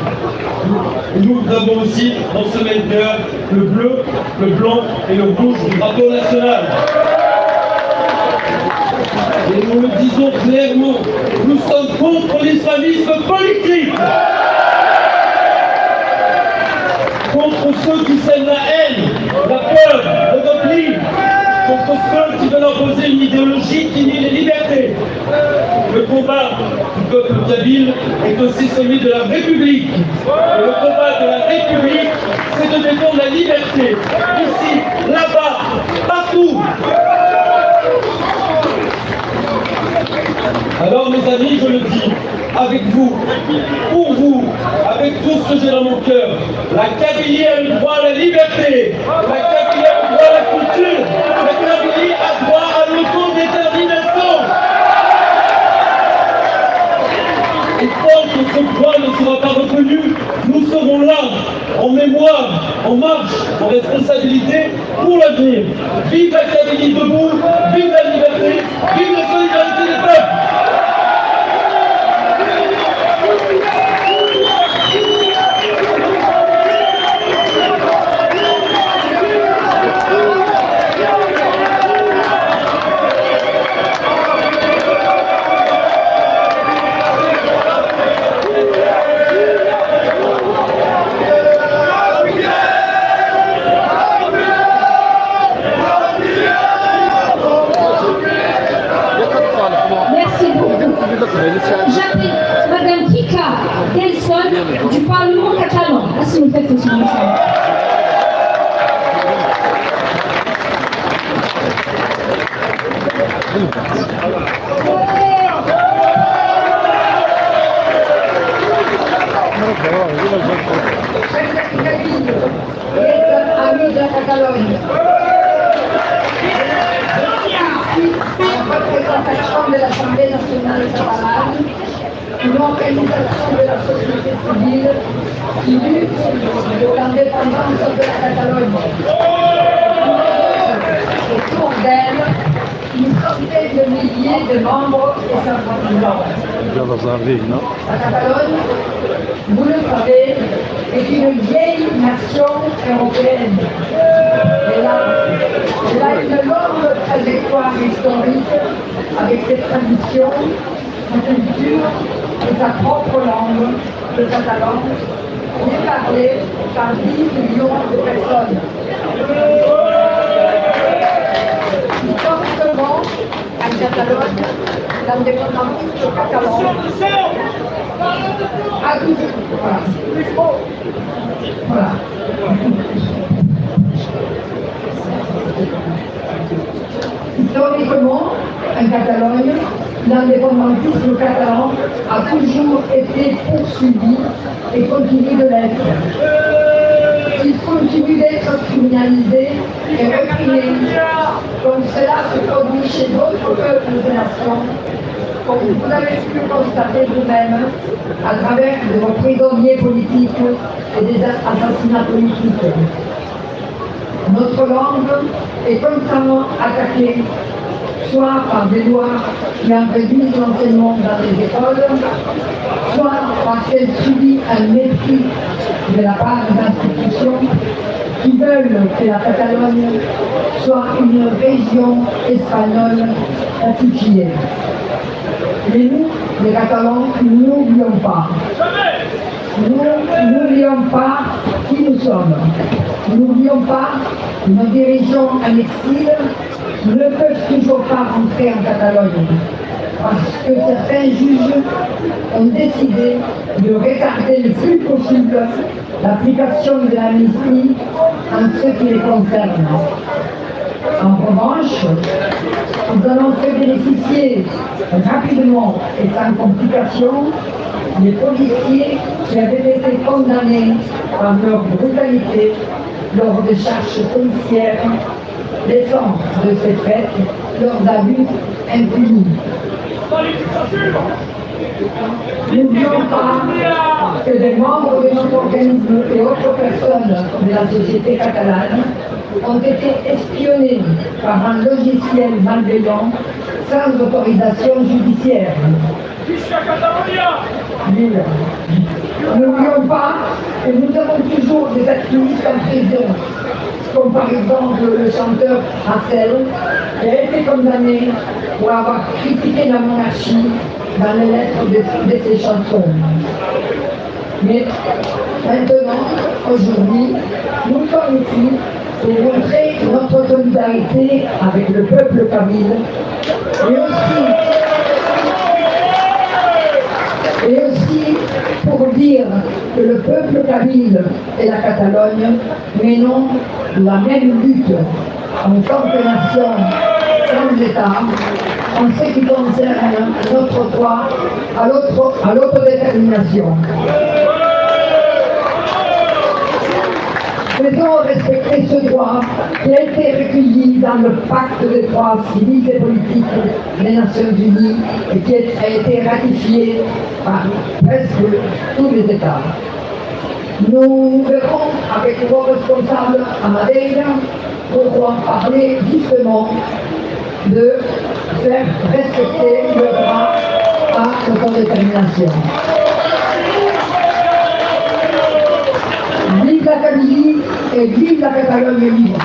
Et nous avons aussi dans ce même cœur le bleu, le blanc et le rouge du drapeau national. Et nous le disons clairement, nous sommes contre l'islamisme politique, contre ceux qui sèment la haine, la peur, le repli, contre ceux qui veulent imposer une idéologie qui nie les libertés. Le combat du peuple kabyle est aussi celui de la République. Et le combat de la République, c'est de défendre la liberté, ici, là-bas, partout. Alors, mes amis, je le dis, avec vous, pour vous, avec tout ce que j'ai dans mon cœur, la Kabylie a le droit à la liberté, la Kabylie a le droit à la culture, la Kabylie a droit à l'autodétermination. Et tant que ce droit ne sera pas reconnu, nous serons là, en mémoire, en marche, en responsabilité, pour l'avenir. Vive la Kabylie debout, vive la liberté, vive la solidarité des peuples. Merci beaucoup. J'appelle Madame Kika Delson du Parlement catalan. Ah, s'il vous plaît, faut se rendre. Amics de la Catalogne. Ici, en représentation de l'Assemblée nationale catalane, une organisation de la société civile qui lutte pour l'indépendance de la Catalogne. Autour d'elle, une centaine de milliers de membres et sympathisants. La Catalogne, vous le savez, est une vieille nation européenne. Elle a, elle a une longue trajectoire historique avec ses traditions, sa culture et sa propre langue, le catalan, qui est parlé par dix millions de personnes. Historiquement, en Catalogne, l'indépendantisme catalan a toujours, voilà. Voilà. Historiquement, en Catalogne, l'indépendantisme catalan a toujours été poursuivi et continue de l'être. Il continue d'être criminalisé et réprimé, comme cela se produit chez d'autres peuples et nations, Comme vous avez pu le constater vous-même à travers de vos prisonniers politiques et des assassinats politiques. Notre langue est constamment attaquée, soit par des lois qui interdisent l'enseignement dans les écoles, soit parce qu'elle subit un mépris de la part des institutions qui veulent que la Catalogne soit une région espagnole pacifiée. Mais nous, les Catalans, nous n'oublions pas. Nous n'oublions pas qui nous sommes. Nous n'oublions pas nos dirigeants en exil ne peuvent toujours pas rentrer en Catalogne parce que certains juges ont décidé de retarder le plus possible l'application de l'amnistie en ce qui les concerne. En revanche, nous allons faire bénéficier rapidement et sans complication les policiers qui avaient été condamnés par leur brutalité lors des charges policières, laissant de ces faits leurs abus impunis. N'oublions pas que des membres de notre organisme et autres personnes de la société catalane ont été espionnés par un logiciel malveillant sans autorisation judiciaire. N'oublions pas que nous avons toujours des activistes en prison, comme par exemple le chanteur Rachel, qui a été condamné pour avoir critiqué la monarchie dans les lettres de, de ses chansons. Mais maintenant, aujourd'hui, nous sommes ici pour montrer notre solidarité avec le peuple kabyle, mais aussi, et aussi pour dire que le peuple kabyle et la Catalogne menons la même lutte en tant que nation sans État en ce qui concerne notre droit à l'auto-, à l'autodétermination. Faisons respecter ce droit qui a été recueilli dans le pacte des droits civils et politiques des Nations Unies et qui a été ratifié par presque tous les États. Nous nous verrons avec vos responsables à Madeira pour en parler justement de faire respecter le droit à l'autodétermination. Vive la Kabylie et vive la Catalogne libre.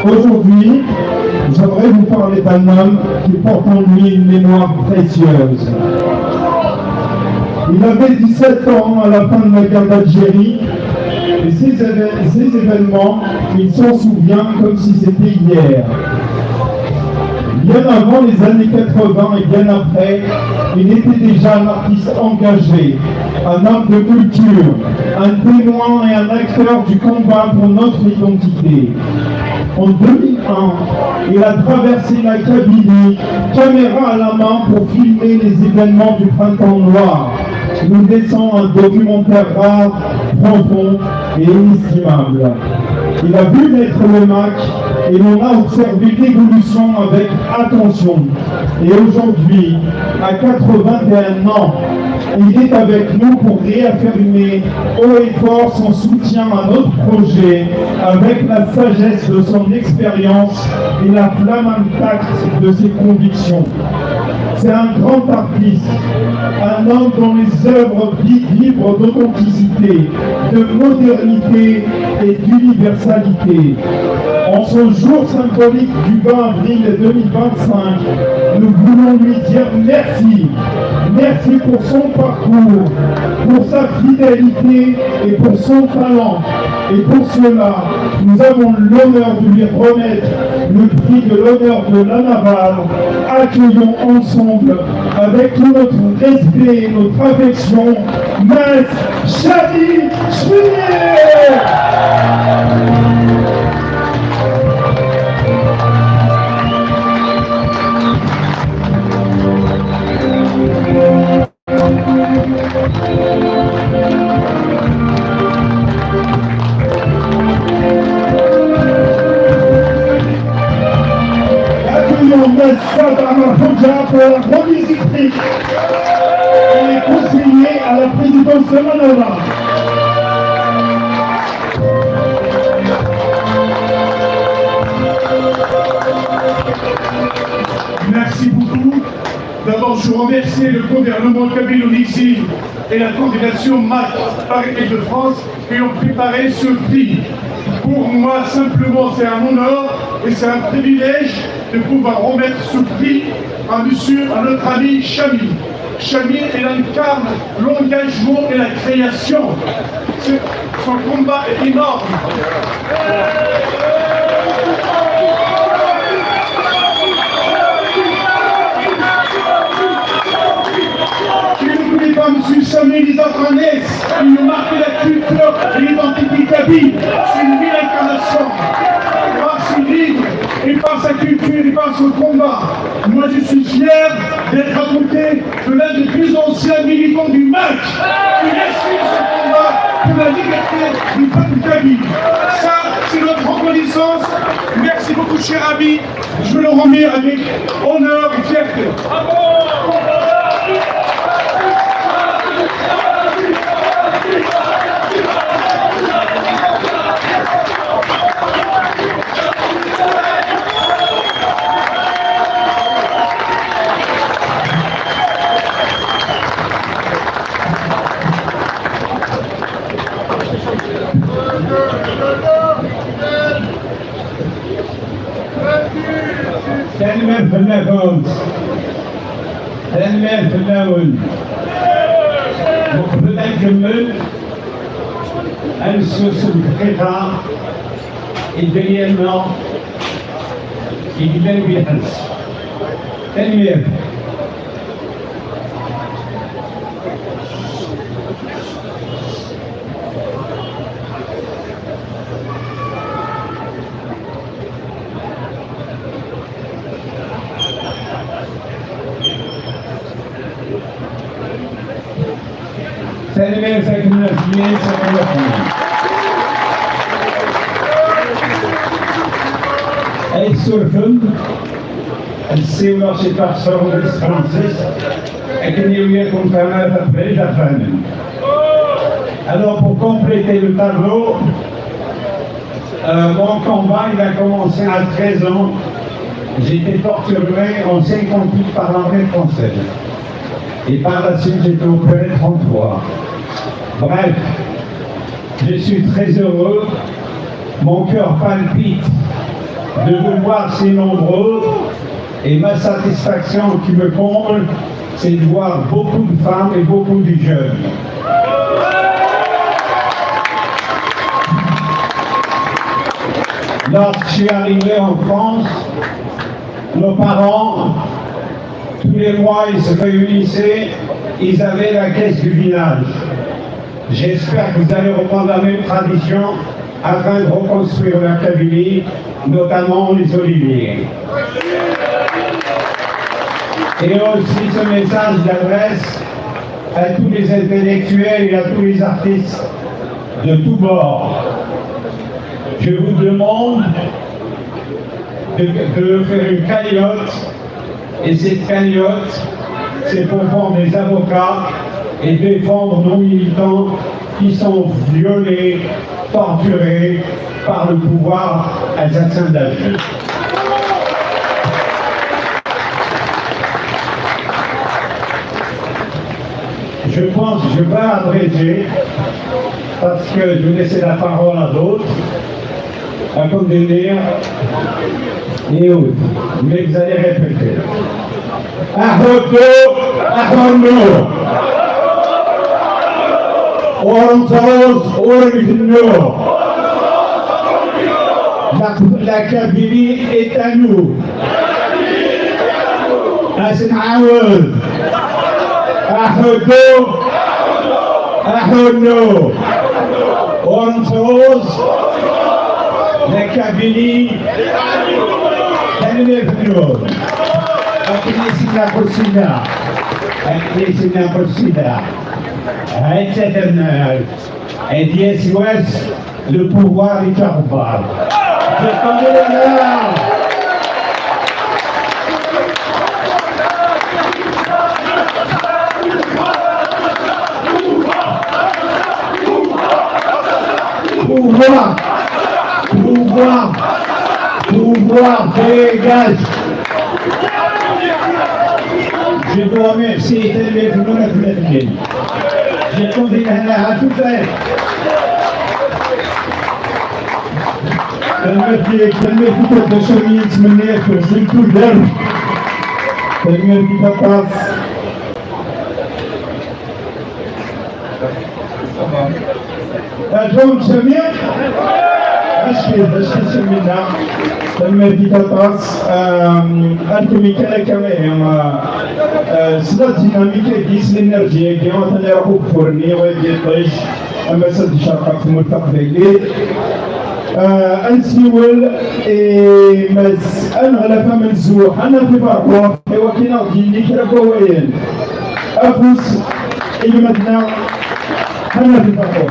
Aujourd'hui, j'aimerais vous parler d'un homme qui porte en lui une mémoire précieuse. Il avait dix-sept ans à la fin de la guerre d'Algérie et ces, évén- ces événements, il s'en souvient comme si c'était hier. Bien avant les années quatre-vingts et bien après, il était déjà un artiste engagé, un homme de culture, un témoin et un acteur du combat pour notre identité. En deux mille un, il a traversé la Kabylie, caméra à la main, pour filmer les événements du Printemps noir, nous laissant un documentaire rare, profond et inestimable. Il a vu naître le MAK et l'on a observé l'évolution avec attention. Et aujourd'hui, à quatre-vingt-un ans, il est avec nous pour réaffirmer haut et fort son soutien à notre projet avec la sagesse de son expérience et la flamme intacte de ses convictions. C'est un grand artiste, un homme dont les œuvres vi- vibrent d'authenticité, de modernité et d'universalité. En ce jour symbolique du vingt avril deux mille vingt-cinq, nous voulons lui dire merci. Merci pour son parcours, pour sa fidélité et pour son talent. Et pour cela, nous avons l'honneur de lui remettre le prix de l'honneur de la Navarre. Accueillons ensemble, avec tout notre respect et notre affection, Maître Samy Chouinier. Accueillons Maître Saad Ahmed Hodja pour la remise du prix. Il est conseiller à la présidence de la Navarre. Merci beaucoup. D'abord, je remercie le gouvernement kabyle en exil et la coordination MAK Paris-Île-de-France qui ont préparé ce prix. Pour moi, simplement, c'est un honneur et c'est un privilège de pouvoir remettre ce prix à monsieur, à notre ami Samy. Samy, il incarne l'engagement et la création. Ce- Son combat est énorme. Qui ne voulait pas monsieur Samy, les Afghanais, il a marqué la culture et l'identité kabyle. C'est une belle incarnation. Par ses livres et par sa culture et par son combat, moi je suis fier d'être à côté de l'un des plus anciens militants du MAK qui a suivi ce combat pour la liberté du peuple kabyle. Ça, c'est notre reconnaissance. Merci beaucoup, cher ami. Je le remets avec honneur et fierté. Tanemmirt fell-akent. Tanemmirt fell-awen. Uqbel ad nkemmel, ad nessusem dqiqa i dderya-nneɣ i yellan di lḥebs. Tanemmirt. Tanemmirt akken ad yili, tanemmirt. Ay tsurfem, ad ssiwleɣ ciṭuḥ s tefransist, akken ad yawi ad ken-fehmeɣ taqbaylit ad fehmem. Alors, pour compléter le tableau, euh, mon combat, il a commencé à treize ans. J'étais torturé en cinquante-huit par l'armée française. Et par la suite, j'étais opéré trente fois. Bref, je suis très heureux. Mon cœur palpite de vous voir si nombreux. Et ma satisfaction qui me comble, C'est de voir beaucoup de femmes et beaucoup de jeunes. Lorsque je suis arrivé en France, nos parents, tous les mois, ils se réunissaient, ils avaient la caisse du village. J'espère que vous allez reprendre la même tradition afin de reconstruire la Kabylie, notamment les oliviers. Et aussi ce message, j'adresse à tous les intellectuels et à tous les artistes de tous bords. Je vous demande de, de faire une cagnotte, et cette cagnotte, c'est pour prendre des avocats et défendre nos militants qui sont violés, torturés par le pouvoir alsacien d'Alger. Je pense, je vais abréger, parce que je vais laisser la parole à d'autres, à contenir et autres. Mais vous allez répéter. Ahudu, ahunnu. Uruntaus, urunfennu. La, la Kabylie est à nous. Ad s-nɛawed. Aḥuddu, aḥunnu, ur nettruẓ la Kabylie, tanemmirt-nwen. Akken i s-yenna Ḥusina, akken i s-yenna Ḥusina, ha-tt-a terna, ad d-yas wass, le pouvoir est à revoir. J'attendais la Pouvoir, pouvoir, pouvoir, dégage. Je vous remercie, tanemmirt-nwen. J'ai conduit la, la, tout fait. Tanemmirt-ik, tanemmirt-ik a Dda Cami, nettmenni-ak ḥusn tudert. Tanemmirt-ik aṭas. Aǧun Cami? Acki, acki Cami-nneɣ. Tanemmirt-ik aṭas. Am, ad kem-ikkan akka, ihi, ah, ah, s la dynamique-agi, s l'énergie-agi, atan iruḥ ugeffur-nni, wagi iṭij. Ama s ad icerqeɣ tmurt taqbaylit. Ah, ad nsiwel i Mass Aneɣlaf Amenzuḥ, ad naf iferqu, i wakken ad ɣ-d-yini kra n wawalen. Afus i gma-tneɣ, ad naf iferqu.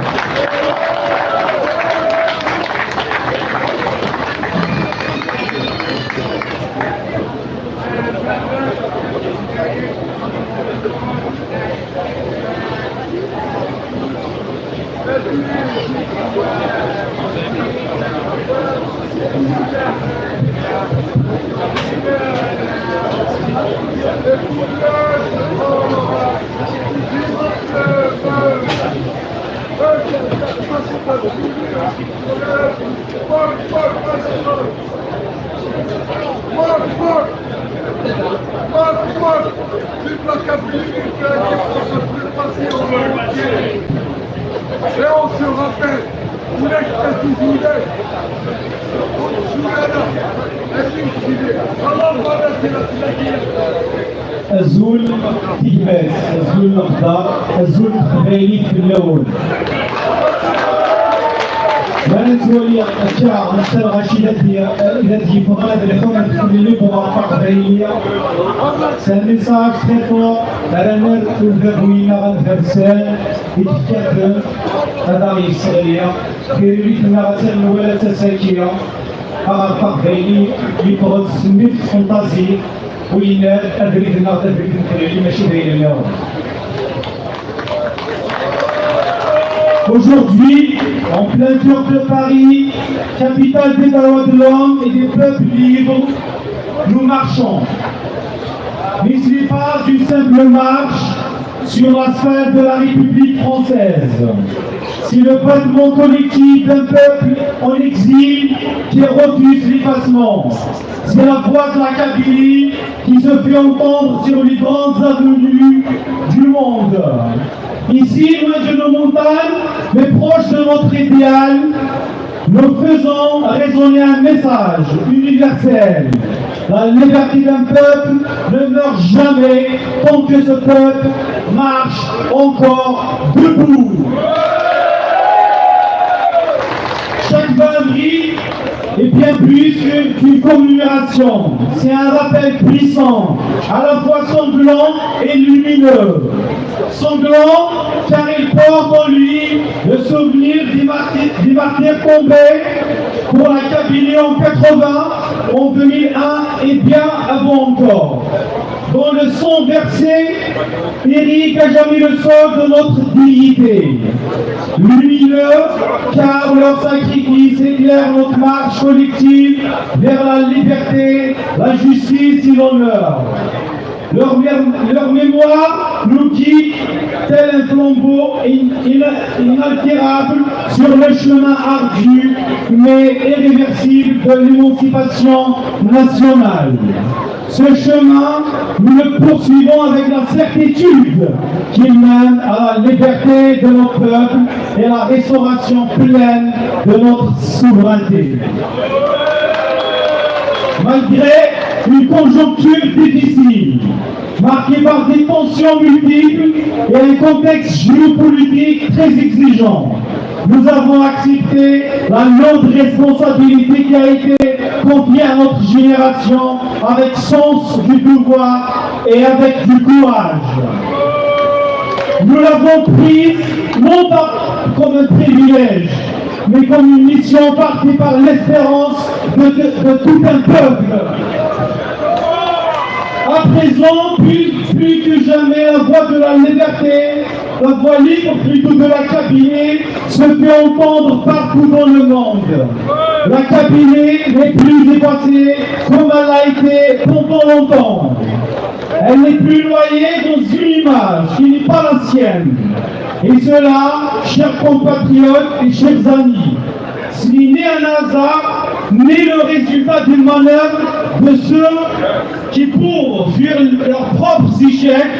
Vive la Kabylie, vive la Kabylie, vive la Kabylie. Et on se rappelle, vous voulez que je vous dise, on se souvient là, elle dit, il est, alors voilà, c'est la, c'est la guerre. Azul tigmat, azul leqder, azul teqbaylit fell-awen. Ma nettwali akka, netta lɣaci i d-, i d-yeffɣen ad lḥun ad fell-i ɣef taqbaylit. C'est un message très fort ara nerr i udabu-ineɣ adersan i d-tekkaten ad aɣ-yesseɣli. Tiririt-nneɣ attan nwala-tt ass-agi. Aɣerfan aqbayli yeffeɣ-d s mmi-s n tfenṭazit, u yenna-d abrid-nneɣ d abrid n teqbaylit, mačči d ayen nniḍen. Aujourd'hui, en plein cœur de Paris, capitale des droits de l'homme et des peuples libres, nous marchons. Mais ce n'est pas une simple marche sur l'asphalte de la République française. C'est le battement collectif d'un peuple en exil qui refuse l'effacement. C'est la voix de la Kabylie qui se fait entendre sur les grandes avenues du monde. Ici, loin de nos montagnes, mais proche de notre idéal, nous faisons résonner un message universel. La liberté d'un peuple ne meurt jamais tant que ce peuple marche encore debout. Chaque vingt avril est bien plus qu'une commémoration. C'est un rappel puissant, à la fois sanglant et lumineux. Sanglant, car il porte en lui le souvenir des martyrs tombés pour la Kabylie en quatre-vingts, en deux mille un et bien avant encore, dont le sang versé irrigue à jamais le sol de notre dignité. Lumineux, car leur sacrifice éclaire notre marche collective vers la liberté, la justice et l'honneur. Leur, leur mémoire nous guide tel un flambeau inaltérable sur le chemin ardu mais irréversible de l'émancipation nationale. Ce chemin, nous le poursuivons avec la certitude qu'il mène à la liberté de nos peuples et la restauration pleine de notre souveraineté. Malgré une conjoncture difficile, marquée par des tensions multiples et un contexte géopolitique très exigeant, nous avons accepté la lourde responsabilité qui a été confiée à notre génération avec sens du devoir et avec du courage. Nous l'avons prise non pas comme un privilège, mais comme une mission portée par l'espérance de, de, de tout un peuple. À présent, plus, plus que jamais, la voix de la liberté, la voix libre plutôt de la Kabylie, se fait entendre partout dans le monde. La Kabylie n'est plus effacée comme elle a été pendant longtemps. Elle n'est plus noyée dans une image qui n'est pas la sienne. Et cela, chers compatriotes et chers amis, ce n'est ni un hasard, ni le résultat d'une manœuvre de ceux qui, pour fuir leurs propres échecs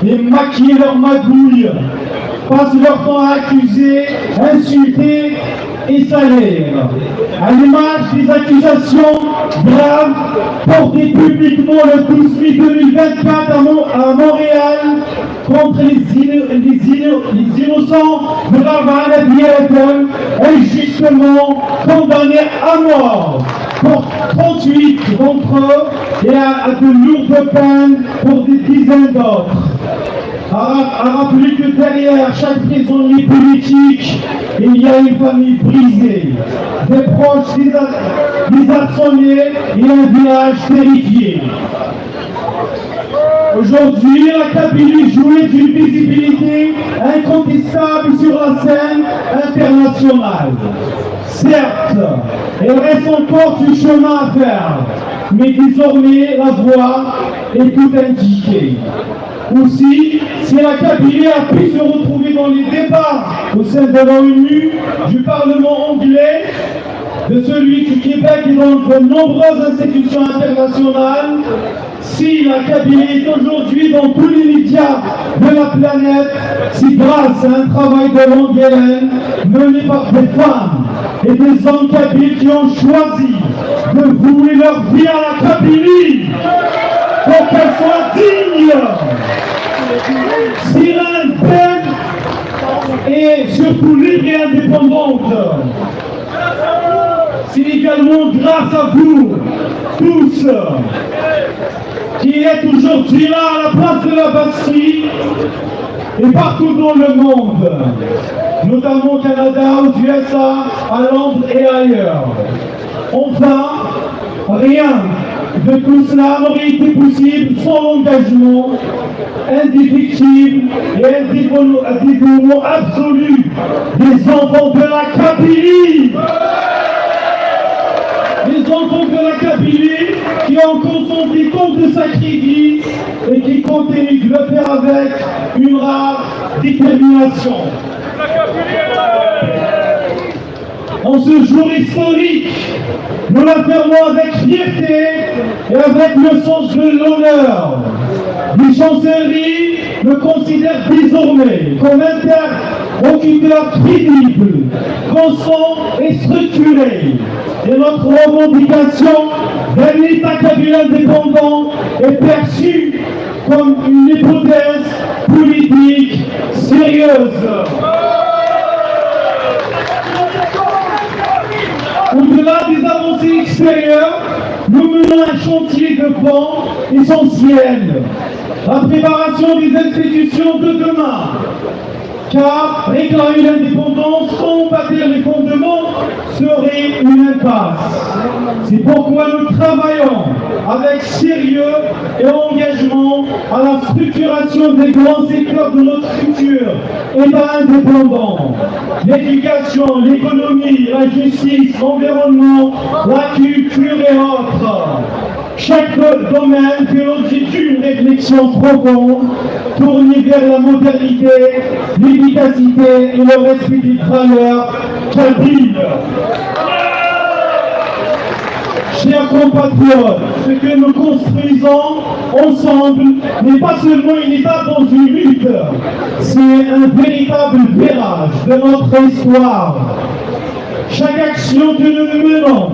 et maquiller leurs magouilles, passent leur temps à accuser, insulter et salir. À l'image des accusations graves portées publiquement le douze mai deux mille vingt-quatre à Mon-, à Montréal contre les, inno-, les inno-, les innocents de Ravana Biaton, injustement condamnés à mort pour trente-huit d'entre eux et à, à de lourdes peines pour des dizaines d'autres. À, à rappeler que derrière chaque prisonnier politique, il y a une famille brisée, des proches désar-, désarçonnés et un village terrifié. Aujourd'hui, la Kabylie jouit d'une visibilité incontestable sur la scène internationale. Certes, il reste encore du chemin à faire, mais désormais la voie est tout indiquée. Aussi, si la Kabylie a pu se retrouver dans les débats au sein de l'ONU, du Parlement anglais, de celui du Québec et dans de nombreuses institutions internationales, si la Kabylie est aujourd'hui dans tous les médias de la planète, c'est grâce à un travail de longue haleine mené par des femmes et des hommes kabyles qui ont choisi de vouer leur vie à la Kabylie pour qu'elle soit digne. Si l'Inde et surtout libre et indépendante, c'est également grâce à vous tous qui êtes aujourd'hui là à la place de la Bastille et partout dans le monde, notamment au Canada, aux U S A, à Londres et ailleurs. Enfin, rien de tout cela n'aurait été possible sans l'engagement indéfectible et un dévouement, un dévouement absolu des enfants de la Kabylie. Les enfants de la Kabylie qui ont consenti tant de sacrifices et qui continuent de le faire avec une rare détermination. En ce jour historique, nous l'affirmons avec fierté et avec le sens de l'honneur. L'Échancellerie me considère désormais comme interlocuteur crédible, constant et structuré. Et notre revendication d'un État kabyle indépendant est perçue comme une hypothèse politique sérieuse. Au-delà des avancées extérieures, nous menons un chantier de fond essentiel, la préparation des institutions de demain. Car réclamer l'indépendance sans bâtir les fondements serait une impasse. C'est pourquoi nous travaillons avec sérieux et engagement à la structuration des grands secteurs de notre futur État indépendant, l'éducation, l'économie, la justice, l'environnement, la culture et autres. Chaque do- domaine fait l'objet d'une réflexion profonde, tournée vers la modernité, l'efficacité et le respect des valeurs kabyles. Chers compatriotes, ce que nous construisons ensemble n'est pas seulement une étape dans une lutte, c'est un véritable virage de notre histoire. Chaque action que nous menons,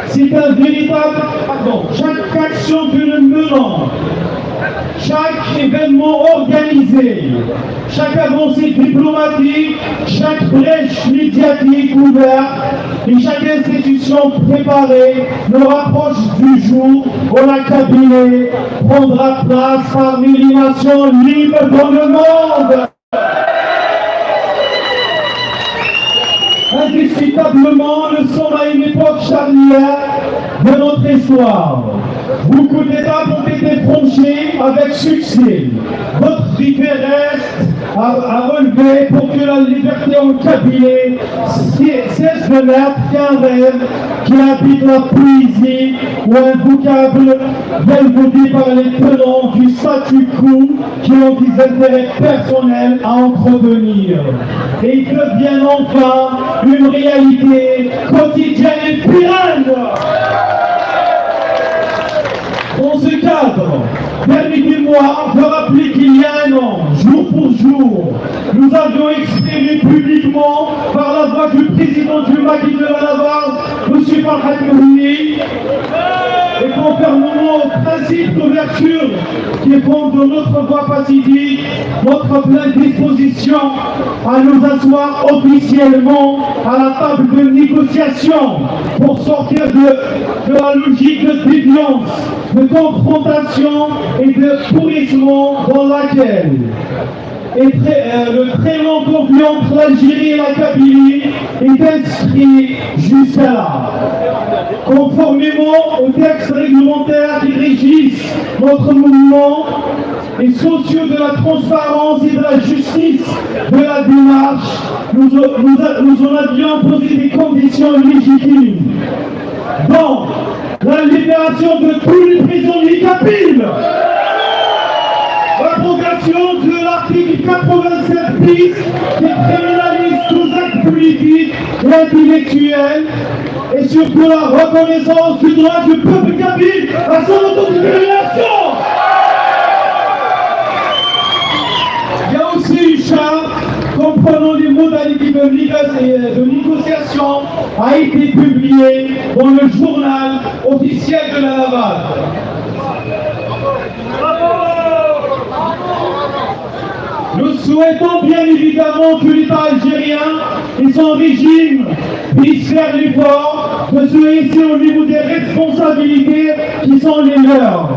c'est un véritable, pardon, chaque action que nous menons, chaque événement organisé, chaque avancée diplomatique, chaque brèche médiatique ouverte et chaque institution préparée nous rapproche du jour où la Kabylie prendra place parmi les nations libres dans le monde. Indiscutablement, nous sommes à une époque charnière de notre histoire. Beaucoup d'étapes ont été franchies avec succès. D'autres défis restent à, à relever pour que la liberté en Kabylie cesse de n'être qu'un rêve qui habite la poésie ou un vocable galvaudé par les tenants du statu quo qui ont des intérêts personnels à entretenir. Et deviennent enfin une réalité quotidienne et pérenne. Dans ce cadre, permettez-moi de rappeler qu'il y a un an, jour pour jour, nous avions exprimé publiquement, par la voix du président du Maquis de la Navarre, M. Farhad Mourni, et conformément au principe d'ouverture qui fonde notre voie pacifique, notre pleine disposition à nous asseoir officiellement à la table de négociation pour sortir de, de la logique de déviance, de confrontation et de pourrissement dans laquelle et très, euh, le très long conflit entre l'Algérie et la Kabylie est inscrit jusqu'à là. Conformément aux textes réglementaires qui régissent notre mouvement et sociaux de la transparence et de la justice de la démarche, nous, nous, nous en avions posé des conditions légitimes. Donc, la libération de tous les prisonniers kabyles, l'abrogation de l'article quatre-vingt-sept bis qui criminalise tous actes politiques et intellectuels, et surtout la reconnaissance du droit du peuple kabyle à son autodétermination. Il y a aussi une charte comprenant les modalités de négo- de négociation a été publiée dans le journal officiel de la Navale. Nous souhaitons bien évidemment que l'État algérien et son régime puissent faire l'effort de se hisser au niveau des responsabilités qui sont les leurs,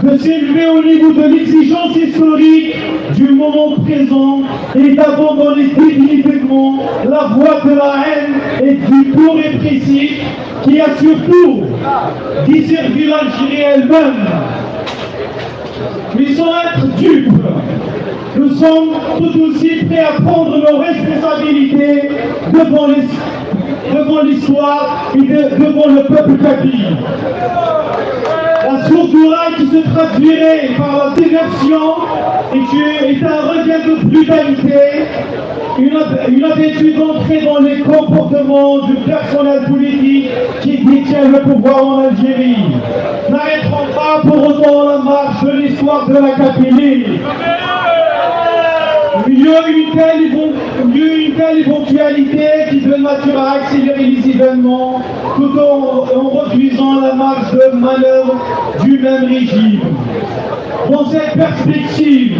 de s'élever au niveau de l'exigence historique du moment présent et d'abandonner définitivement la voie de la haine et du tout répressif qui a surtout desservi l'Algérie elle-même. Mais sans être dupes, nous sommes tout aussi prêts à prendre nos responsabilités devant les devant l'histoire et de- devant le peuple kabyle. La sourdourie qui se traduirait par la diversion et qui est un regain de brutalité Une, une habitude ancrée dans les comportements du personnel politique qui détient le pouvoir en Algérie. N'arrêterons pas pour autant la marche de l'histoire de la Kabylie. Mieux une telle, évent- mieux une telle éventualité qui de nature à accélérer les événements tout en, en réduisant la marge de manœuvre du même régime. Dans cette perspective,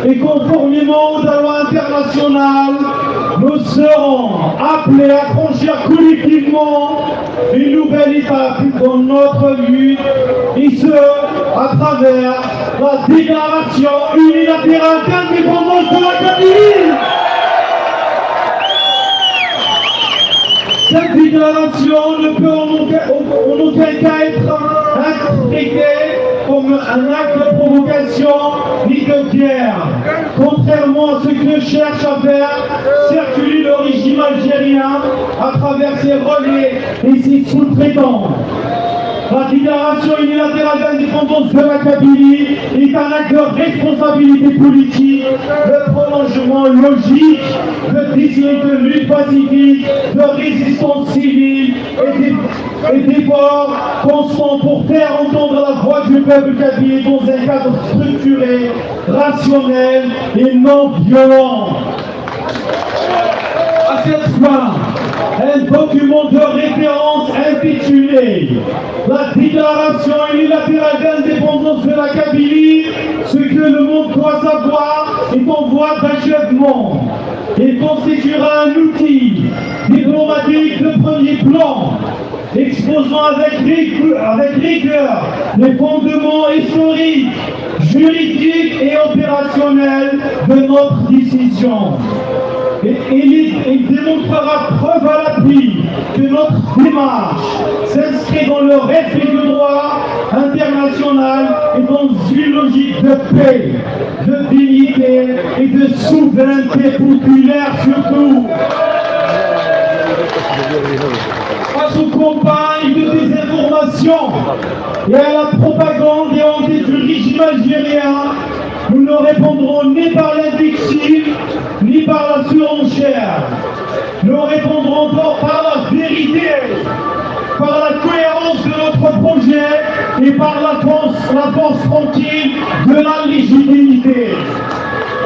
et conformément aux lois internationales, nous serons appelés à franchir collectivement une nouvelle étape dans notre lutte, et ce, à travers la déclaration unilatérale d'indépendance de la Kabylie. Cette déclaration ne peut en aucun, en aucun cas être interprétée comme un acte de provocation ni de guerre, contrairement à ce que cherche à faire circuler le régime algérien à travers ses relais et ses sous-traitants. La déclaration unilatérale d'indépendance de la Kabylie est un acte de responsabilité politique, de prolongement logique de décennies de lutte pacifique, de résistance civile et d'ef- et d'efforts constants pour faire entendre la voix du peuple kabyle dans un cadre structuré, rationnel et non violent. À cette fin, un document de référence intitulé la Déclaration unilatérale d'indépendance de la Kabylie, ce que le monde doit savoir, est en voie d'achèvement. Il constituera un outil diplomatique de premier plan, exposant avec rigueur, avec rigueur les fondements historiques, juridiques et opérationnels de notre décision. Et il, il démontrera preuve à l'appui que notre démarche s'inscrit dans le respect du droit international et dans une logique de paix, de dignité et de souveraineté populaire surtout. Face aux campagnes de désinformation et à la propagande des hantés du régime algérien, nous ne répondrons ni par l'invective, ni par la surenchère. Nous répondrons par, par la vérité, par la cohérence de notre projet et par la force, la force tranquille de la légitimité.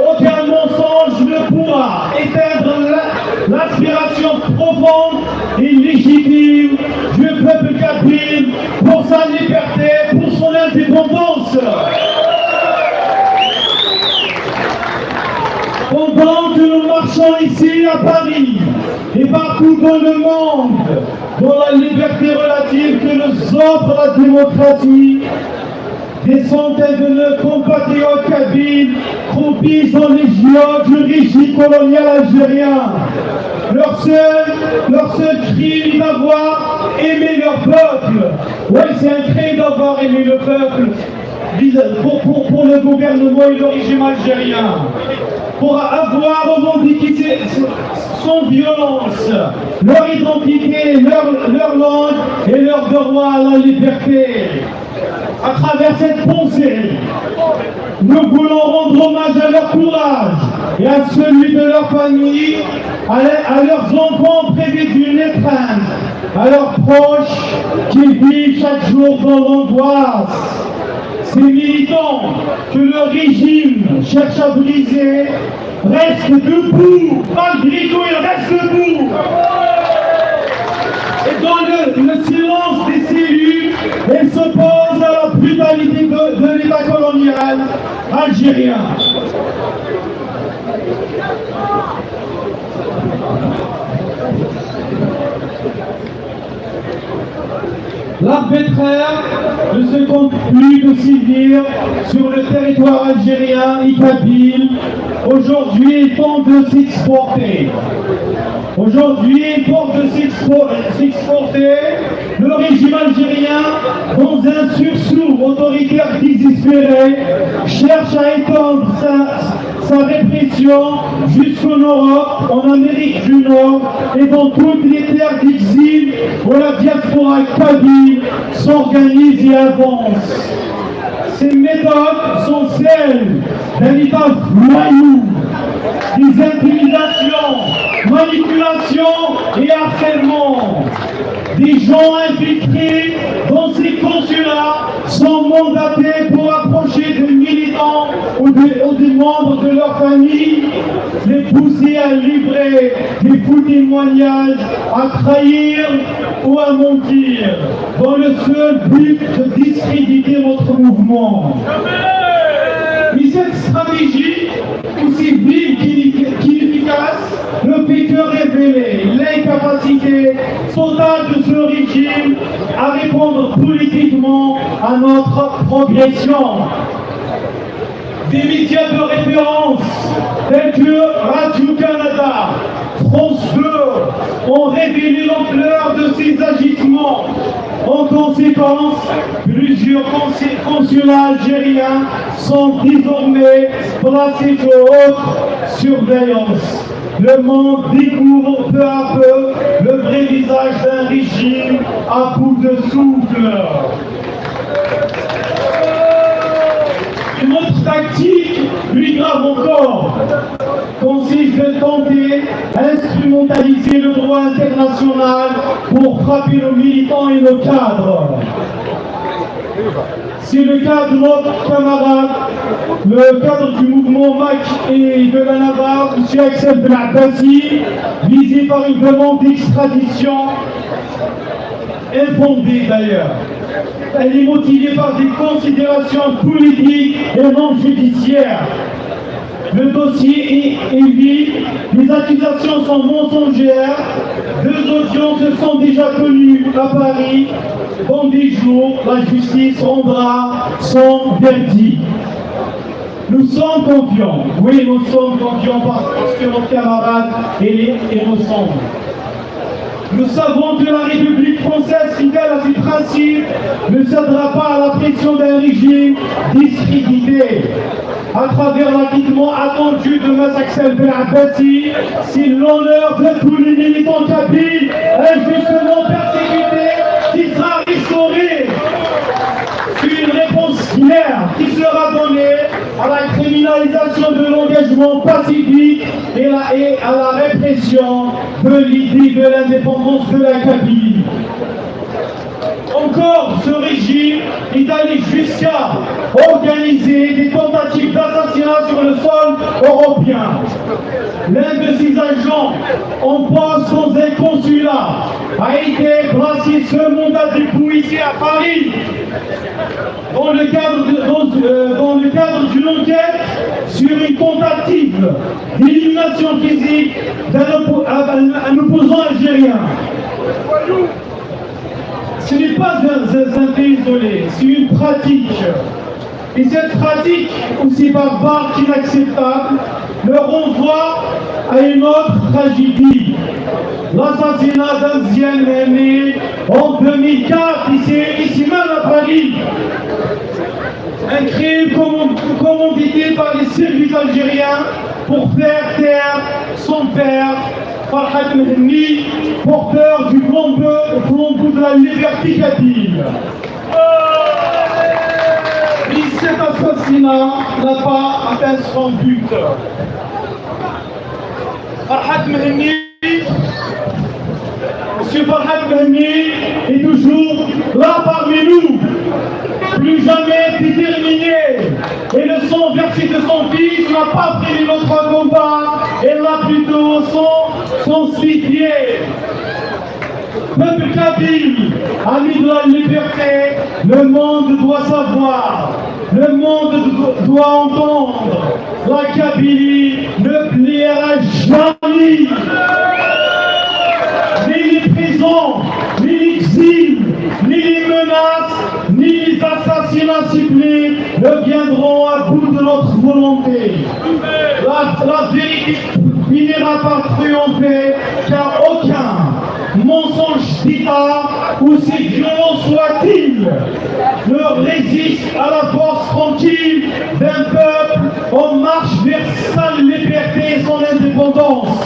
Aucun mensonge ne pourra éteindre la- l'aspiration profonde et légitime du peuple kabyle pour sa liberté, pour son indépendance. Pendant que nous marchons ici à Paris et partout dans le monde, dans la liberté relative que nous offre la démocratie, des centaines de nos compatriotes kabyles croupissent dans les geôles du régime colonial algérien. Leur seul, leur seul crime est d'avoir aimé leur peuple. Oui, c'est un crime d'avoir aimé le peuple pour, pour, pour le gouvernement et le régime algérien. Pour avoir revendiqué sans violence leur identité, leur, leur langue et leur droit à la liberté. À travers cette pensée, nous voulons rendre hommage à leur courage et à celui de leur famille, à, à leurs enfants privés d'une étreinte, à leurs proches qui vivent chaque jour dans l'angoisse. Ces militants que le régime cherche à briser restent debout, malgré tout, ils restent debout. Et dans le, le silence des cellules, ils s'opposent à la brutalité de, de l'État colonial algérien. L'arbitraire de ce conflit de civils sur le territoire algérien et kabyle aujourd'hui tente de s'exporter. Aujourd'hui, il tente de s'expo- s'exporter. Le régime algérien, dans un sursaut autoritaire désespéré, cherche à étendre sa, sa répression jusqu'en Europe, en Amérique du Nord et dans toutes les terres d'exil où la diaspora kabyle s'organise et avance. Ces méthodes sont celles d'un État voyou, des intimidations, manipulation et harcèlement. Des gens infiltrés dans ces consulats sont mandatés pour approcher des militants ou des, ou des membres de leur famille, les pousser à livrer des faux témoignages, à trahir ou à mentir, dans le seul but de discréditer votre mouvement. Et cette stratégie, aussi vile qu'inefficace, ne fait que révéler l'incapacité totale de ce régime à répondre politiquement à notre progression. Des médias de référence tels que Radio-Canada, France deux ont révélé l'ampleur de ces agissements. En conséquence, plusieurs consi- consulats algériens sont désormais placés sous haute surveillance. Le monde découvre peu à peu le vrai visage d'un régime à bout de souffle. Une autre tactique, plus grave encore, consiste de tenter d'instrumentaliser le droit international pour frapper nos militants et nos cadres. C'est le cas de notre camarade, le cadre du mouvement MAK et de la Navarre, M. Axel Belabassi, visé par une demande d'extradition infondée d'ailleurs. Elle est motivée par des considérations politiques et non judiciaires. Le dossier est, est vide, les accusations sont mensongères, deux audiences sont déjà connues à Paris. Dans dix jours, la justice rendra son verdict. Nous sommes confiants, oui, nous sommes confiants parce que notre camarade est innocent. Nous savons que la République française, fidèle à ses principes, ne cédera pas à la pression d'un régime discrédité. À travers l'acquittement attendu de M. Axel Belabassi, c'est l'honneur de tous les militants kabyles injustement persécutés qui sera restauré. C'est une réponse claire qui sera donnée à la criminalisation de l'engagement pacifique et, la, et à la répression de l'idée de l'indépendance de la Kabylie. Encore, ce régime est allé jusqu'à organiser des tentatives d'assassinat sur le sol européen. L'un de ses agents en poste dans un consulat a été placé ce mandat de dépôt ici à Paris dans le cadre de- dans, euh, dans le cadre d'une enquête sur une tentative d'élimination physique d'un oppo- un- un opposant algérien. Ce n'est pas un, un- un fait isolé, c'est une pratique. Et cette pratique, aussi barbare qu'inacceptable, me renvoie à une autre tragédie. L'assassinat d'Azziane Mehni en deux mille quatre, ici, ici même à Paris. Un crime command- commandité par les services algériens pour faire taire son père, Farhad Mehni, porteur du flambeau, flambeau de la liberté kabyle. Et cet assassinat n'a pas atteint son but. Farhad Mehni, M. Farhad Mehni est toujours là parmi nous, plus jamais déterminé. Et le sang versé de son fils n'a pas freiné notre combat, et l'a plutôt intensifié. Peuple kabyle, ami de la liberté, le monde doit savoir, le monde do- doit entendre, la Kabylie ne pliera jamais. Ni les prisons, ni l'exil, ni les menaces, ni les assassinats ciblés ne viendront à bout de notre volonté. La, la vérité finira par triompher, car aucun mensonge d'État, aussi violent soit-il, ne résiste à la force tranquille d'un peuple en marche vers sa liberté et son indépendance.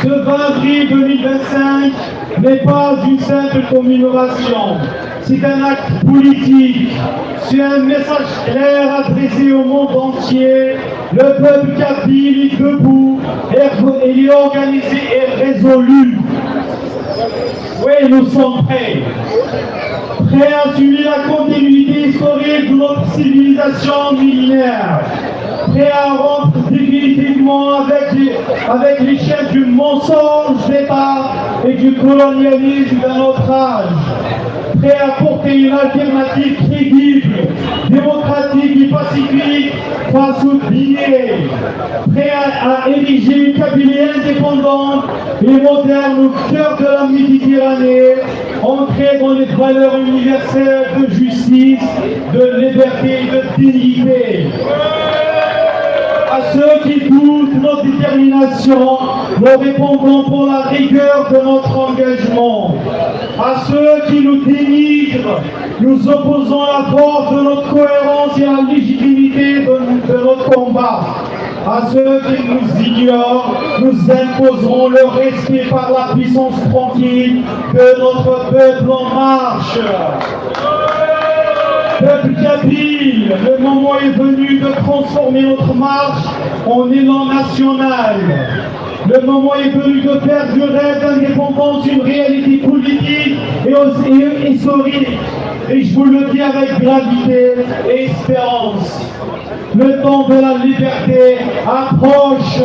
Ce vingt avril deux mille vingt-cinq n'est pas une simple commémoration, c'est un acte politique, c'est un message clair adressé au monde entier. Le peuple kabyle est debout, et il est organisé et résolu. Oui, nous sommes prêts. Prêts à assumer la continuité historique de notre civilisation millénaire. Prêts à rompre définitivement avec les, avec les chaînes du mensonge d'État et du colonialisme de notre âge. Prêts à porter une alternative crédible, démocratique et pacifique face aux dynasties. Prêts à, à ériger une Kabylie indépendante et moderne au cœur de la Méditerranée, ancrée dans les valeurs universelles de justice, de liberté et de dignité. À ceux qui doutent de notre détermination, nous répondons pour la rigueur de notre engagement. À ceux qui nous dénigrent, nous opposons la force de notre cohérence et la légitimité de, de notre combat. À ceux qui nous ignorent, nous imposerons le respect par la puissance tranquille de notre peuple en marche. Peuple kabyle, le moment est venu de transformer notre marche en élan national. Le moment est venu de faire du rêve d'indépendance une réalité politique et, et historique. Et je vous le dis avec gravité et espérance. Le temps de la liberté approche.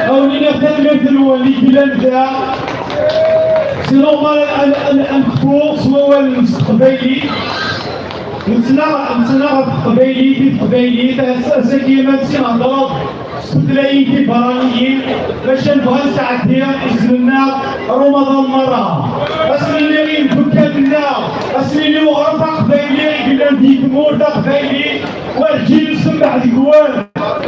Aw, nniɣ tanemmirt-nwen i yellan da. C'est normal ad, ad, ad nekfu s wawal s teqbaylit. Nettnaɣ, nettnaɣ ɣef teqbaylit i teqbaylit. Ass-, ass-agi, ma nsi hedreɣ s tutlayin tiberraniyin, maca nebɣa ad nesɛeddi isem-nneɣ Ramadan merra. Ad s-nini i yimdukal-nneɣ, ad s-nini i uɣref aqbayli i yellan di tmurt taqbaylit, werǧin nsemmeḥ deg-wen,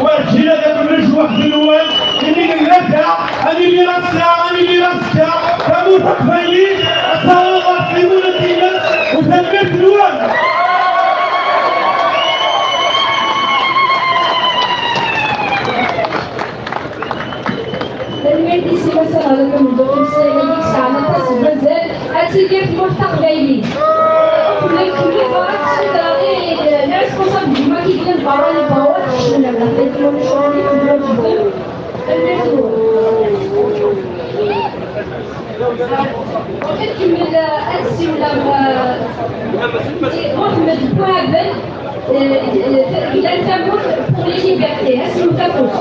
werǧin ad akun lejwaḥ deg-wen, imi nella da, ad nili ass-a, ad nili azekka, tamurt taqbaylit ad taweḍ ɣer tmura-nnes, u tanemmirt-nwen. Tanemmirt i Si Ḥasan ɣef umeẓẓuɣ n umeslay-agi yesɛan aṭas n wazal. Ad tidir tmurt taqbaylit. Akked nekk, mi bɣa ad sudreɣ i, i les responsables du maquis n berra, mi bɣa ad kecmen ɣer daxel, ma ulac aɣilif, ad ǧǧen. Tanemmirt-nwen. Ad nkemmel, ad ssiwleɣ, eh, i Mohamed Bouhabel. Euh, euh, il a un tambour pour les libertés, hein, c'est une tambour.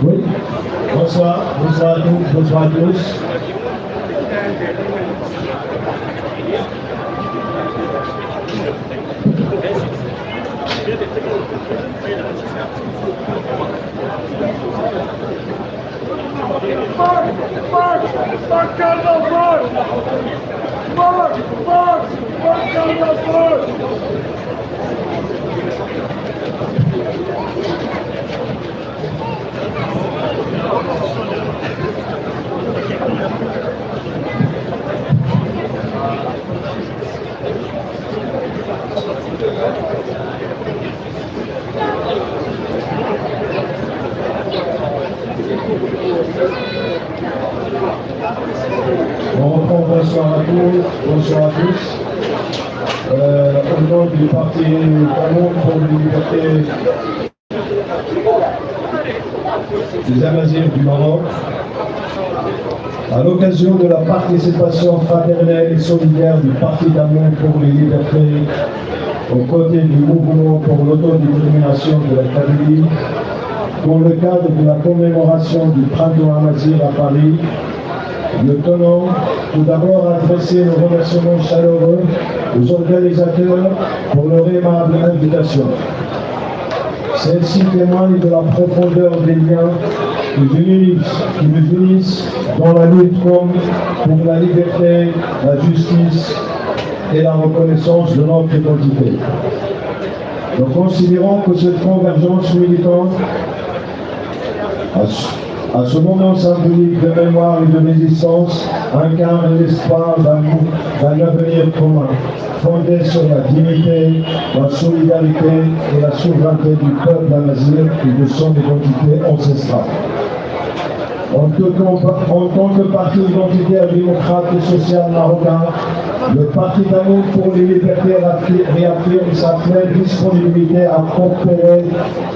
Oui. Bonsoir, bonsoir à tous, bonsoir à tous. Marche, marche, marche, carnaval. Marche, marche, marche, carnaval. On reprend, bonsoir à tous, bonsoir à tous. Euh, au nom du parti Damoun pour les libertés des Amazirs du Maroc, à l'occasion de la participation fraternelle et solidaire du Parti Damoun pour les libertés aux côtés du mouvement pour l'autodétermination de la Kabylie, dans le cadre de la commémoration du printemps amazigh à Paris, nous tenons tout d'abord à adresser nos remerciements chaleureux aux organisateurs pour leur aimable invitation. Celle-ci témoigne de la profondeur des liens qui nous unissent, qui nous unissent dans la lutte commune pour la liberté, la justice et la reconnaissance de notre identité. Nous considérons que cette convergence militante, à ce, à ce moment symbolique de mémoire et de résistance, incarne l'espoir d'un mou- d'un avenir commun, fondé sur la dignité, la solidarité et la souveraineté du peuple amazigh et de son identité ancestrale. En tant que, en tant que parti identitaire, démocrate et social marocain, le Parti Tamoun pour les libertés réaffirme sa pleine disponibilité à coopérer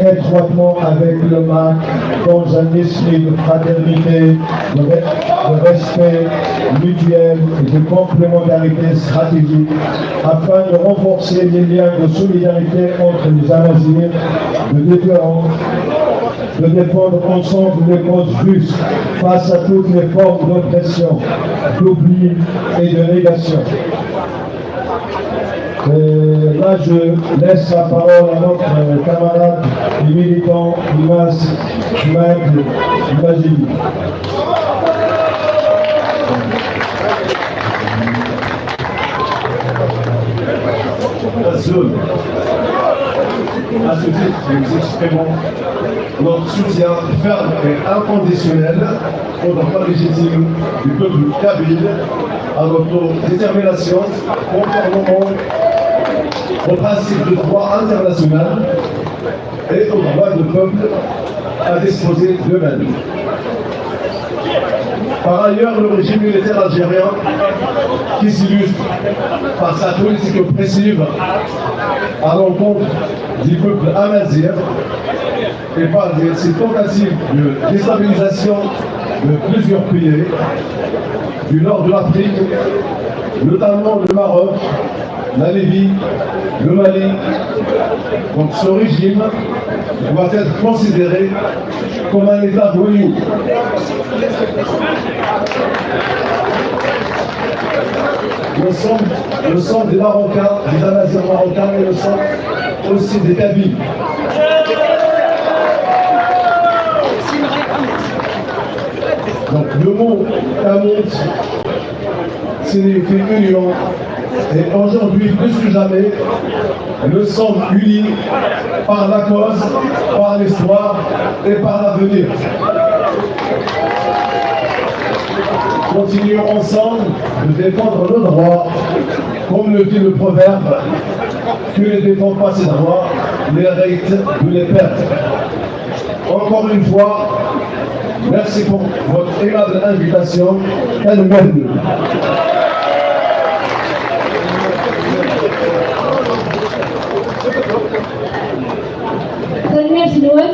étroitement avec le MAK dans un esprit de fraternité, de, de respect mutuel et de complémentarité stratégique afin de renforcer les liens de solidarité entre les Amazirs de différents de défendre ensemble les causes justes face à toutes les formes d'oppression, d'oubli et de négation. Et là, je laisse la parole à notre camarade et militant Imas Jumaed Imajili. À ce titre, nous exprimons notre soutien ferme et inconditionnel au droit légitime du peuple kabyle, à l'autodétermination, conformément au principe de droit international et au droit de peuple à disposer d'eux-mêmes. Par ailleurs, le régime militaire algérien, qui s'illustre par sa politique oppressive à l'encontre du peuple amazigh, et par ses tentatives de déstabilisation de plusieurs pays du nord de l'Afrique, notamment le Maroc, la Libye, le Mali. Donc ce régime doit être considéré comme un État voyou. Nous sommes, nous sommes des Marocains, des Amazirs marocains, mais nous sommes aussi des Kabyles. Donc le mot Tamout signifie union. Et aujourd'hui, plus que jamais, nous sommes unis par la cause, par l'histoire et par l'avenir. Continuons ensemble de défendre nos droits, comme le dit le proverbe, qui ne défend pas ses droits mérite de les perdre. Encore une fois, merci pour votre aimable invitation. Tanemmirt. Tanemmirt-nwen.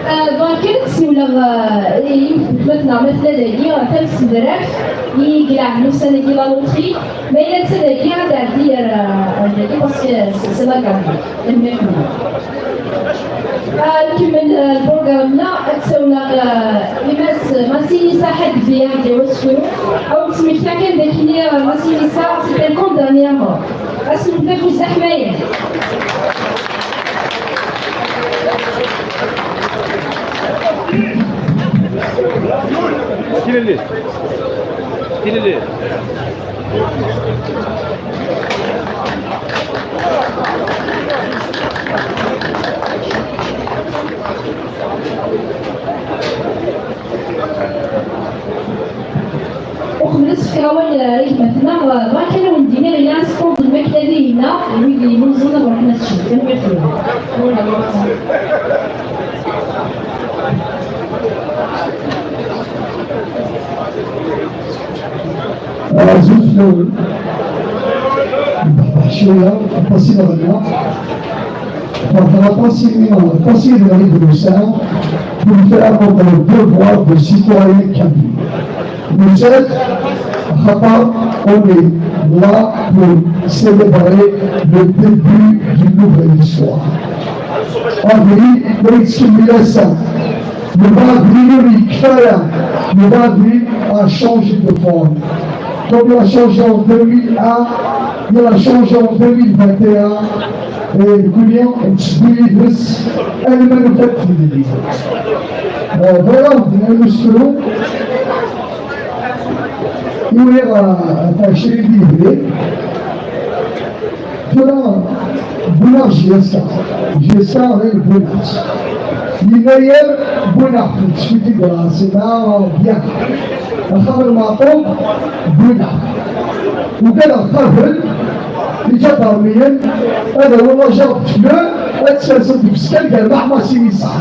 Bɣiɣ kan ad ssiwleɣ i yiwet n weltma-tneɣ ma tella dagi, tamsedrart i ileɛben ussan-agi la loterie. Ma yella netta dagi, ad tɛeddi ar dagi parce que c'est la gamme. Tanemmirt-nwen. Ad nkemmel lpurgram-nneɣ, ad ssawleɣ i Mass Massinissa Hadbi ad d-yawi asefru. Ad wen-d-smektiɣ kan d akken Massinissa, c'est un condamné à mort. Ad s-nefk afus d aḥmayan. Tilelli. Tilelli. Uqbel ad s-fkeɣ awal i gma-tneɣ, bɣiɣ kan ad wen-d-iniɣ yella stand n lmakla dihinna, wid yelluẓen ad ruḥen ad ččen. Tanemmirt-nwen. Azul fell-awen. Nbeḥbeḥ cwiya, aṭas i nɣenna. Ferḥeɣ aṭas imi aṭas yid-neɣ i d-nusa pour faire notre devoir de citoyen kabyle. Nusa-d axaṭer on est là pour célébrer le début d'une nouvelle histoire. Abrid la yettkemmil ass-a. Le Bradley, lui, Kfaya, le Bradley a changé de forme. Comme il a changé en deux mille un, il a changé en deux mille vingt et un. Et Julien, tu dis, alma nufat fideli. Voilà, on est le slow. Uriɣ ɣef ɛecrin d yebrir. Tura, Wwineɣ J S A. J S A d wwineɣ-tt. Yennayer wwineɣ-tent, tfidi d lɛaṣima, bien. Axxam n Meɛṭub wwineɣ. Ugadeɣ qabel iǧadarmiyen ad awin la jambe de fleur, ad tt-sersen deg uskal gar Maḥma Sinisa.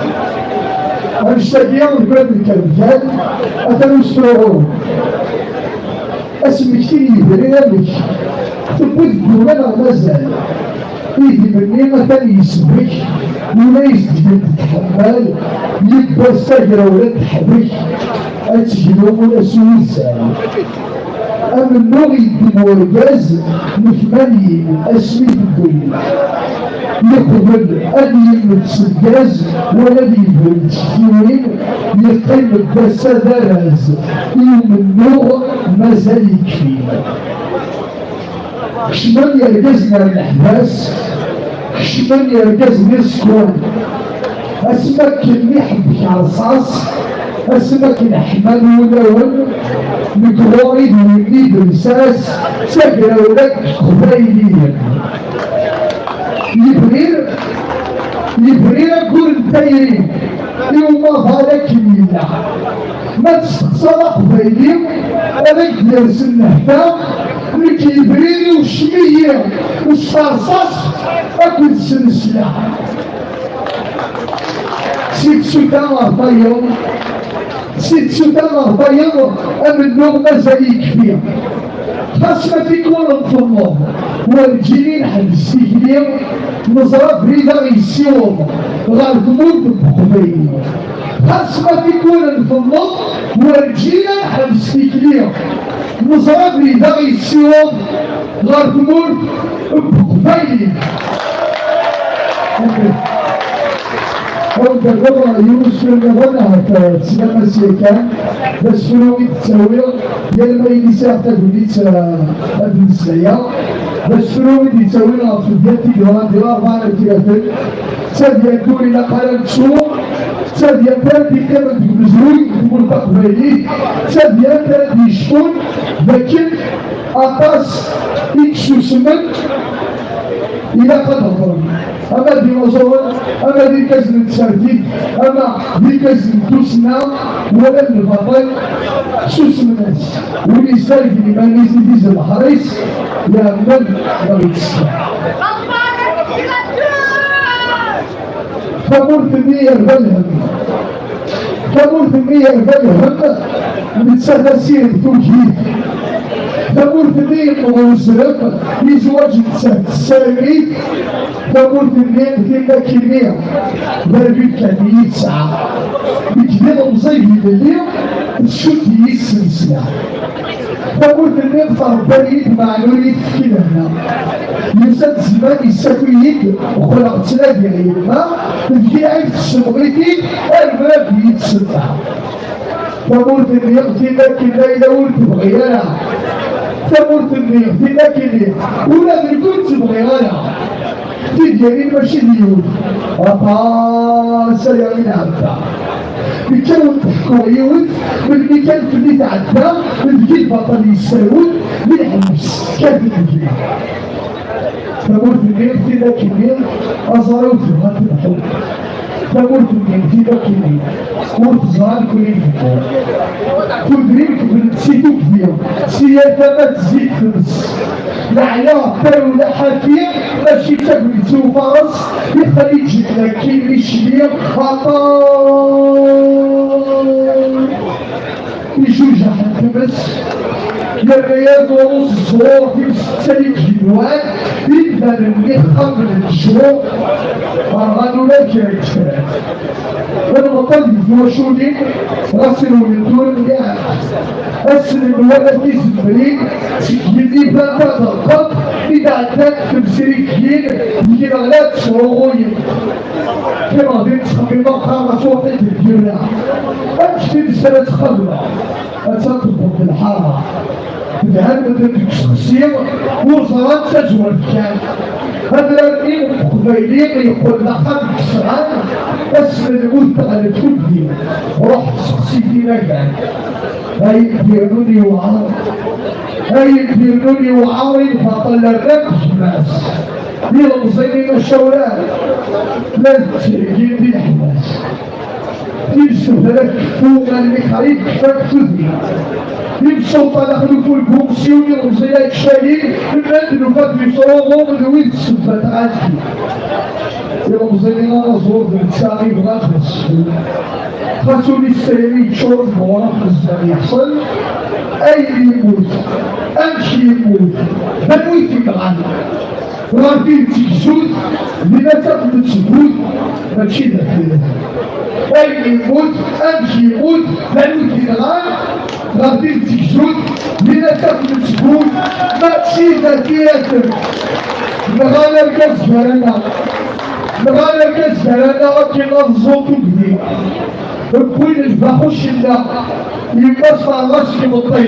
Annect-agi deg wad n Kermgal, atan ustruɣu. Asemmekti n yebrir amek? Tewwi deg wura neɣ mazal? Idem-nni atan yesbek, ula yesdegdeg tḥemmal, yiwwas tagrawla teḥbek, ad teglu ula s wuzzal. Amennuɣ yeddem urgaz n tmanyin asmi tewwin. Yeqbel ad yemmet s lgaz wala ad yebren tektiwin, yeqqim-d ass-a d araz i umennuɣ mazal yekfi. Kecmen yergazen ar leḥbas, kecmen yergazen iẓekwan. Asmi akken iḥebbek rṣas, asmi akken ḥman wulawen, deg ɣur-i d winni d lsas, d tagrawla n Iqbayliyen. Yebrir, yebrir aggur n tayri, i umaḍal akken yella. Ma testeqsaḍ aqbayli, ad ak-d-yersen nnehta, nekk yebrir iwcem-iyi s terṣaṣt akked snesla. Si tsuta ɣer tayeḍ, si tsuta ɣer tayeḍ, amennuɣ mazal yekfi. Xas ma tikwal nfenneḍ, werǧin i nḥebbes tikli, neẓra abrid aɣ yessiweḍ ɣer tmurt n Leqbayel. Xas ma tikwal nfenneḍ, werǧin ad nḥebbes tikli, neẓra abrid aɣ yessiweḍ ɣer tmurt n Leqbayel. Awen-d-rreɣ yiwen usefru nniḍen ɣef teslam-as yakan, d asefru i d-ttawiɣ yal ma yili sɛiɣ tagnit, eh, ad d-mmeslayeɣ. D asefru i d-yettawin ɣef tedyant i yeḍran di Larebɛa n At Yiraten. D tadyant ur ilaq ara nettu, d tadyant ara d-yeqqimen deg umezruy n tmurt taqbaylit, d tadyant ara d-yecfun d akken aṭas i yessusmen ilaq ad hedren. Ama d imaẓuren, ama d irgazen n tsertit, ama d irgazen n tussna, wala n lbaṭel, susmen-as. Win yessergen iman-is i tizi n leḥris, iɛemmed neɣ yettseḥ. Tamurt-nni yerba lhemm. Tamurt-nni yerba lhemm, nettat asirem tugi-t. Tamurt-nni yemmeḍ uzrem, i zzwaǧ nettat tessaram-it. Tamurt-nni tinna akkenni, d arbib kan i yi-tesɛa. Nekk d ilemẓi i yelli, tcudd-iyi s snesla. Tamurt-nni tṛebba-yi-d, meɛna ur yi-tefki lehna. Yusa-d zzman, yessaki-yi-d, qqleɣ ttnadiɣ yemma, deg lɛid tsemmeḍ-it-id, arma ad iyi-tsemmeḥ. Tamurt-nni, tinna akkenni, ur tebɣi ara. Tamurt-nni, tinna akkenni, ula d nekk ur tt-bɣiɣ ara. Tidyanin mačči d yiwet, aṭas aya i nɛedda. Nekk ad wen-d-ḥkuɣ yiwet, melmi kan fell-i tɛedda, deg-i lbaṭel yesserwet, di lḥebs, kkaten deg-i. Tamurt-nni, tin akkenni, aẓar-iw tebɣa temḥu. Tamurt-nni, tin akkenni, ur teẓra nekkni nḥemmel. Tudrin kemmlent si tugdi, si yal tama tezzi-d tmes. Leɛya, ṭṭir u laḥafi, mačči d tagnit i ufares, ixel iǧǧen akkin icli, aṭṭan. Ijujaḥ n tmes, yerra-yas uḍu s ẓẓur, timsetta n igenwan, imdanen-nni xxamen n ttjur, rɣan ula d kra n tefrat. Lmeṭṭal di twaculin, ɣas rewlent ur mliḥ. Ass n nwala tizemrin, seg yigenni bant ad rqent, i d-ɛeddant temsrifyin, deg-neɣ la ttesɛuɣuyent. Qqimeɣ din ttxemmimeɣ, qqareɣ-as waṭi deg yura. Amek times ara tt-qableɣ? Attan tewweḍ-d lḥara. Tedɛa medden deg useqsi, ur ẓran d tazwart kan. Adrar-nni n Uqbayli yeqqel d axxam n ttesɛa, ass n lmut teɣleb tugdi. Ruḥ seqsi-t inagan. Ayen d-irnun yewɛer, ayen d-irnun yewɛer i lbaṭel rran-t gma-s. Ilemẓi-nni acawran la d-ttheggi di leḥmas. Timsefra kfu almi qrib kfan tudrin. Imsulṭan axlufu lbuqsi ur ilemẓi-a kcayen, llan d nufa d yesruḍu d wid ssebba tɣanti. Ilemẓi-nni anaẓur d netta i bɣan xesfen. Xas ul-is tayri yeččur d ɣur-neɣ xezzan yeḥṣel. Ayen yemmut, amek yemmut, d anwi t-yenɣan? Ɣer tidet tgezzut, dinna tafem ttbut, mačči d afud. Ayen yemmut, amek yemmut, d anwi t-yenɣan? Ɣer tidet tgezzut, dinna tafem ttbut, mačči d afud. Nɣan argaz gar-aneɣ. Nɣan argaz gar-aneɣ akken ad ẓẓun tugdi. Wwin lbaxuc-nneɣ, yemma-s terɣa seg imeṭṭi.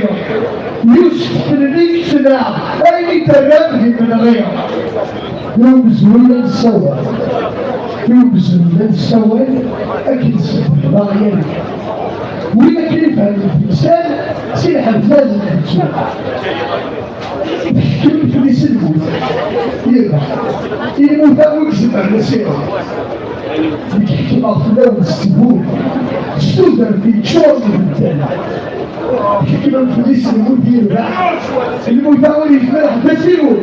Yusef fell-i yettnaɣ, ayen i terram d imenɣi. I umezruy ad nessawal, i umezruy ad nessawal akken sbeddeɣ yal. Win akken ifehmen temsal, si lḥebs ad nḥettu. Teḥkem fell-i s lmut, yerbeḥ. I lmut-a ur izemmer la s-iruḥ. Nekk ḥekmeɣ fell-awen s ttbut, s tudert yeččuren d ibeddal. Ḥekmen fell-i s lmut, yerbeḥ. Lmut-a ur yezmir ḥedd ad s-iruḥ.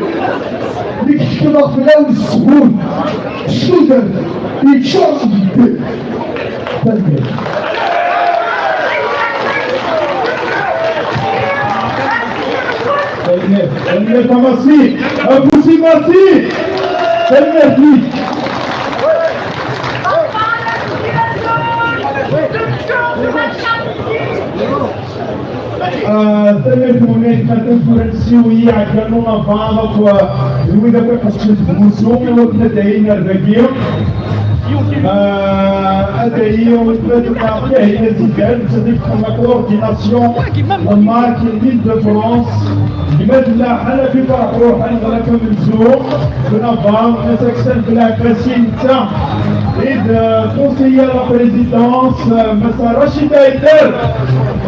Nekk ḥekmeɣ fell-awen s ttbut, s tudert yeččuren d ibeddal. Tanemmirt. Tanemmirt, tanemmirt a Massi, afus i Massi. Tanemmirt-ik. Ah, tanemmirt-nwen, ma tanfurent siwi iɛeggalen n unabaḍ akk, ah, d wid akk iqeddcen deg wusu, i wakken ad d-ayin ar dagi. Ah, ad d-ayi weltma-tneɣ Kahina Zidane, netta i yeṭṭfen la coordination n Marc Île-de-France. Gma-tneɣ Ḥanafi Ferḥuh, aneɣlaf amenzu n unabaḍ, Mass Aksan Belɛebbasi, netta i d, ah, conseiller à la présidence, ah, Massa Rachid Aïdar,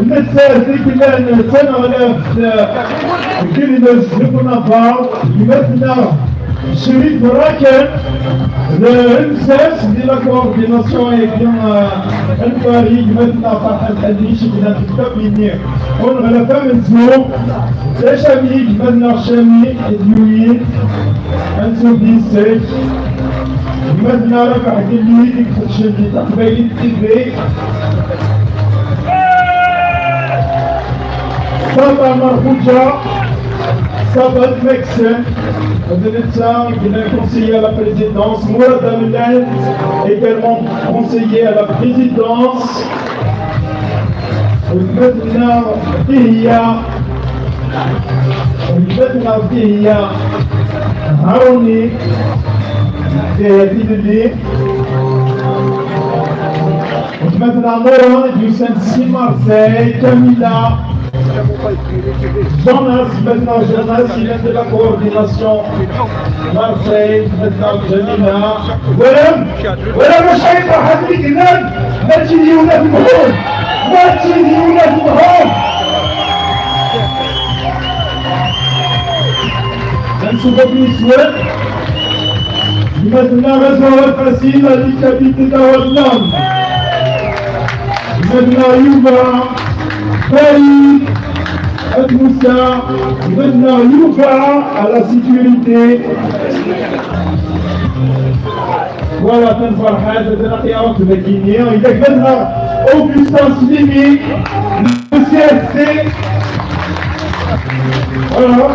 nettat i yellan d taneɣlaft, ah, deg ilmez deg unabaḍ, gma-tneɣ Crif Raken, d amsas di la coordination-agi, ah, n Paris, gma-tneɣ Ferḥat Ḥellic, i yellan deg cabinet uneɣlaf amenzu, d acami, gma-tneɣ Cami, d yuyin, ad nsudd yes-k. Gma-tneɣ Rabaḥ Gelli, i iqeddcen di Taqbaylit T V. Saba Marxuǧa, Saba Tmeksen, d netta i yellan conseiller à la présidence. Mourad Amellal, également conseiller à la présidence. Weltma-tneɣ Dihya, weltma-tneɣ Dihya Haruni, Dihya Tilelli. Weltma-tneɣ Nora, d-yusan si Marseille, Camila, Jonas, weltma-tneɣ Jonas, yellan di la coordination Marseille, weltma-tneɣ Jamila. Twalam? Twalam acu ay ferḥen mi yellan? Mačči d yiwen ad temḥun! Mačči d yiwen ad temḥun! Ansu bab yeswan. Gma-tneɣ Azawad Fasil, handicapé de Tawadlam. Gma-tneɣ Yuba Farid At Moussa. Gma-tneɣ Yuba à la sécurité. Voilà, tanferḥat, d laqyaṛ n tbagini. Yella gma-tneɣ Augustin Slimi, le C S C. Voilà.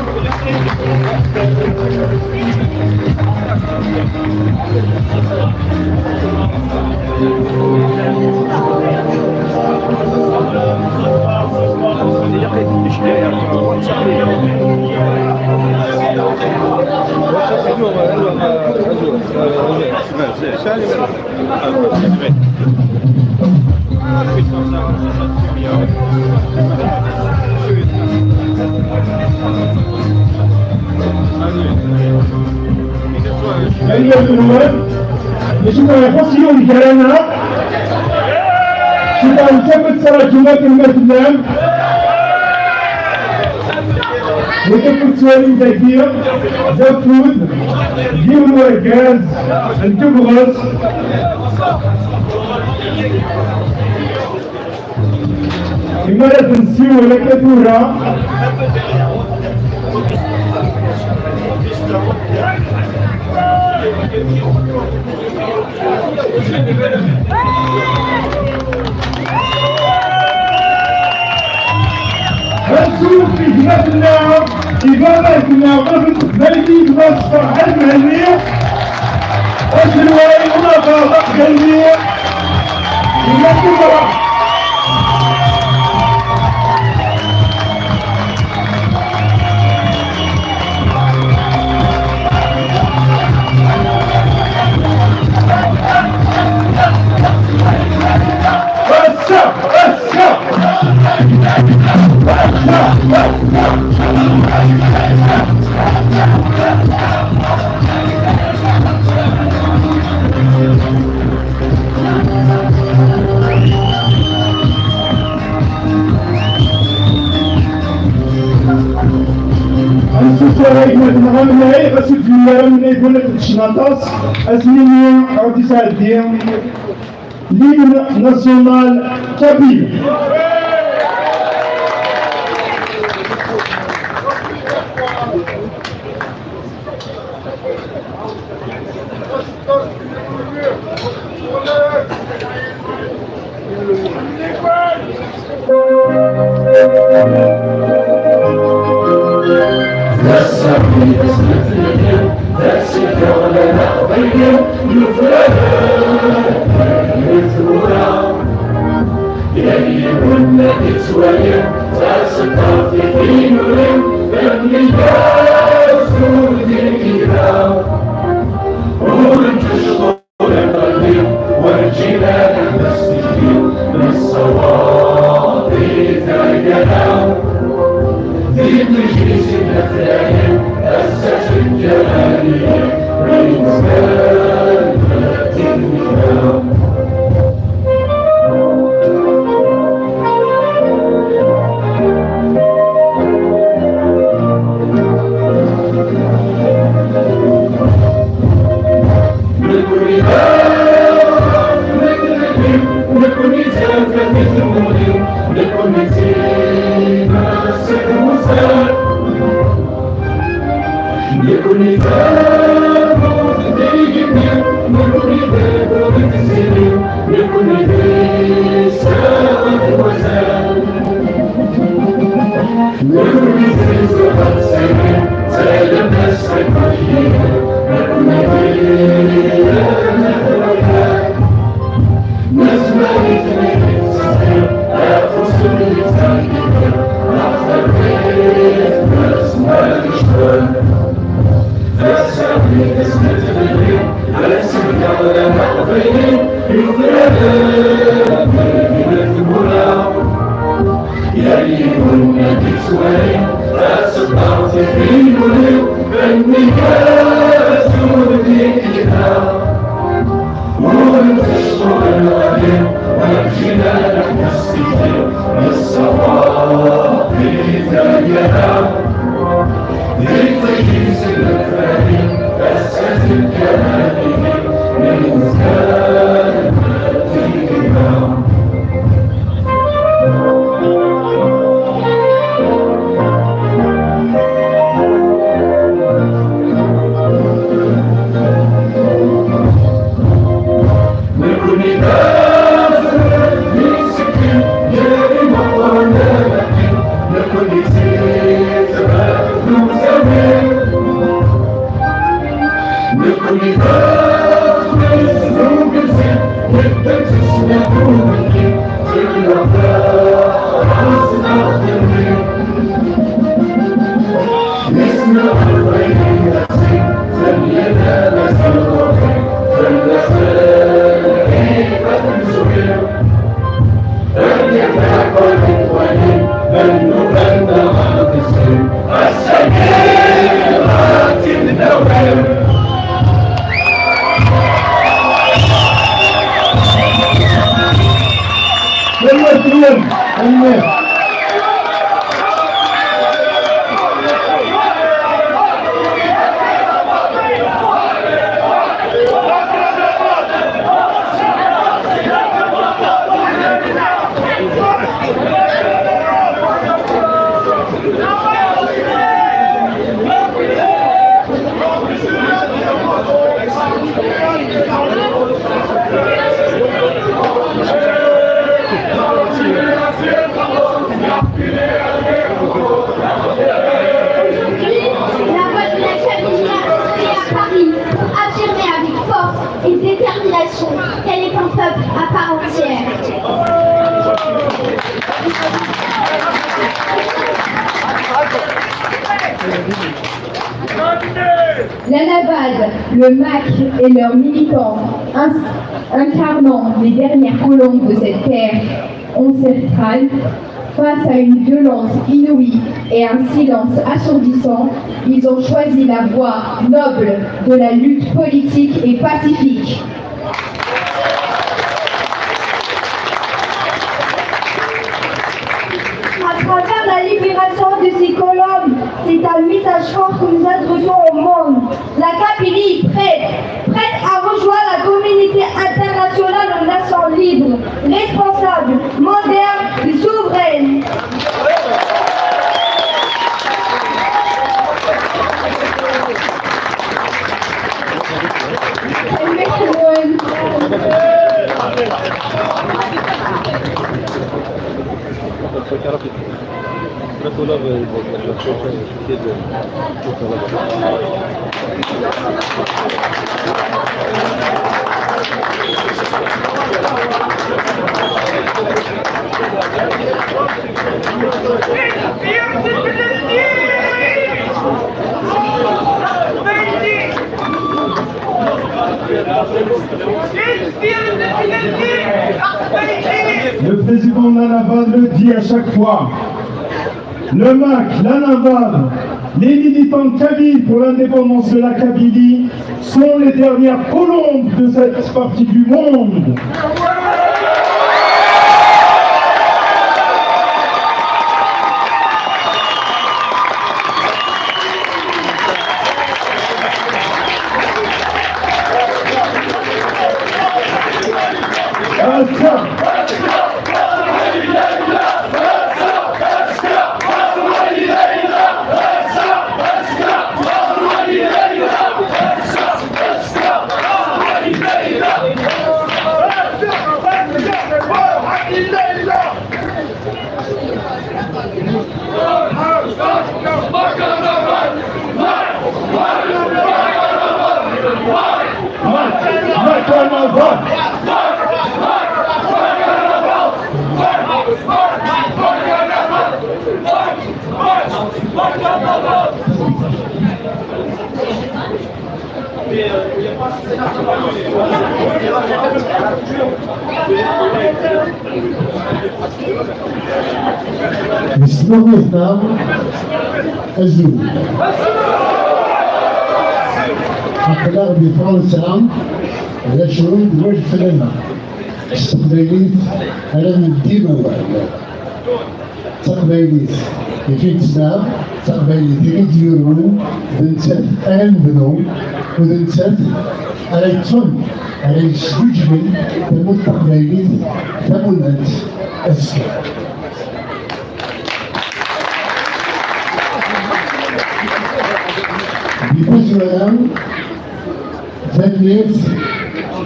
Ayyuh nwen, d acu kan ixuṣ yiwen gar-aneɣ. Cukkeɣ nettat ad tettṛaǧum akken ma tellam. Wid akk tettwalim dagi, d afud n yiwen urgaz n Tebɣest. Imi ara d-nsiwel akka tura. Azul i gma-tneɣ, i baba-tneɣ, bab n teqbaylit, Mass Ferḥat Mhenni, aselway unabaḍ aqbayli, gma-tneɣ. Anṣuf ara gma-tneɣ amnay, ɣas ur d-yelli ara amnay, wala teččen aṭas, ad s-nini ad ɣ-d-isɛeddi l'hymne national kabyle. Yal yiwen ad yettwali taseṭṭaft i t-inurin, am nniya s ur d-ikra. Ur nettcɣul am Ṛebbi, werǧin ad nḥess tikli, nessawaḍ di taggara. Di tejlis n lefrayen, ass-a s lǧaran-nni, mi nezmer d tinna. Nekkni d, nekkni d, nekkni d tafat i tmuli, nekkni d sin, nekkni d tafat d igenni, nekkni d ayyur i tezzirin, nekkni d ssaɛa n wazal. Nekkni d tizzuɣa n ssirin, ttalant-as akk yid-i, nekkni d Yal yiwen ad yettwali taseṭṭaft i t-inurin, am nniya s ur d-ikra. Ur nettcɣul am Ṛebbi, werǧin ad nḥess tikli, nessawaḍ di taggara. Di tejlis n lefrani, ass-a d lǧaran-nni, mi nezmer d tinna. Nekkni d azref di tsekkin, gar imeqqranen, nekkni d tibḥirt n uzamin. Nekkni d afris n ugelzim, medden ttismiḍ ugellim, fell-aɣ taɣrast neɣ timmi. Nesmeɣ leqbayel n Tazin, fell-aɣ d amazan n Ṛebbi, fell-aɣ lḥifa n Zubir. Tanemmirt-nwen. Tanemmirt. À part entière. La Navade, le mac et leurs militants ins- incarnant les dernières colombes de cette terre ancestrale, face à une violence inouïe et un silence assourdissant, ils ont choisi la voie noble de la lutte politique et pacifique. À travers la libération de ces colombes, c'est un message fort que nous adressons au monde. La Kabylie est prête, prête à rejoindre la communauté internationale en nation libre, responsable, moderne et souveraine. Le président de la Navale le dit à chaque fois. Le mac, la Navale, les militants kabyles pour l'indépendance de la Kabylie sont les dernières colombes de cette partie du monde. Nesla-yaɣ-d azul. Aql-aɣ di Fransa, d acu i d wajeb fell-aneɣ? S teqbaylit ara neldin awal. D taqbaylit i t-id-tesɛa, d taqbaylit i t-id-yurwen, d nettat ara nebnu, u d nettat ara yeṭṭfen, ara yesǧuǧgen tamurt taqbaylit tamunant azekka. Di tazwara, tanemmirt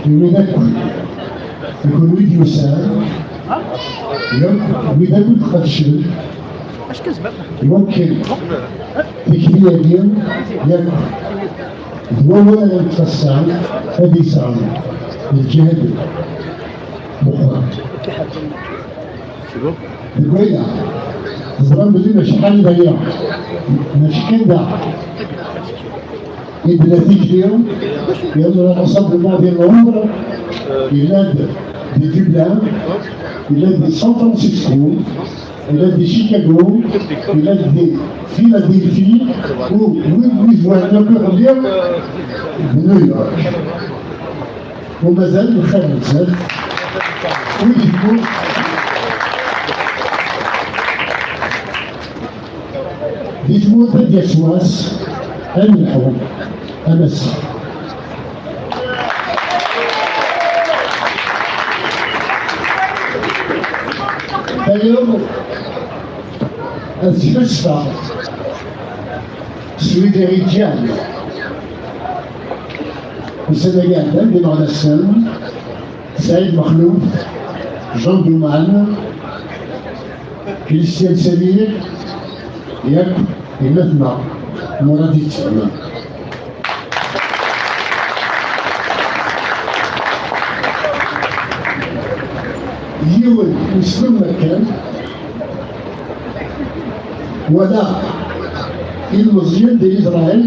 i wid akk, i kunwi d-yusan, yakk wid akk i d-qedcen, iwakken tikli-agi yakk d wawal ara neṭṭef ass-a ad yesɛu lǧehd meqqren. Deg waya, teẓram belli acḥal d aya, mačči kan da. Yella tikli, yella le Rassemblement de Londres, yella-d di Dublin, yella-d di San Francisco, yella-d di Chicago, yella-d di Philadelphie, u wid wid wahen akk iḍelli, d New York. U mazal lxir bezzaf. Wid yemmut di tmurt ad d-yas wass, ad nelḥu, ad nas. Tayeḍ, ad sfasfeɣ s wid i ɣ-iǧǧan. Ussan-agi iɛeddan d imeɣnasen, Saɛid Mexluf, Jean Duman, Christian Samir, yakk gma-tneɣ Murad Ittem. Yiwen n usmel kan, wala ilmeẓyen di Isṛayil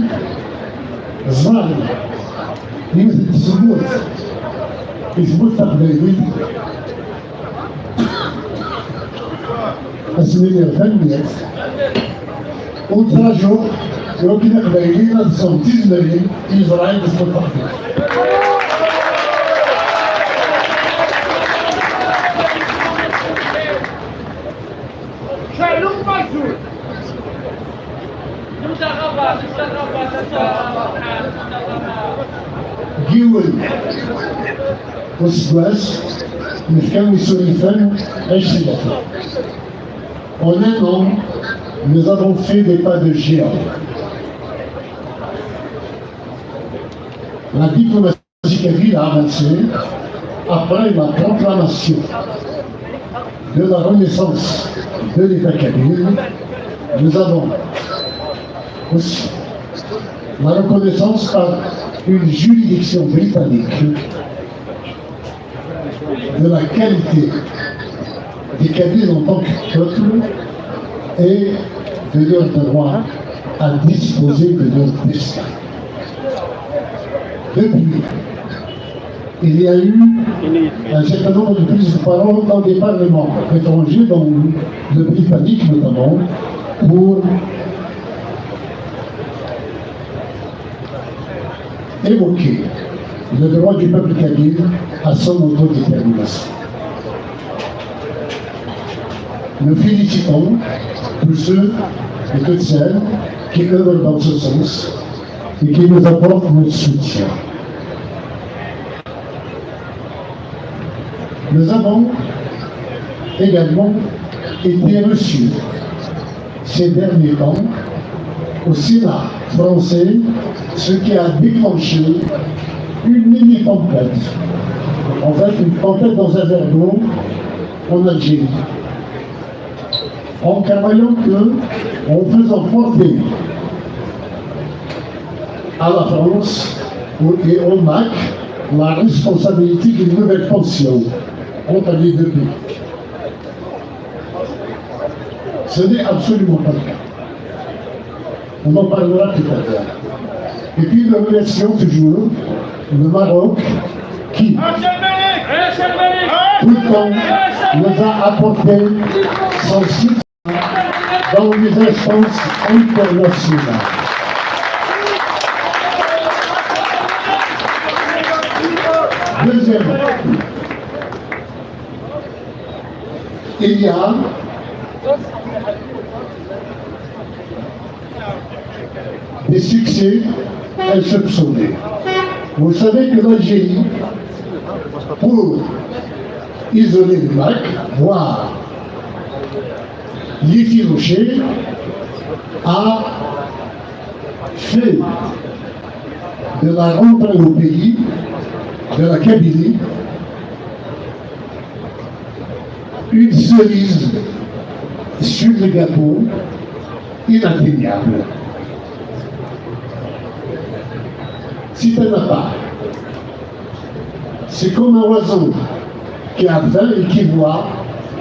ẓẓan yiwet n tzemmurt i tmurt taqbaylit. Asmi nniɣ tanemmirt, ur ttraǧuɣ i wakken Iqbayliyen ad sɛun tizmarin i Isṛayil d tmeṭṭaxin. Yiwen useggas, nefka isurfen ɛecrin. En un an, nous avons fait des pas de géant. La diplomatie kabyle a avancé après la proclamation de la renaissance de l'État kabyle. Nous avons aussi la reconnaissance par une juridiction britannique de la qualité des Kabyles en tant que peuple et de leur droit à disposer de leur destin. Depuis, il y a eu un certain nombre de prises de parole dans des parlements étrangers, dont le britannique notamment, pour évoquer le droit du peuple kabyle à son autodétermination. Nous félicitons tous ceux et toutes celles qui œuvrent dans ce sens et qui nous apportent notre soutien. Nous avons également été reçus ces derniers temps au Sénat français, ce qui a déclenché une mini-tempête. En fait, une tempête dans un verre d'eau en Algérie. En croyant que, en faisant porter à la France et au MAK la responsabilité d'une nouvelle tension entre les deux pays. Ce n'est absolument pas le cas. On en parlera tout à l'heure. Et puis nous remercions toujours le Maroc qui, tout le temps, nous a apporté son soutien dans les instances internationales. Deuxièmement, il y a des succès insoupçonnés. Vous savez que l'Algérie, pour isoler le MAK, voire l'effilocher, a fait de la rentrée au pays de la Kabylie une cerise sur le gâteau inatteignable. Si tu n'as pas, c'est comme un oiseau qui a faim et qui voit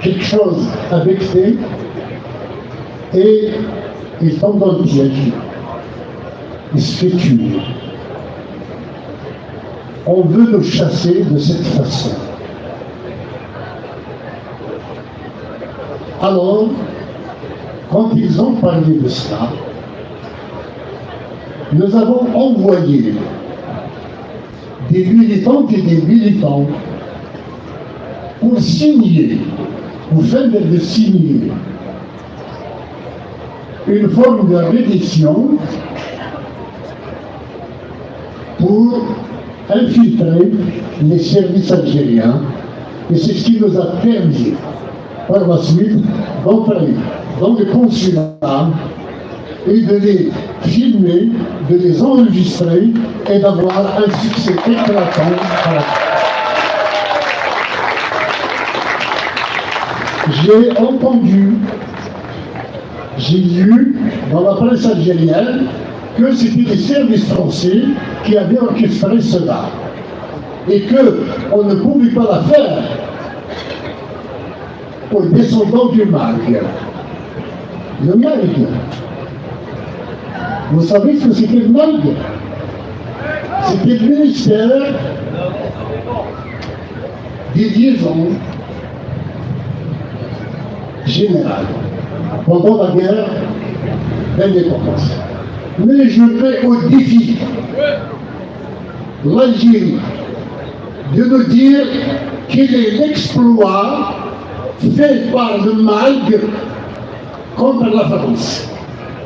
quelque chose à becter et il tombe dans le piège. Il se fait tuer. On veut nous chasser de cette façon. Alors, quand ils ont parlé de cela, nous avons envoyé des militantes et des militants pour signer, ou faire de signer une forme de reddition pour infiltrer les services algériens. Et c'est ce qui nous a permis, par la suite, d'entrer dans le consulat et de les filmer, de les enregistrer et d'avoir un succès éclatant. Voilà. J'ai entendu, j'ai lu dans la presse algérienne que c'était les services français qui avaient orchestré cela et que on ne pouvait pas la faire Descendant du MALG. Le MALG. Vous savez ce que c'était le MALG? C'était le ministère des liaisons générales pendant la guerre d'indépendance. Mais je mets au défi l'Algérie de nous dire quel est l'exploit fait par le MALG contre la France.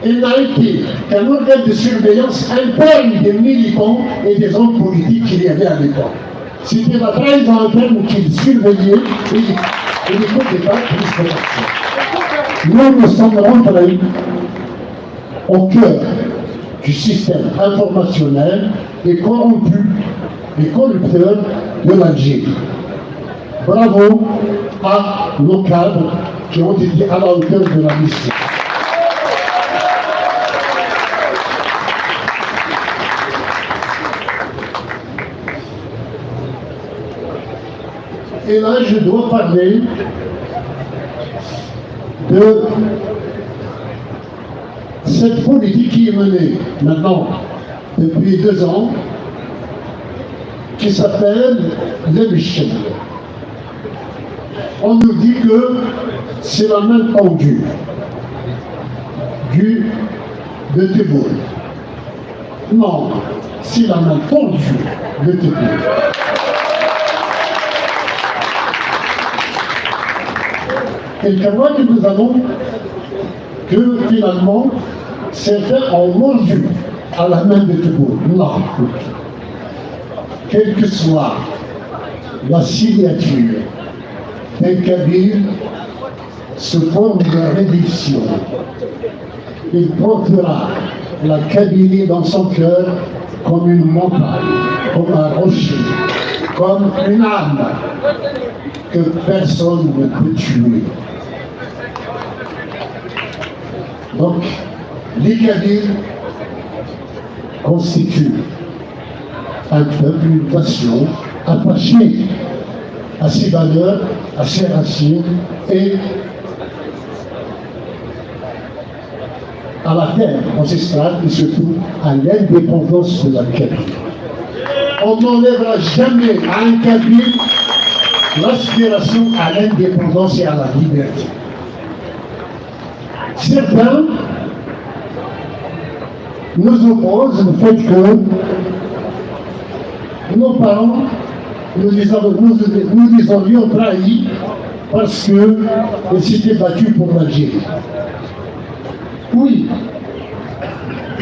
Il n'a été qu'un organe de surveillance interne des militants et des hommes politiques qu'il y avait à l'époque. C'était la trahison interne qu'il surveillait et, et les coups d'État plus de. Nous, nous sommes rentrés au cœur du système informationnel et corrompu et corrupteur de l'Algérie. Bravo à nos cadres qui ont été à la hauteur de la mission. Et là, je dois parler de cette politique qui est menée maintenant depuis deux ans, qui s'appelle l'émission. On nous dit que c'est la main tendue du, de Tebboune. Non, c'est la main tendue de Tebboune. Et je crois que nous avons que finalement, certains ont mordu à la main de Tebboune. Non. Quelle que soit la signature d'un Kabyle sous forme de réduction, il portera la Kabylie dans son cœur comme une montagne, comme un rocher, comme une âme que personne ne peut tuer. Donc, les Kabyles constituent un peuple, une nation attachée à ses valeurs, à ses racines et à la terre ancestrale et surtout à l'indépendance de la Kabylie. On n'enlèvera jamais à un Kabyle l'aspiration à l'indépendance et à la liberté. Certains nous opposent le fait que nos parents, nous les avons, nous, nous les aurions trahis parce qu'ils s'étaient battus pour l'Algérie. Oui,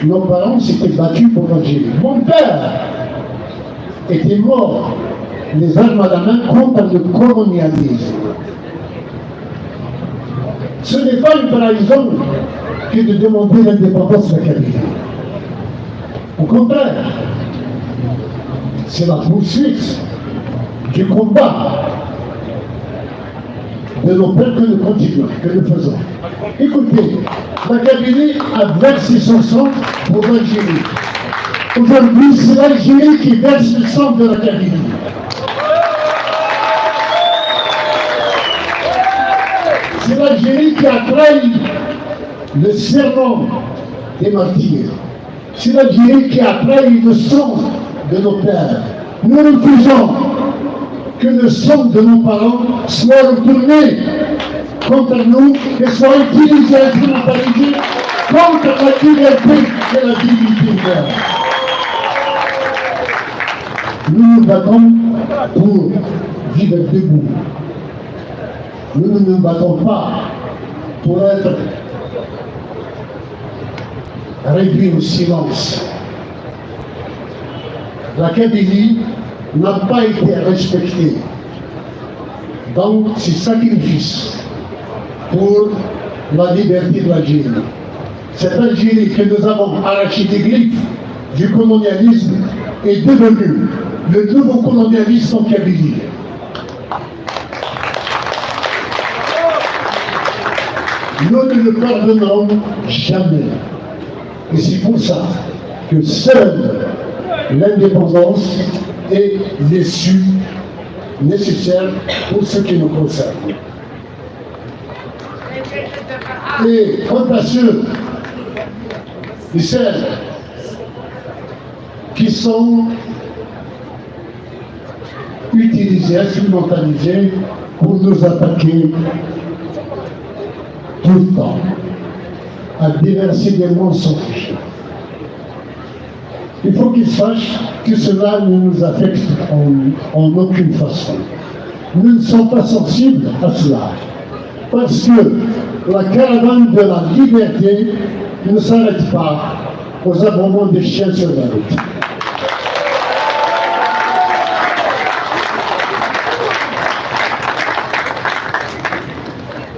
nos parents s'étaient battus pour l'Algérie. Mon père était mort les armes à la main contre le colonialisme. Ce n'est pas une trahison que de demander l'indépendance de la Kabylie. Au contraire, c'est la poursuite du combat de nos peuples que nous continuons, que nous faisons. Écoutez, la Kabylie a versé son sang pour l'Algérie. Aujourd'hui, c'est l'Algérie qui verse le sang de la Kabylie. C'est l'Algérie qui a trahi le serment des martyrs. C'est l'Algérie qui a trahi le sang de nos pères. Nous refusons que le sang de nos parents soit retourné contre nous et soit utilisé, instrumentalisé contre la liberté et la dignité humaine. Nous nous battons pour vivre debout. Nous ne nous battons pas pour être réduits au silence. La Kabylie n'a pas été respectée dans ses sacrifices pour la liberté de l'Algérie. Cette Algérie que nous avons arrachée des griffes du colonialisme est devenue le nouveau colonialisme en Kabylie. Nous ne le pardonnerons jamais. Et c'est pour ça que seule l'indépendance est l'issue nécessaire pour ce qui nous concerne. Et quant à ceux et celles qui sont utilisés, instrumentalisés pour nous attaquer tout le temps, à déverser des mensonges. Il faut qu'ils sachent que cela ne nous affecte en, en aucune façon. Nous ne sommes pas sensibles à cela. Parce que la caravane de la liberté ne s'arrête pas aux aboiements des chiens sur la route.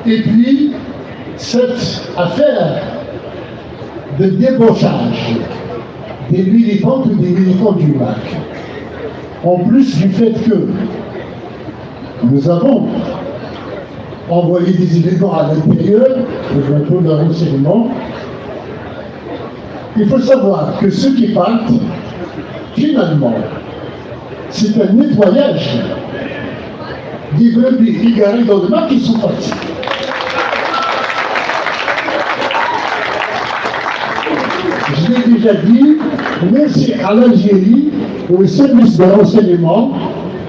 Et puis, cette affaire de débauchage des militantes ou des militants du MAC, en plus du fait que nous avons envoyé des éléments à l'intérieur, pour répondre à renseignement, il faut savoir que ceux qui partent, finalement, c'est un nettoyage des brebis égarées dans le MAC qui sont partis. Je l'ai déjà dit, merci à l'Algérie et au service de renseignement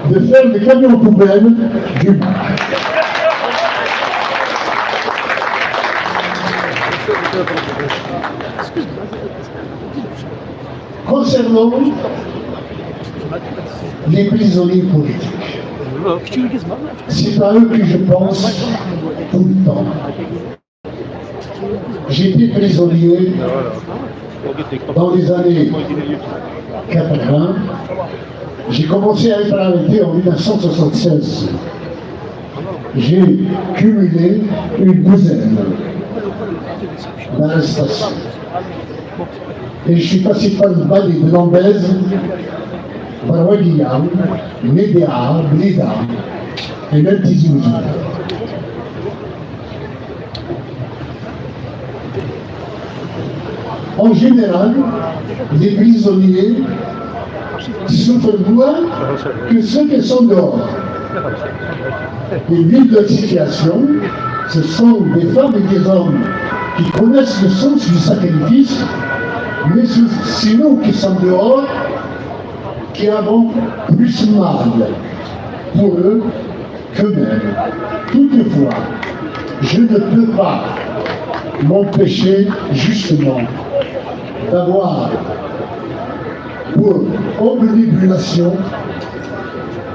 de faire le camion poubelle du MAC. Concernant les prisonniers politiques, c'est à eux que je pense tout le temps. J'étais prisonnier dans les années quatre-vingts. J'ai commencé à être arrêté en mille neuf cent soixante-seize. J'ai cumulé une douzaine d'arrestations. Et je suis passé par le Mali de Lambèze, Barwaguiya, Médéa, Blida et même Tizi Ouzou. En général, les prisonniers souffrent moins que ceux qui sont dehors. Ils vivent leur situation. Ce sont des femmes et des hommes qui connaissent le sens du sacrifice, mais c'est nous qui sommes dehors qui avons plus mal pour eux que même. Toutefois, je ne peux pas m'empêcher justement d'avoir pour obnubilation,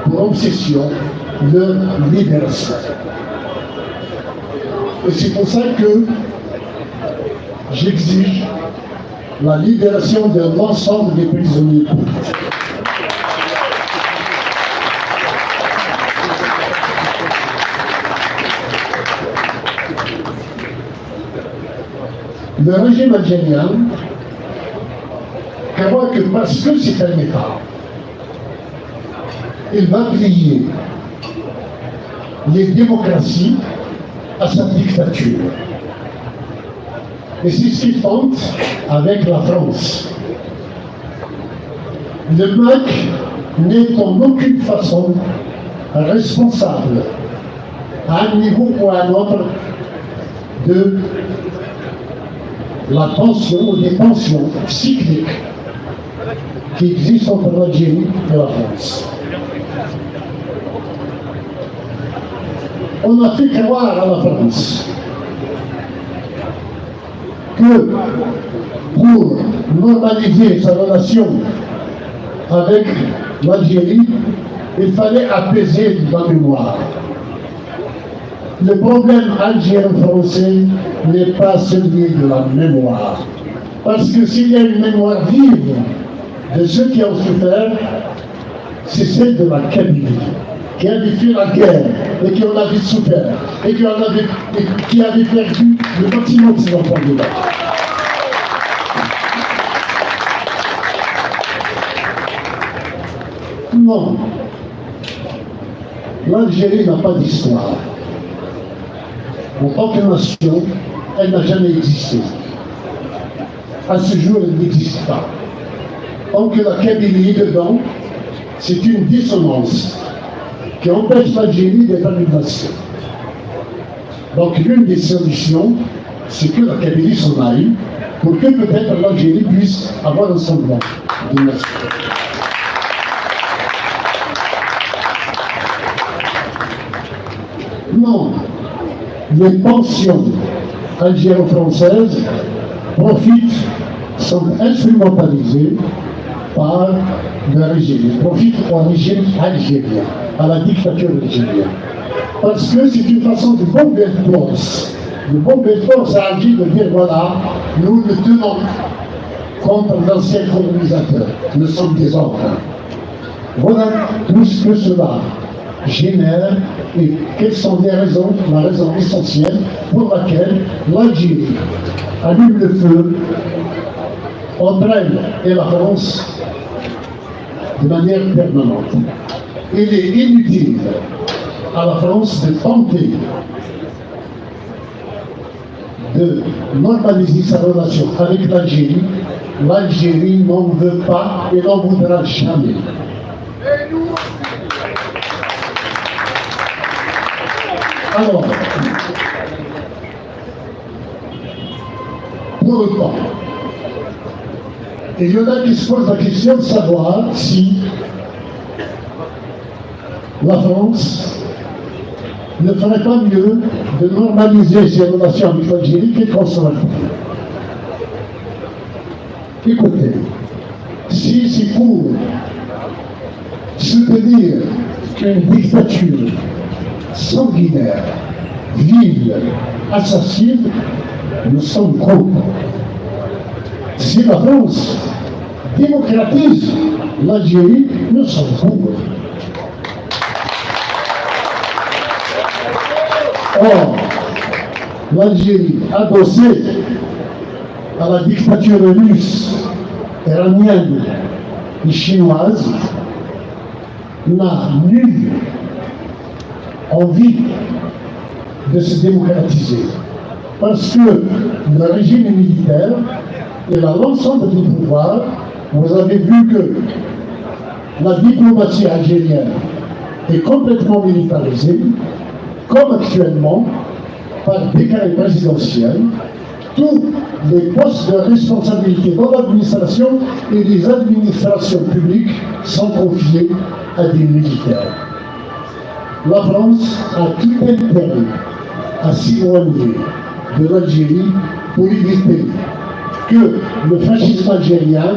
pour obsession, leur libération. Et c'est pour ça que j'exige la libération de l'ensemble des prisonniers politiques. Le régime algérien croit que parce que c'est un État, il va plier les démocraties à sa dictature. Et c'est ce qu'il tente avec la France. Le MAC n'est en aucune façon responsable à un niveau ou à un autre de la tension ou des tensions cycliques qui existent entre l'Algérie et la France. On a fait croire à la France que pour normaliser sa relation avec l'Algérie, il fallait apaiser la mémoire. Le problème algérien-français n'est pas celui de la mémoire. Parce que s'il y a une mémoire vive de ceux qui ont souffert, c'est celle de la Kabylie, qui avait fait la guerre et qui en avait souffert et qui, en avait, et qui avait perdu le maximum de ses enfants de l'âge. Non. L'Algérie n'a pas d'histoire. En tant que nation, elle n'a jamais existé. À ce jour, elle n'existe pas. Tant que la Kabylie est dedans, c'est une dissonance qui empêche l'Algérie d'être une nation. Donc l'une des solutions, c'est que la Kabylie s'en aille, pour que peut-être l'Algérie puisse avoir un semblant de nation. Non, les pensions algéro-françaises profitent, sont instrumentalisées par le régime. Elles profitent au régime algérien, à la dictature algérienne. Parce que c'est une façon de bomber le torse. De bomber le torse, ça agit de dire, voilà, nous nous tenons contre l'ancien colonisateur. Nous sommes des ordres. Voilà tout ce que cela génère et quelles sont les raisons, la raison essentielle pour laquelle l'Algérie allume le feu entre elle et la France de manière permanente. Il est inutile à la France de tenter de normaliser sa relation avec l'Algérie. L'Algérie n'en veut pas et n'en voudra jamais. Alors, pour autant, il y en a qui se posent la question de savoir si la France ne ferait pas mieux de normaliser ses relations avec l'Algérie qu'elle conserve. Écoutez, si c'est pour soutenir une dictature sanguinaire, vile, assassine, nous sommes contre. Si la France démocratise l'Algérie, nous sommes pour. Or, l'Algérie, adossée à la dictature russe, iranienne et chinoise, n'a nulle envie de se démocratiser. Parce que le régime militaire, il a l'ensemble du pouvoir. Vous avez vu que la diplomatie algérienne est complètement militarisée, comme actuellement, par décret présidentiel, tous les postes de responsabilité dans l'administration et les administrations publiques sont confiés à des militaires. La France a tout intérêt à s'éloigner de l'Algérie pour éviter que le fascisme algérien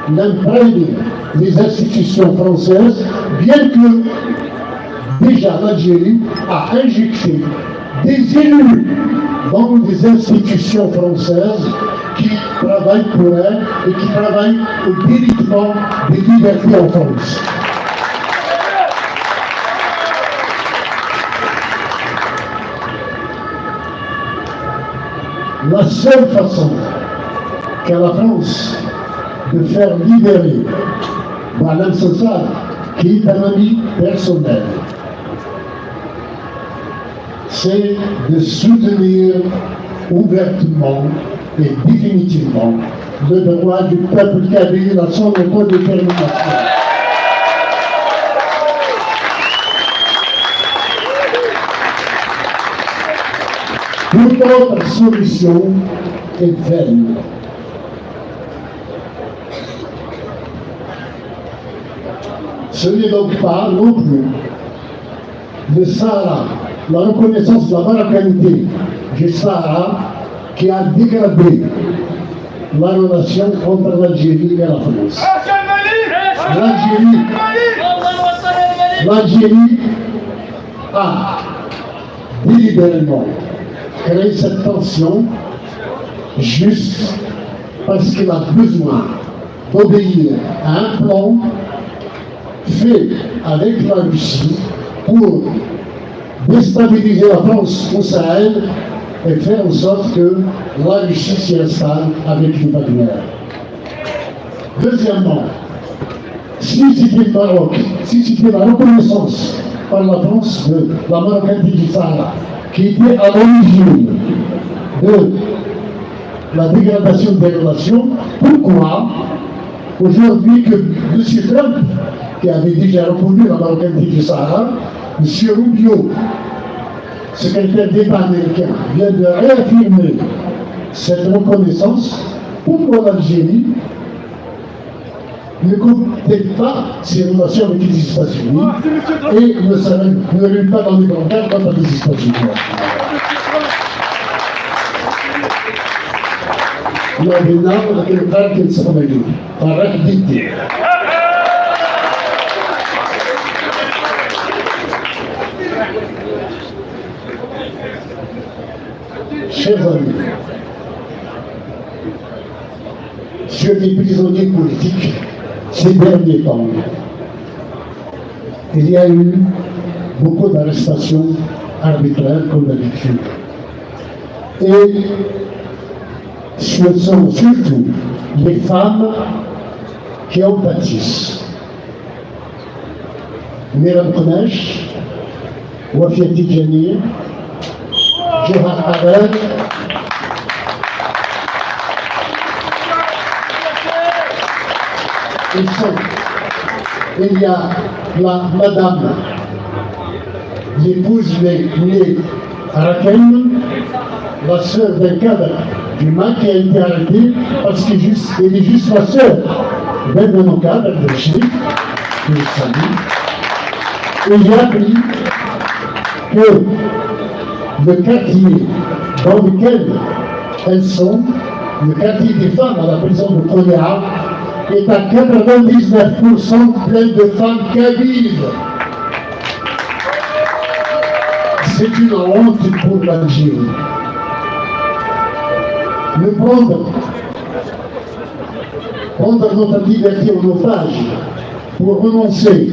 n'imprègne les institutions françaises, bien que déjà l'Algérie a injecté des élus dans des institutions françaises qui travaillent pour elle et qui travaillent au délitement des libertés en France. La seule façon qu'a la France de faire libérer Boualem Sansal, qui est un ami personnel, c'est de soutenir ouvertement et définitivement le droit du peuple kabyle à son autodétermination. Toute autre solution est vaine. Ce n'est donc pas non plus le Sahara, la reconnaissance de la marocanité du Sahara qui a dégradé la relation entre l'Algérie et la France. L'Algérie, l'Algérie a délibérément créé cette tension juste parce qu'il a besoin d'obéir à un plan fait avec la Russie pour déstabiliser la France au Sahel et faire en sorte que la Russie s'y installe avec les Wagner. Deuxièmement, si c'était le Maroc, si c'était la reconnaissance par la France de la marocanité du Sahara, qui était à l'origine de la dégradation des relations, pourquoi aujourd'hui que M. Trump, qui avait déjà reconnu la marocanité du Sahara, M. Rubio, Le secrétaire d'État américain vient de réaffirmer cette reconnaissance. Pourquoi l'Algérie ne conteste pas ses relations avec les États-Unis et ne se ne rue pas dans les brancards contre les États-Unis? Yebna lqal kan s teqbaylit. Ferreḥ diddi. Chers amis, sur les prisonniers politiques, ces derniers temps, il y a eu beaucoup d'arrestations arbitraires, comme d'habitude. Et ce sont surtout les femmes qui en pâtissent. Mira Beqnac, Wafia Tidjani, Djohar Haddad. Ils sont, il y a la madame, l'épouse née, née Rakem, la sœur d'un cadre du MAK qui a été arrêtée parce qu'elle est juste, elle est juste la sœur d'un de nos cadres, de Chine, que je salue. Et j'ai appris que le quartier dans lequel elles sont, le quartier des femmes à la prison de Koya, est à quatre-vingt-dix-neuf pour cent plein de femmes kabyles. C'est une honte pour l'Algérie. Nous prendre, prendre notre liberté en otage pour renoncer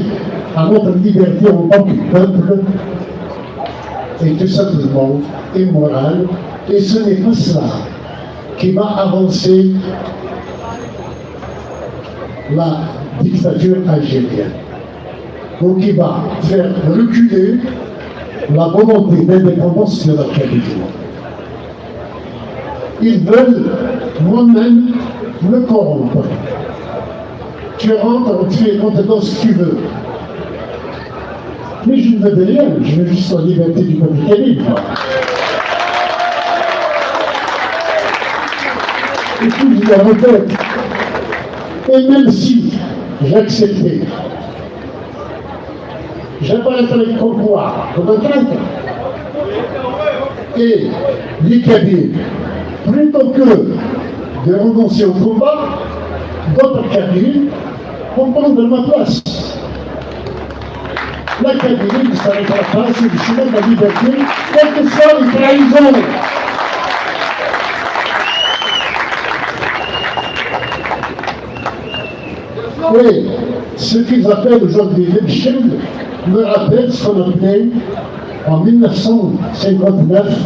à notre liberté en tant que peuple est tout simplement immoral et ce n'est pas cela qui va avancer la dictature algérienne. Donc il va faire reculer la volonté d'indépendance de la Kabylie. Ils veulent moi-même me corrompre. Tu rentres, tu fais confiance, tu veux. Mais je ne veux rien, je veux juste la liberté du peuple kabyle. Et puis je la regrette. Et même si j'acceptais, j'apparaîtrais comme quoi, comme un traître. Et les Kabyles, plutôt que de renoncer au combat, d'autres Kabyles vont prendre ma place. La Kabylie ne s'arrêtera pas sur le chemin de la liberté, quelles que soient les trahisons. Oui, ce qu'ils appellent aujourd'hui les Mchel me rappelle ce qu'on appelait en mille neuf cent cinquante-neuf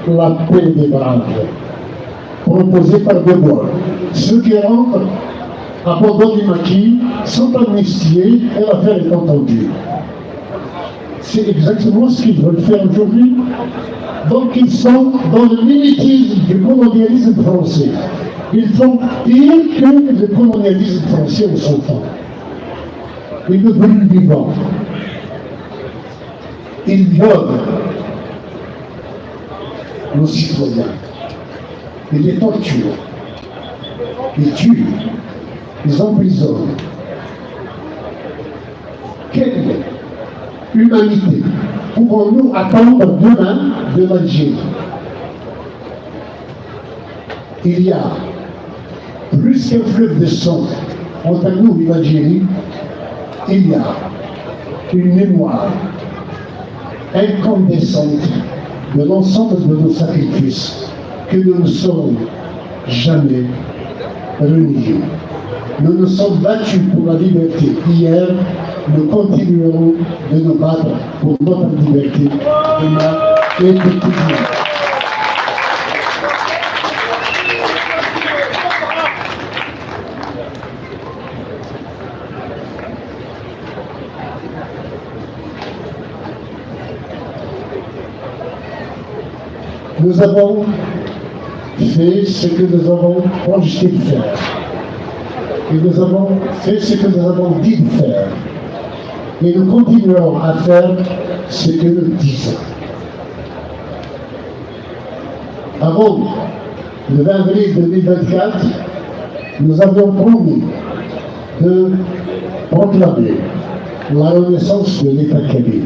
la paix des braves, proposée par De Gaulle. Ceux qui rentrent abandonnent les maquis, sont amnistiés et l'affaire est entendue. C'est exactement ce qu'ils veulent faire aujourd'hui. Donc ils sont dans le mimétisme du colonialisme français. Ils font pire que le colonialisme français en son temps. Ils nous brûlent vivants. Ils violent nos citoyens. Ils les torturent. Ils tuent. Ils emprisonnent. Quelle humanité pouvons-nous attendre demain de l'Algérie? Il y a plus qu'un fleuve de sang entre nous et l'Algérie, il y a une mémoire incandescente de l'ensemble de nos sacrifices que nous ne saurons jamais renier. Nous nous sommes battus pour la liberté hier, nous continuerons de nous battre pour notre liberté demain et pour toujours. Nous avons fait ce que nous avons projeté de faire. Et nous avons fait ce que nous avons dit de faire. Et nous continuerons à faire ce que nous disons. Avant le vingt avril deux mille vingt-quatre, nous avions promis de proclamer la renaissance de l'État kabyle.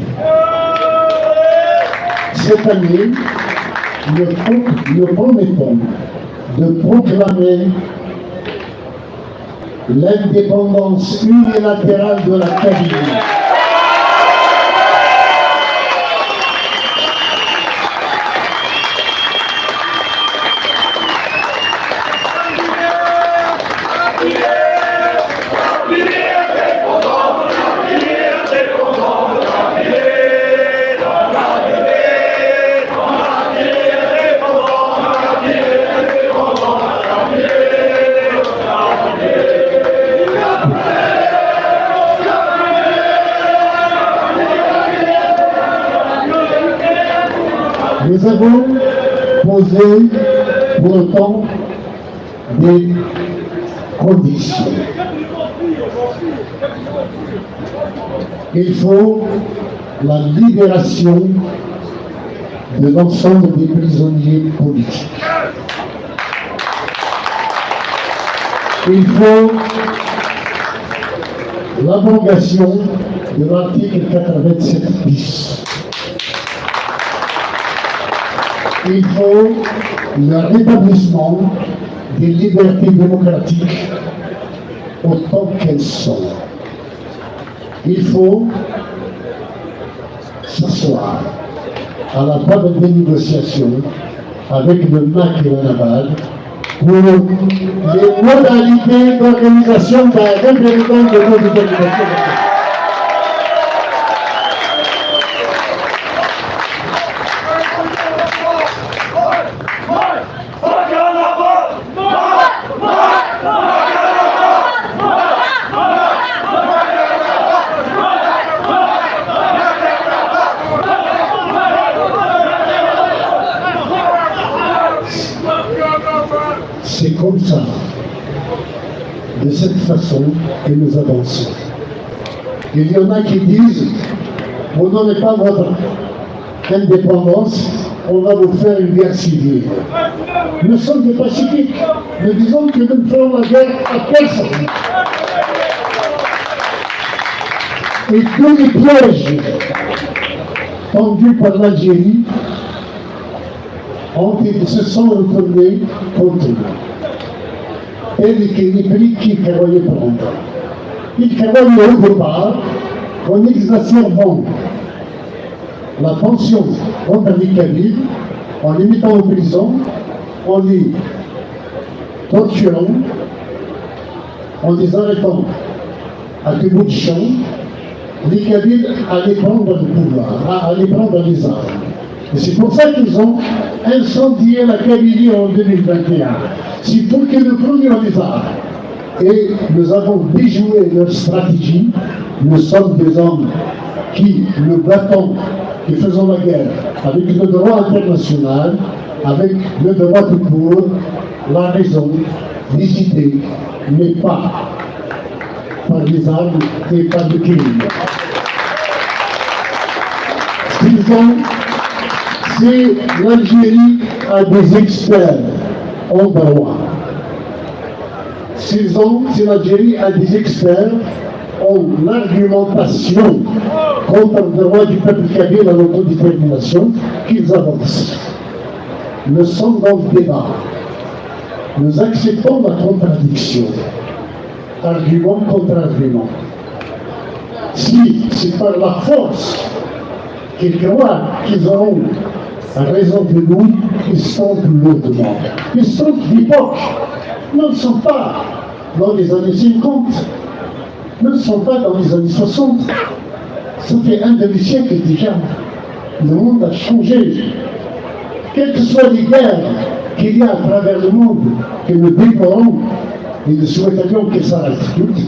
Cette année, nous, nous promettons de proclamer l'indépendance unilatérale de la Kabylie. Nous avons posé pour autant des conditions. Il faut la libération de l'ensemble des prisonniers politiques. Il faut l'abrogation de l'article quatre-vingt-sept bis. Il faut le rétablissement des libertés démocratiques autant qu'elles sont. Il faut s'asseoir à la table des négociations avec le MAK et la NAVAD pour les modalités d'organisation d'un référendum de non-détermination. C'est comme ça, de cette façon que nous avançons. Il y en a qui disent, vous n'aurez pas votre indépendance, on va vous faire une guerre civile. Nous sommes des pacifiques. Nous disons que nous ne ferons la guerre à personne. Et tous les pièges tendus par l'Algérie ont été, se sont retournés contre nous. Tel était le prix qu'ils croyaient prendre. Ils croyaient au départ qu'en exacerbant la tension entre les Kabyles, en les mettant en prison, en les torturant, en les arrêtant à tout bout de champ, les Kabyles allaient prendre le pouvoir, a- allaient prendre les armes. Et c'est pour ça qu'ils ont incendié la Kabylie en deux mille vingt et un. C'est pour que nous prenions les armes. Et nous avons déjoué leur stratégie. Nous sommes des hommes qui nous battons, qui faisons la guerre avec le droit international, avec le droit tout court, la raison, les idées, mais pas par les armes et par le crime. S'ils ont, si l'Algérie a des experts en droit, s'ils ont, si l'Algérie a des experts en argumentation contre le droit du peuple kabyle à l'autodétermination, qu'ils avancent. Nous sommes dans le débat. Nous acceptons la contradiction. Argument contre argument. Si c'est par la force qu'ils croient qu'ils auront raison de nous, ils se trompent lourdement. Ils se trompent d'époque. Nous ne sommes pas dans les années cinquante. Nous ne sommes pas dans les années soixante. Ça fait un demi-siècle déjà. Le monde a changé. Quelles que soient les guerres qu'il y a à travers le monde, que nous déplorons et nous souhaiterions qu'elles s'arrêtent toutes,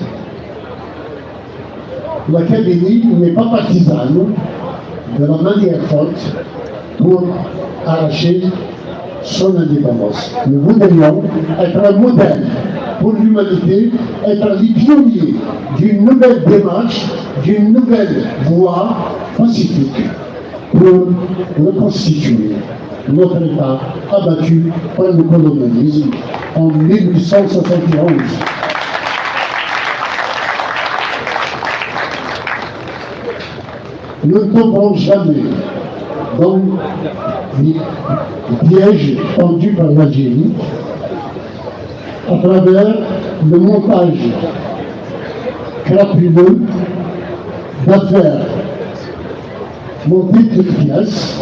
la Kabylie n'est pas partisane de la manière forte pour arracher son indépendance. Nous voudrions être un modèle pour l'humanité, être les pionniers d'une nouvelle démarche, d'une nouvelle voie pacifique. pour reconstituer notre État abattu par le colonialisme en mille huit cent soixante et onze. Nous ne tomberons jamais dans les pièges tendus par l'Algérie à travers le montage crapuleux d'affaires montées de toutes pièces,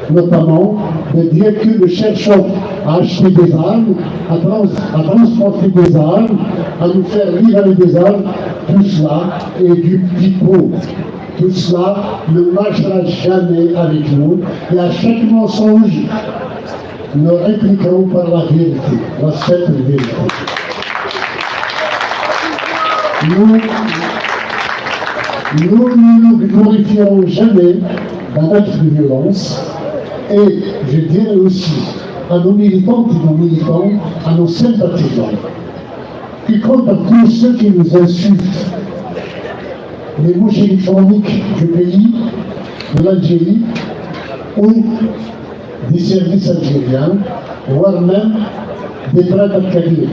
notamment de dire que nous cherchons à acheter des armes, à, trans- à transporter des armes, à nous faire livrer des armes. Tout cela est du pipeau. Tout cela ne marchera jamais avec nous. Et à chaque mensonge, nous répliquerons par la vérité, la simple vérité. Nous, nous ne nous glorifierons jamais d'un acte de violence. Et je dirais aussi à nos militantes et nos militants, à nos sympathisants, qui compte à tous ceux qui nous insultent, les bouches électroniques du pays, de l'Algérie, ou des services algériens, voire même des prêtres kabyle.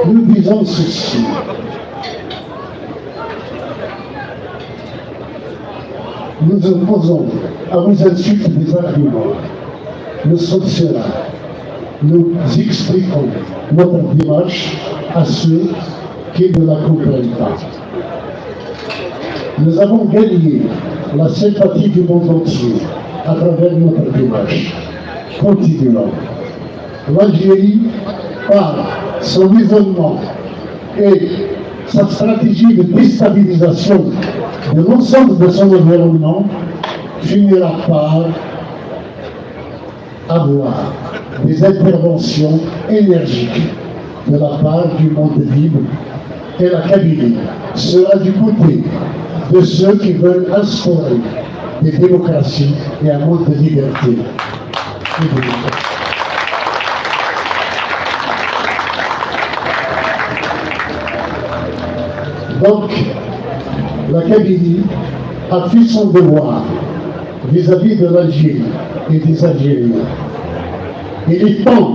Nous disons ceci. Nous opposons à vos insultes des arguments. Nous sommes sereins. Nous expliquons notre démarche à ceux qui ne la comprennent pas. Nous avons gagné la sympathie du monde entier à travers notre démarche. Continuons. L'Algérie, par son isolement et sa stratégie de déstabilisation de l'ensemble de son environnement, finira par avoir des interventions énergiques de la part du monde libre, et la Kabylie sera du côté de ceux qui veulent instaurer des démocraties et un monde de liberté. Donc, la Kabylie a fait son devoir vis-à-vis de l'Algérie et des Algériens. Il est temps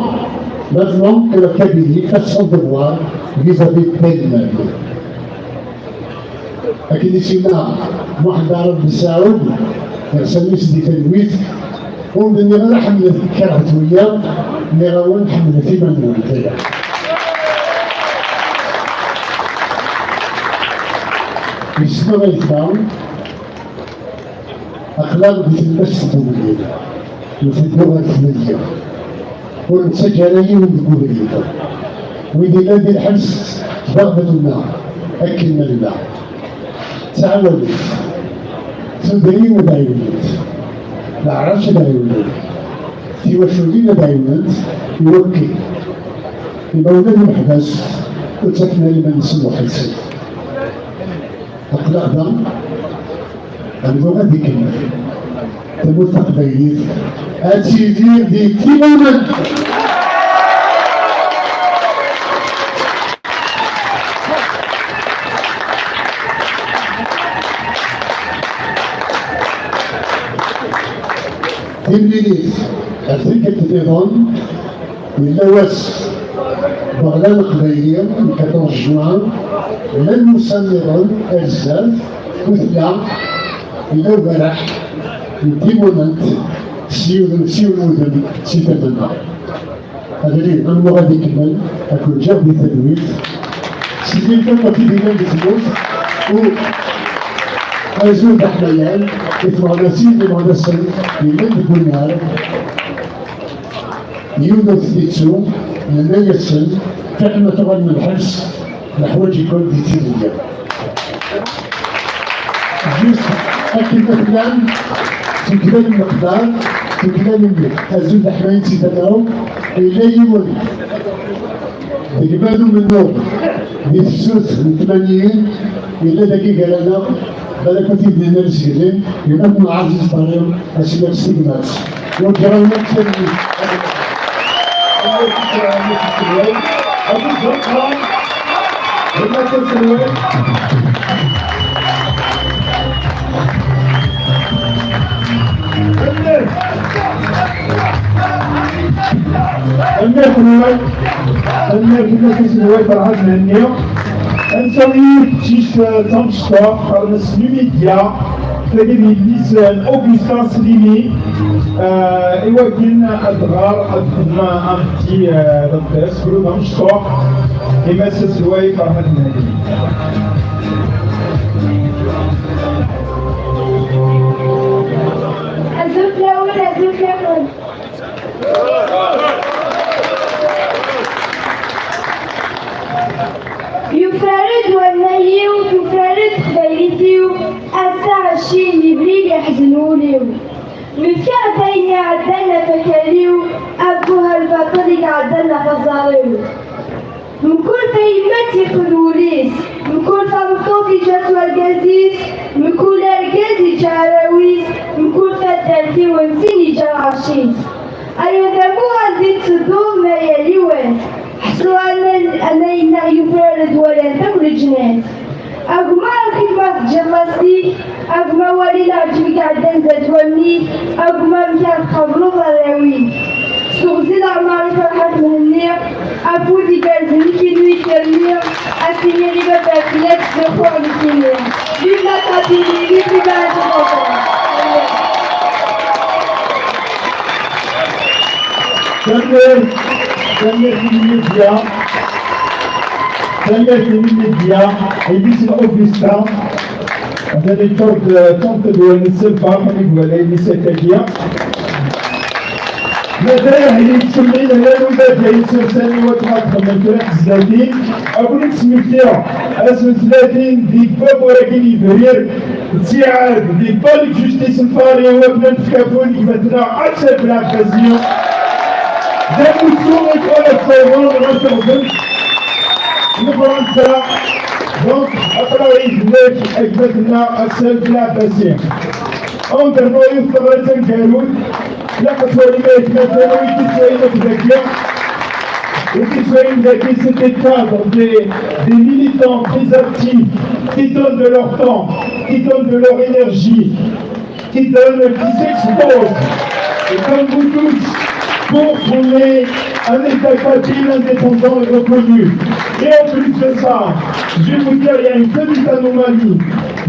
maintenant que la Kabylie fasse son devoir vis-à-vis d'elle-même. Akken i s-yenna Muḥend Ɛrab Messaɛud, yersa mmi-s di talwit, ur d-nniɣ ara ḥemmlet, kerhet wiyaḍ, nniɣ-awen ḥemmlet iman-nwen. Yesma aytma, aql-aɣ di tlemmast n ugellid, nteddu ɣer tmedya. Ur nettaǧǧa ara yiwen deg ubrid. Wid yellan di lḥebs, d aɣbel-nneɣ, akken ma nella. Ttɛawanet. Tudrin ad ɛiwnent. Leɛrac ad ɛiwnen. Tiwaculin ad ɛiwnent. Iwakken imawlan n umeḥbas ur ttafen ara iman-nsen weḥd-sen. Aql-aɣ da, ad nebɣu ad ikemmel. Tamurt taqbaylit ad tidir di timunent. Timlilit ar tikkelt nniḍen. Yella wass Berlan Aqbayli, le quatorze juin, llan wussan nniḍen ar zdat, ur tella, yella uberreḥ n timunent s yiwen, s yiwen wudem si tama-nneɣ. Abrid, anwa ad ikemmel, ad ken-ǧǧeɣ di talwit. Slimt akk ɣef i d-yellan di tmurt, u azul d aḥmayan i tmeɣnasin d imeɣnasen yellan deg unnar. Yiwen ur t-yettu, nenna-yasen, fiḥel ma tuɣalem lḥebs, neḥwaǧ-iken di tilelli. Juste akken ma tellam, tuklalem leqder, tuklalem azul d aḥmayan si tama-w, yella yiwen deg Mad Umennuɣ di tefsut n tmanyin, yella dagi gar-aneɣ, balak ur t-id-nenna lesgellin, yemma-tneɣ Ɛziz Ṭari, asmi s tegmat. Ur ǧǧiɣ ara akk talwit. Ad ur ǧǧiɣ ara akk talwit. Ad ur ǧǧiɣ ara akk talwit. Tanemmirt fell-ak, tanemmirt fell-ak a Sidi Ferḥat Mhenni. Ansa i kečč, eh, d tamecṭuḥt, qqaren-as Lumidia, tagi d yelli-s n Augustin Slimi, eh, i wakken ad tɣer, ad texdem un petit, eh, d aṭas, kulu d amecṭuḥ, i Mass Aselway Ferḥat Mhenni. Azul fell-awen, azul fell-awen. Yufrar-d wannay-iw, tufrar-d teqbaylit-iw, ass-a ɛecrin yebrir yeḥzen wul-iw. Nefka-d ayen iɛeddan ɣef akal-iw, abbuh a lbaṭel i iɛeddan ɣef aẓar-iw. Mkul tayemmat yexdem wul-is, mkul tameṭṭut iǧǧa-tt urgaz-is, mkul argaz iǧǧa arraw-is, mkul taddart-iw n sin iǧǧa lɛerc-is. Ay adabu anda i tettedduḍ ma yal iwass, ḥṣu ama, ama yenna yufrar-d walan-t akk leǧnas. A gma amek ma teǧǧiḍ lastik, a gma wali leɛǧeb i iɛeddan zdat wallen-ik, a gma amek ara tqableḍ arraw-ik. S teɣzi leɛmer i Ferḥat Mhenni, afud igerrzen i kinu yekker-nni, a s-tiniḍ i baba-k la yettzuxxu nekkini. Vive la Kabylie, vive la indépendance. Tanemmirt, tanemmirt i Lydia. Tanemmirt i Lydia, yelli-s n Augustin. Atan yeččur d tante d wallen-is s lferḥ mi d-twala yelli-s akkagi. Mata yettsemmin llan ubada yettsersan i wakken ad xedmen kra n tezlatin. Ad ken-id-smektiɣ ass n tlatin deg waggur-agi n yebrir, ttiɛad di Palais de Justice n Paris, i wakken ad nefk afud i gma-tneɣ Axel Belɛebbasi. D amussu i twala tessawḍen ɣer teɣdemt n Fransa. Donc, aql-aɣ yid-nek a gma-tneɣ Axel Belɛebbasi. Ad nernu yiwet teɣri taneggarut. Ilaq ad twalim ay atmaten ur d-iswayen akk dagi. Ur d-iswayen dagi, c'est des cadres, des, des militants très actifs, qui donnent de leur temps, qui donnent de leur énergie, qui donnent, qui s'exposent, et comme vous tous, pour qu'on ait un État kabyle indépendant et reconnu. Et en plus de ça, je vais vous dire, il y a une petite anomalie.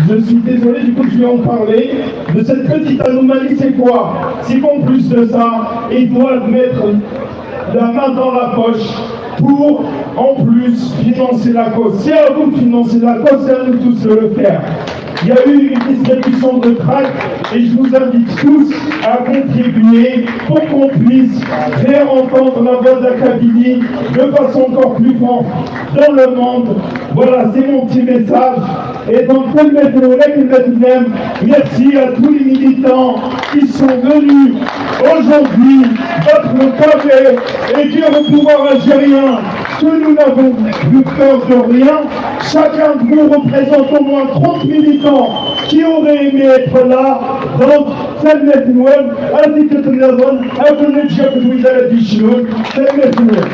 Je suis désolé, du coup, je vais en parler, de cette petite anomalie. C'est quoi ? C'est qu'en plus de ça, ils doivent mettre la main dans la poche pour, en plus, financer la cause. C'est à vous de financer la cause, c'est à nous tous de le faire. Il y a eu une distribution de tracts et je vous invite tous à contribuer pour qu'on puisse faire entendre la voix de la Kabylie de façon encore plus forte dans le monde. Voilà, c'est mon petit message. Et donc, كلمة الأولى كلمة النعم. Merci à tous les militants qui sont venus aujourd'hui battre le pavé et dire au pouvoir algérien que nous n'avons plus peur de rien. Chacun de nous représente au moins trente militants qui auraient aimé être là. Donc, tanemmirt-nwen, ad t-id-tniḍen, ad ken-neǧǧ akked wid ara d-yecnun. Tanemmirt-nwen.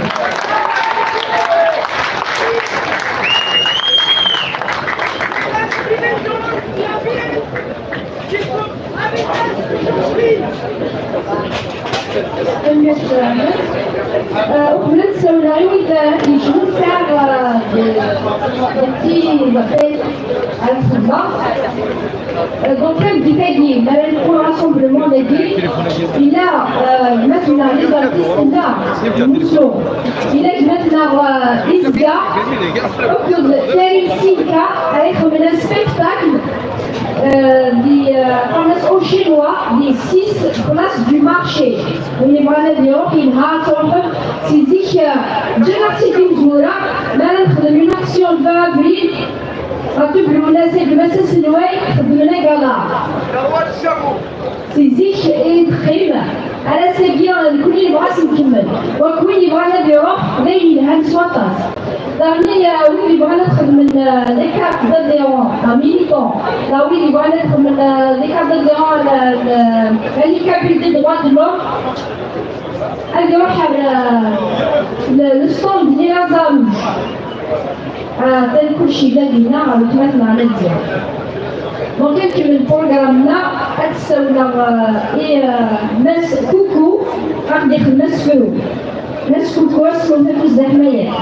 Tanemmirt, eh, uqbel ad ssawleɣ i wid, eh, yecnun, sɛiɣ, eh, d, d tin, d, ad xedmeɣ. Euh, donc, tameddit-agi, mi ara nefru rassemblement-agi, yella, euh, gma-tneɣ, les artistes, yella Mousso, yella gma-tneɣ, euh, Izga, akked Karim Sinka, ara ixedmen un spectacle, euh, di, euh, qqaren-as au chinois, di six place du marché. Win yebɣan ad iruḥ, yelha ad truḥem. Si zik, euh, ǧǧan-aɣ-tt-id imezwura, mi ara nexdem une action le vingt avril, Ɣef Teblunas, deg Mass Aselway, xeddmen agala. Si zik i teqqim, ar ass-agi, nekkni nebɣa ad s-nkemmel. Wak win yebɣan ad iruḥ, d ayen yelhan s waṭas. Daɣen, eh, wid yebɣan ad xedmen, eh, les cartes d'adhérents, eh, militants, neɣ wid yebɣan ad xedmen, eh, les cartes d'adhérents, eh, eh, les Kabyles des droits de l'homme, ad iruḥ ar, eh, le, le stand n Iraza Rouge. Ah, atan kulci yella dinna, weltma-tneɣ Nadia. Donc, ad nkemmel programme-nneɣ, ad d-ssawleɣ, euh, i, euh, Mass Coucou, ad ɣ-d-ixdem asefru. Mass Kukuas, Kuntafus Zahmaya.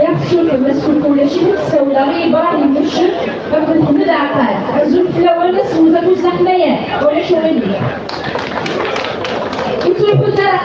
Yaxsuf, ma skulku ulac-it, ad ssawleɣ i Ibrahim Mucek akked Ḥmed Ɛqal. Azul fell-awen, ass n ufus d aḥmayan, ulac aɣilif. Ur ttruḥut ara.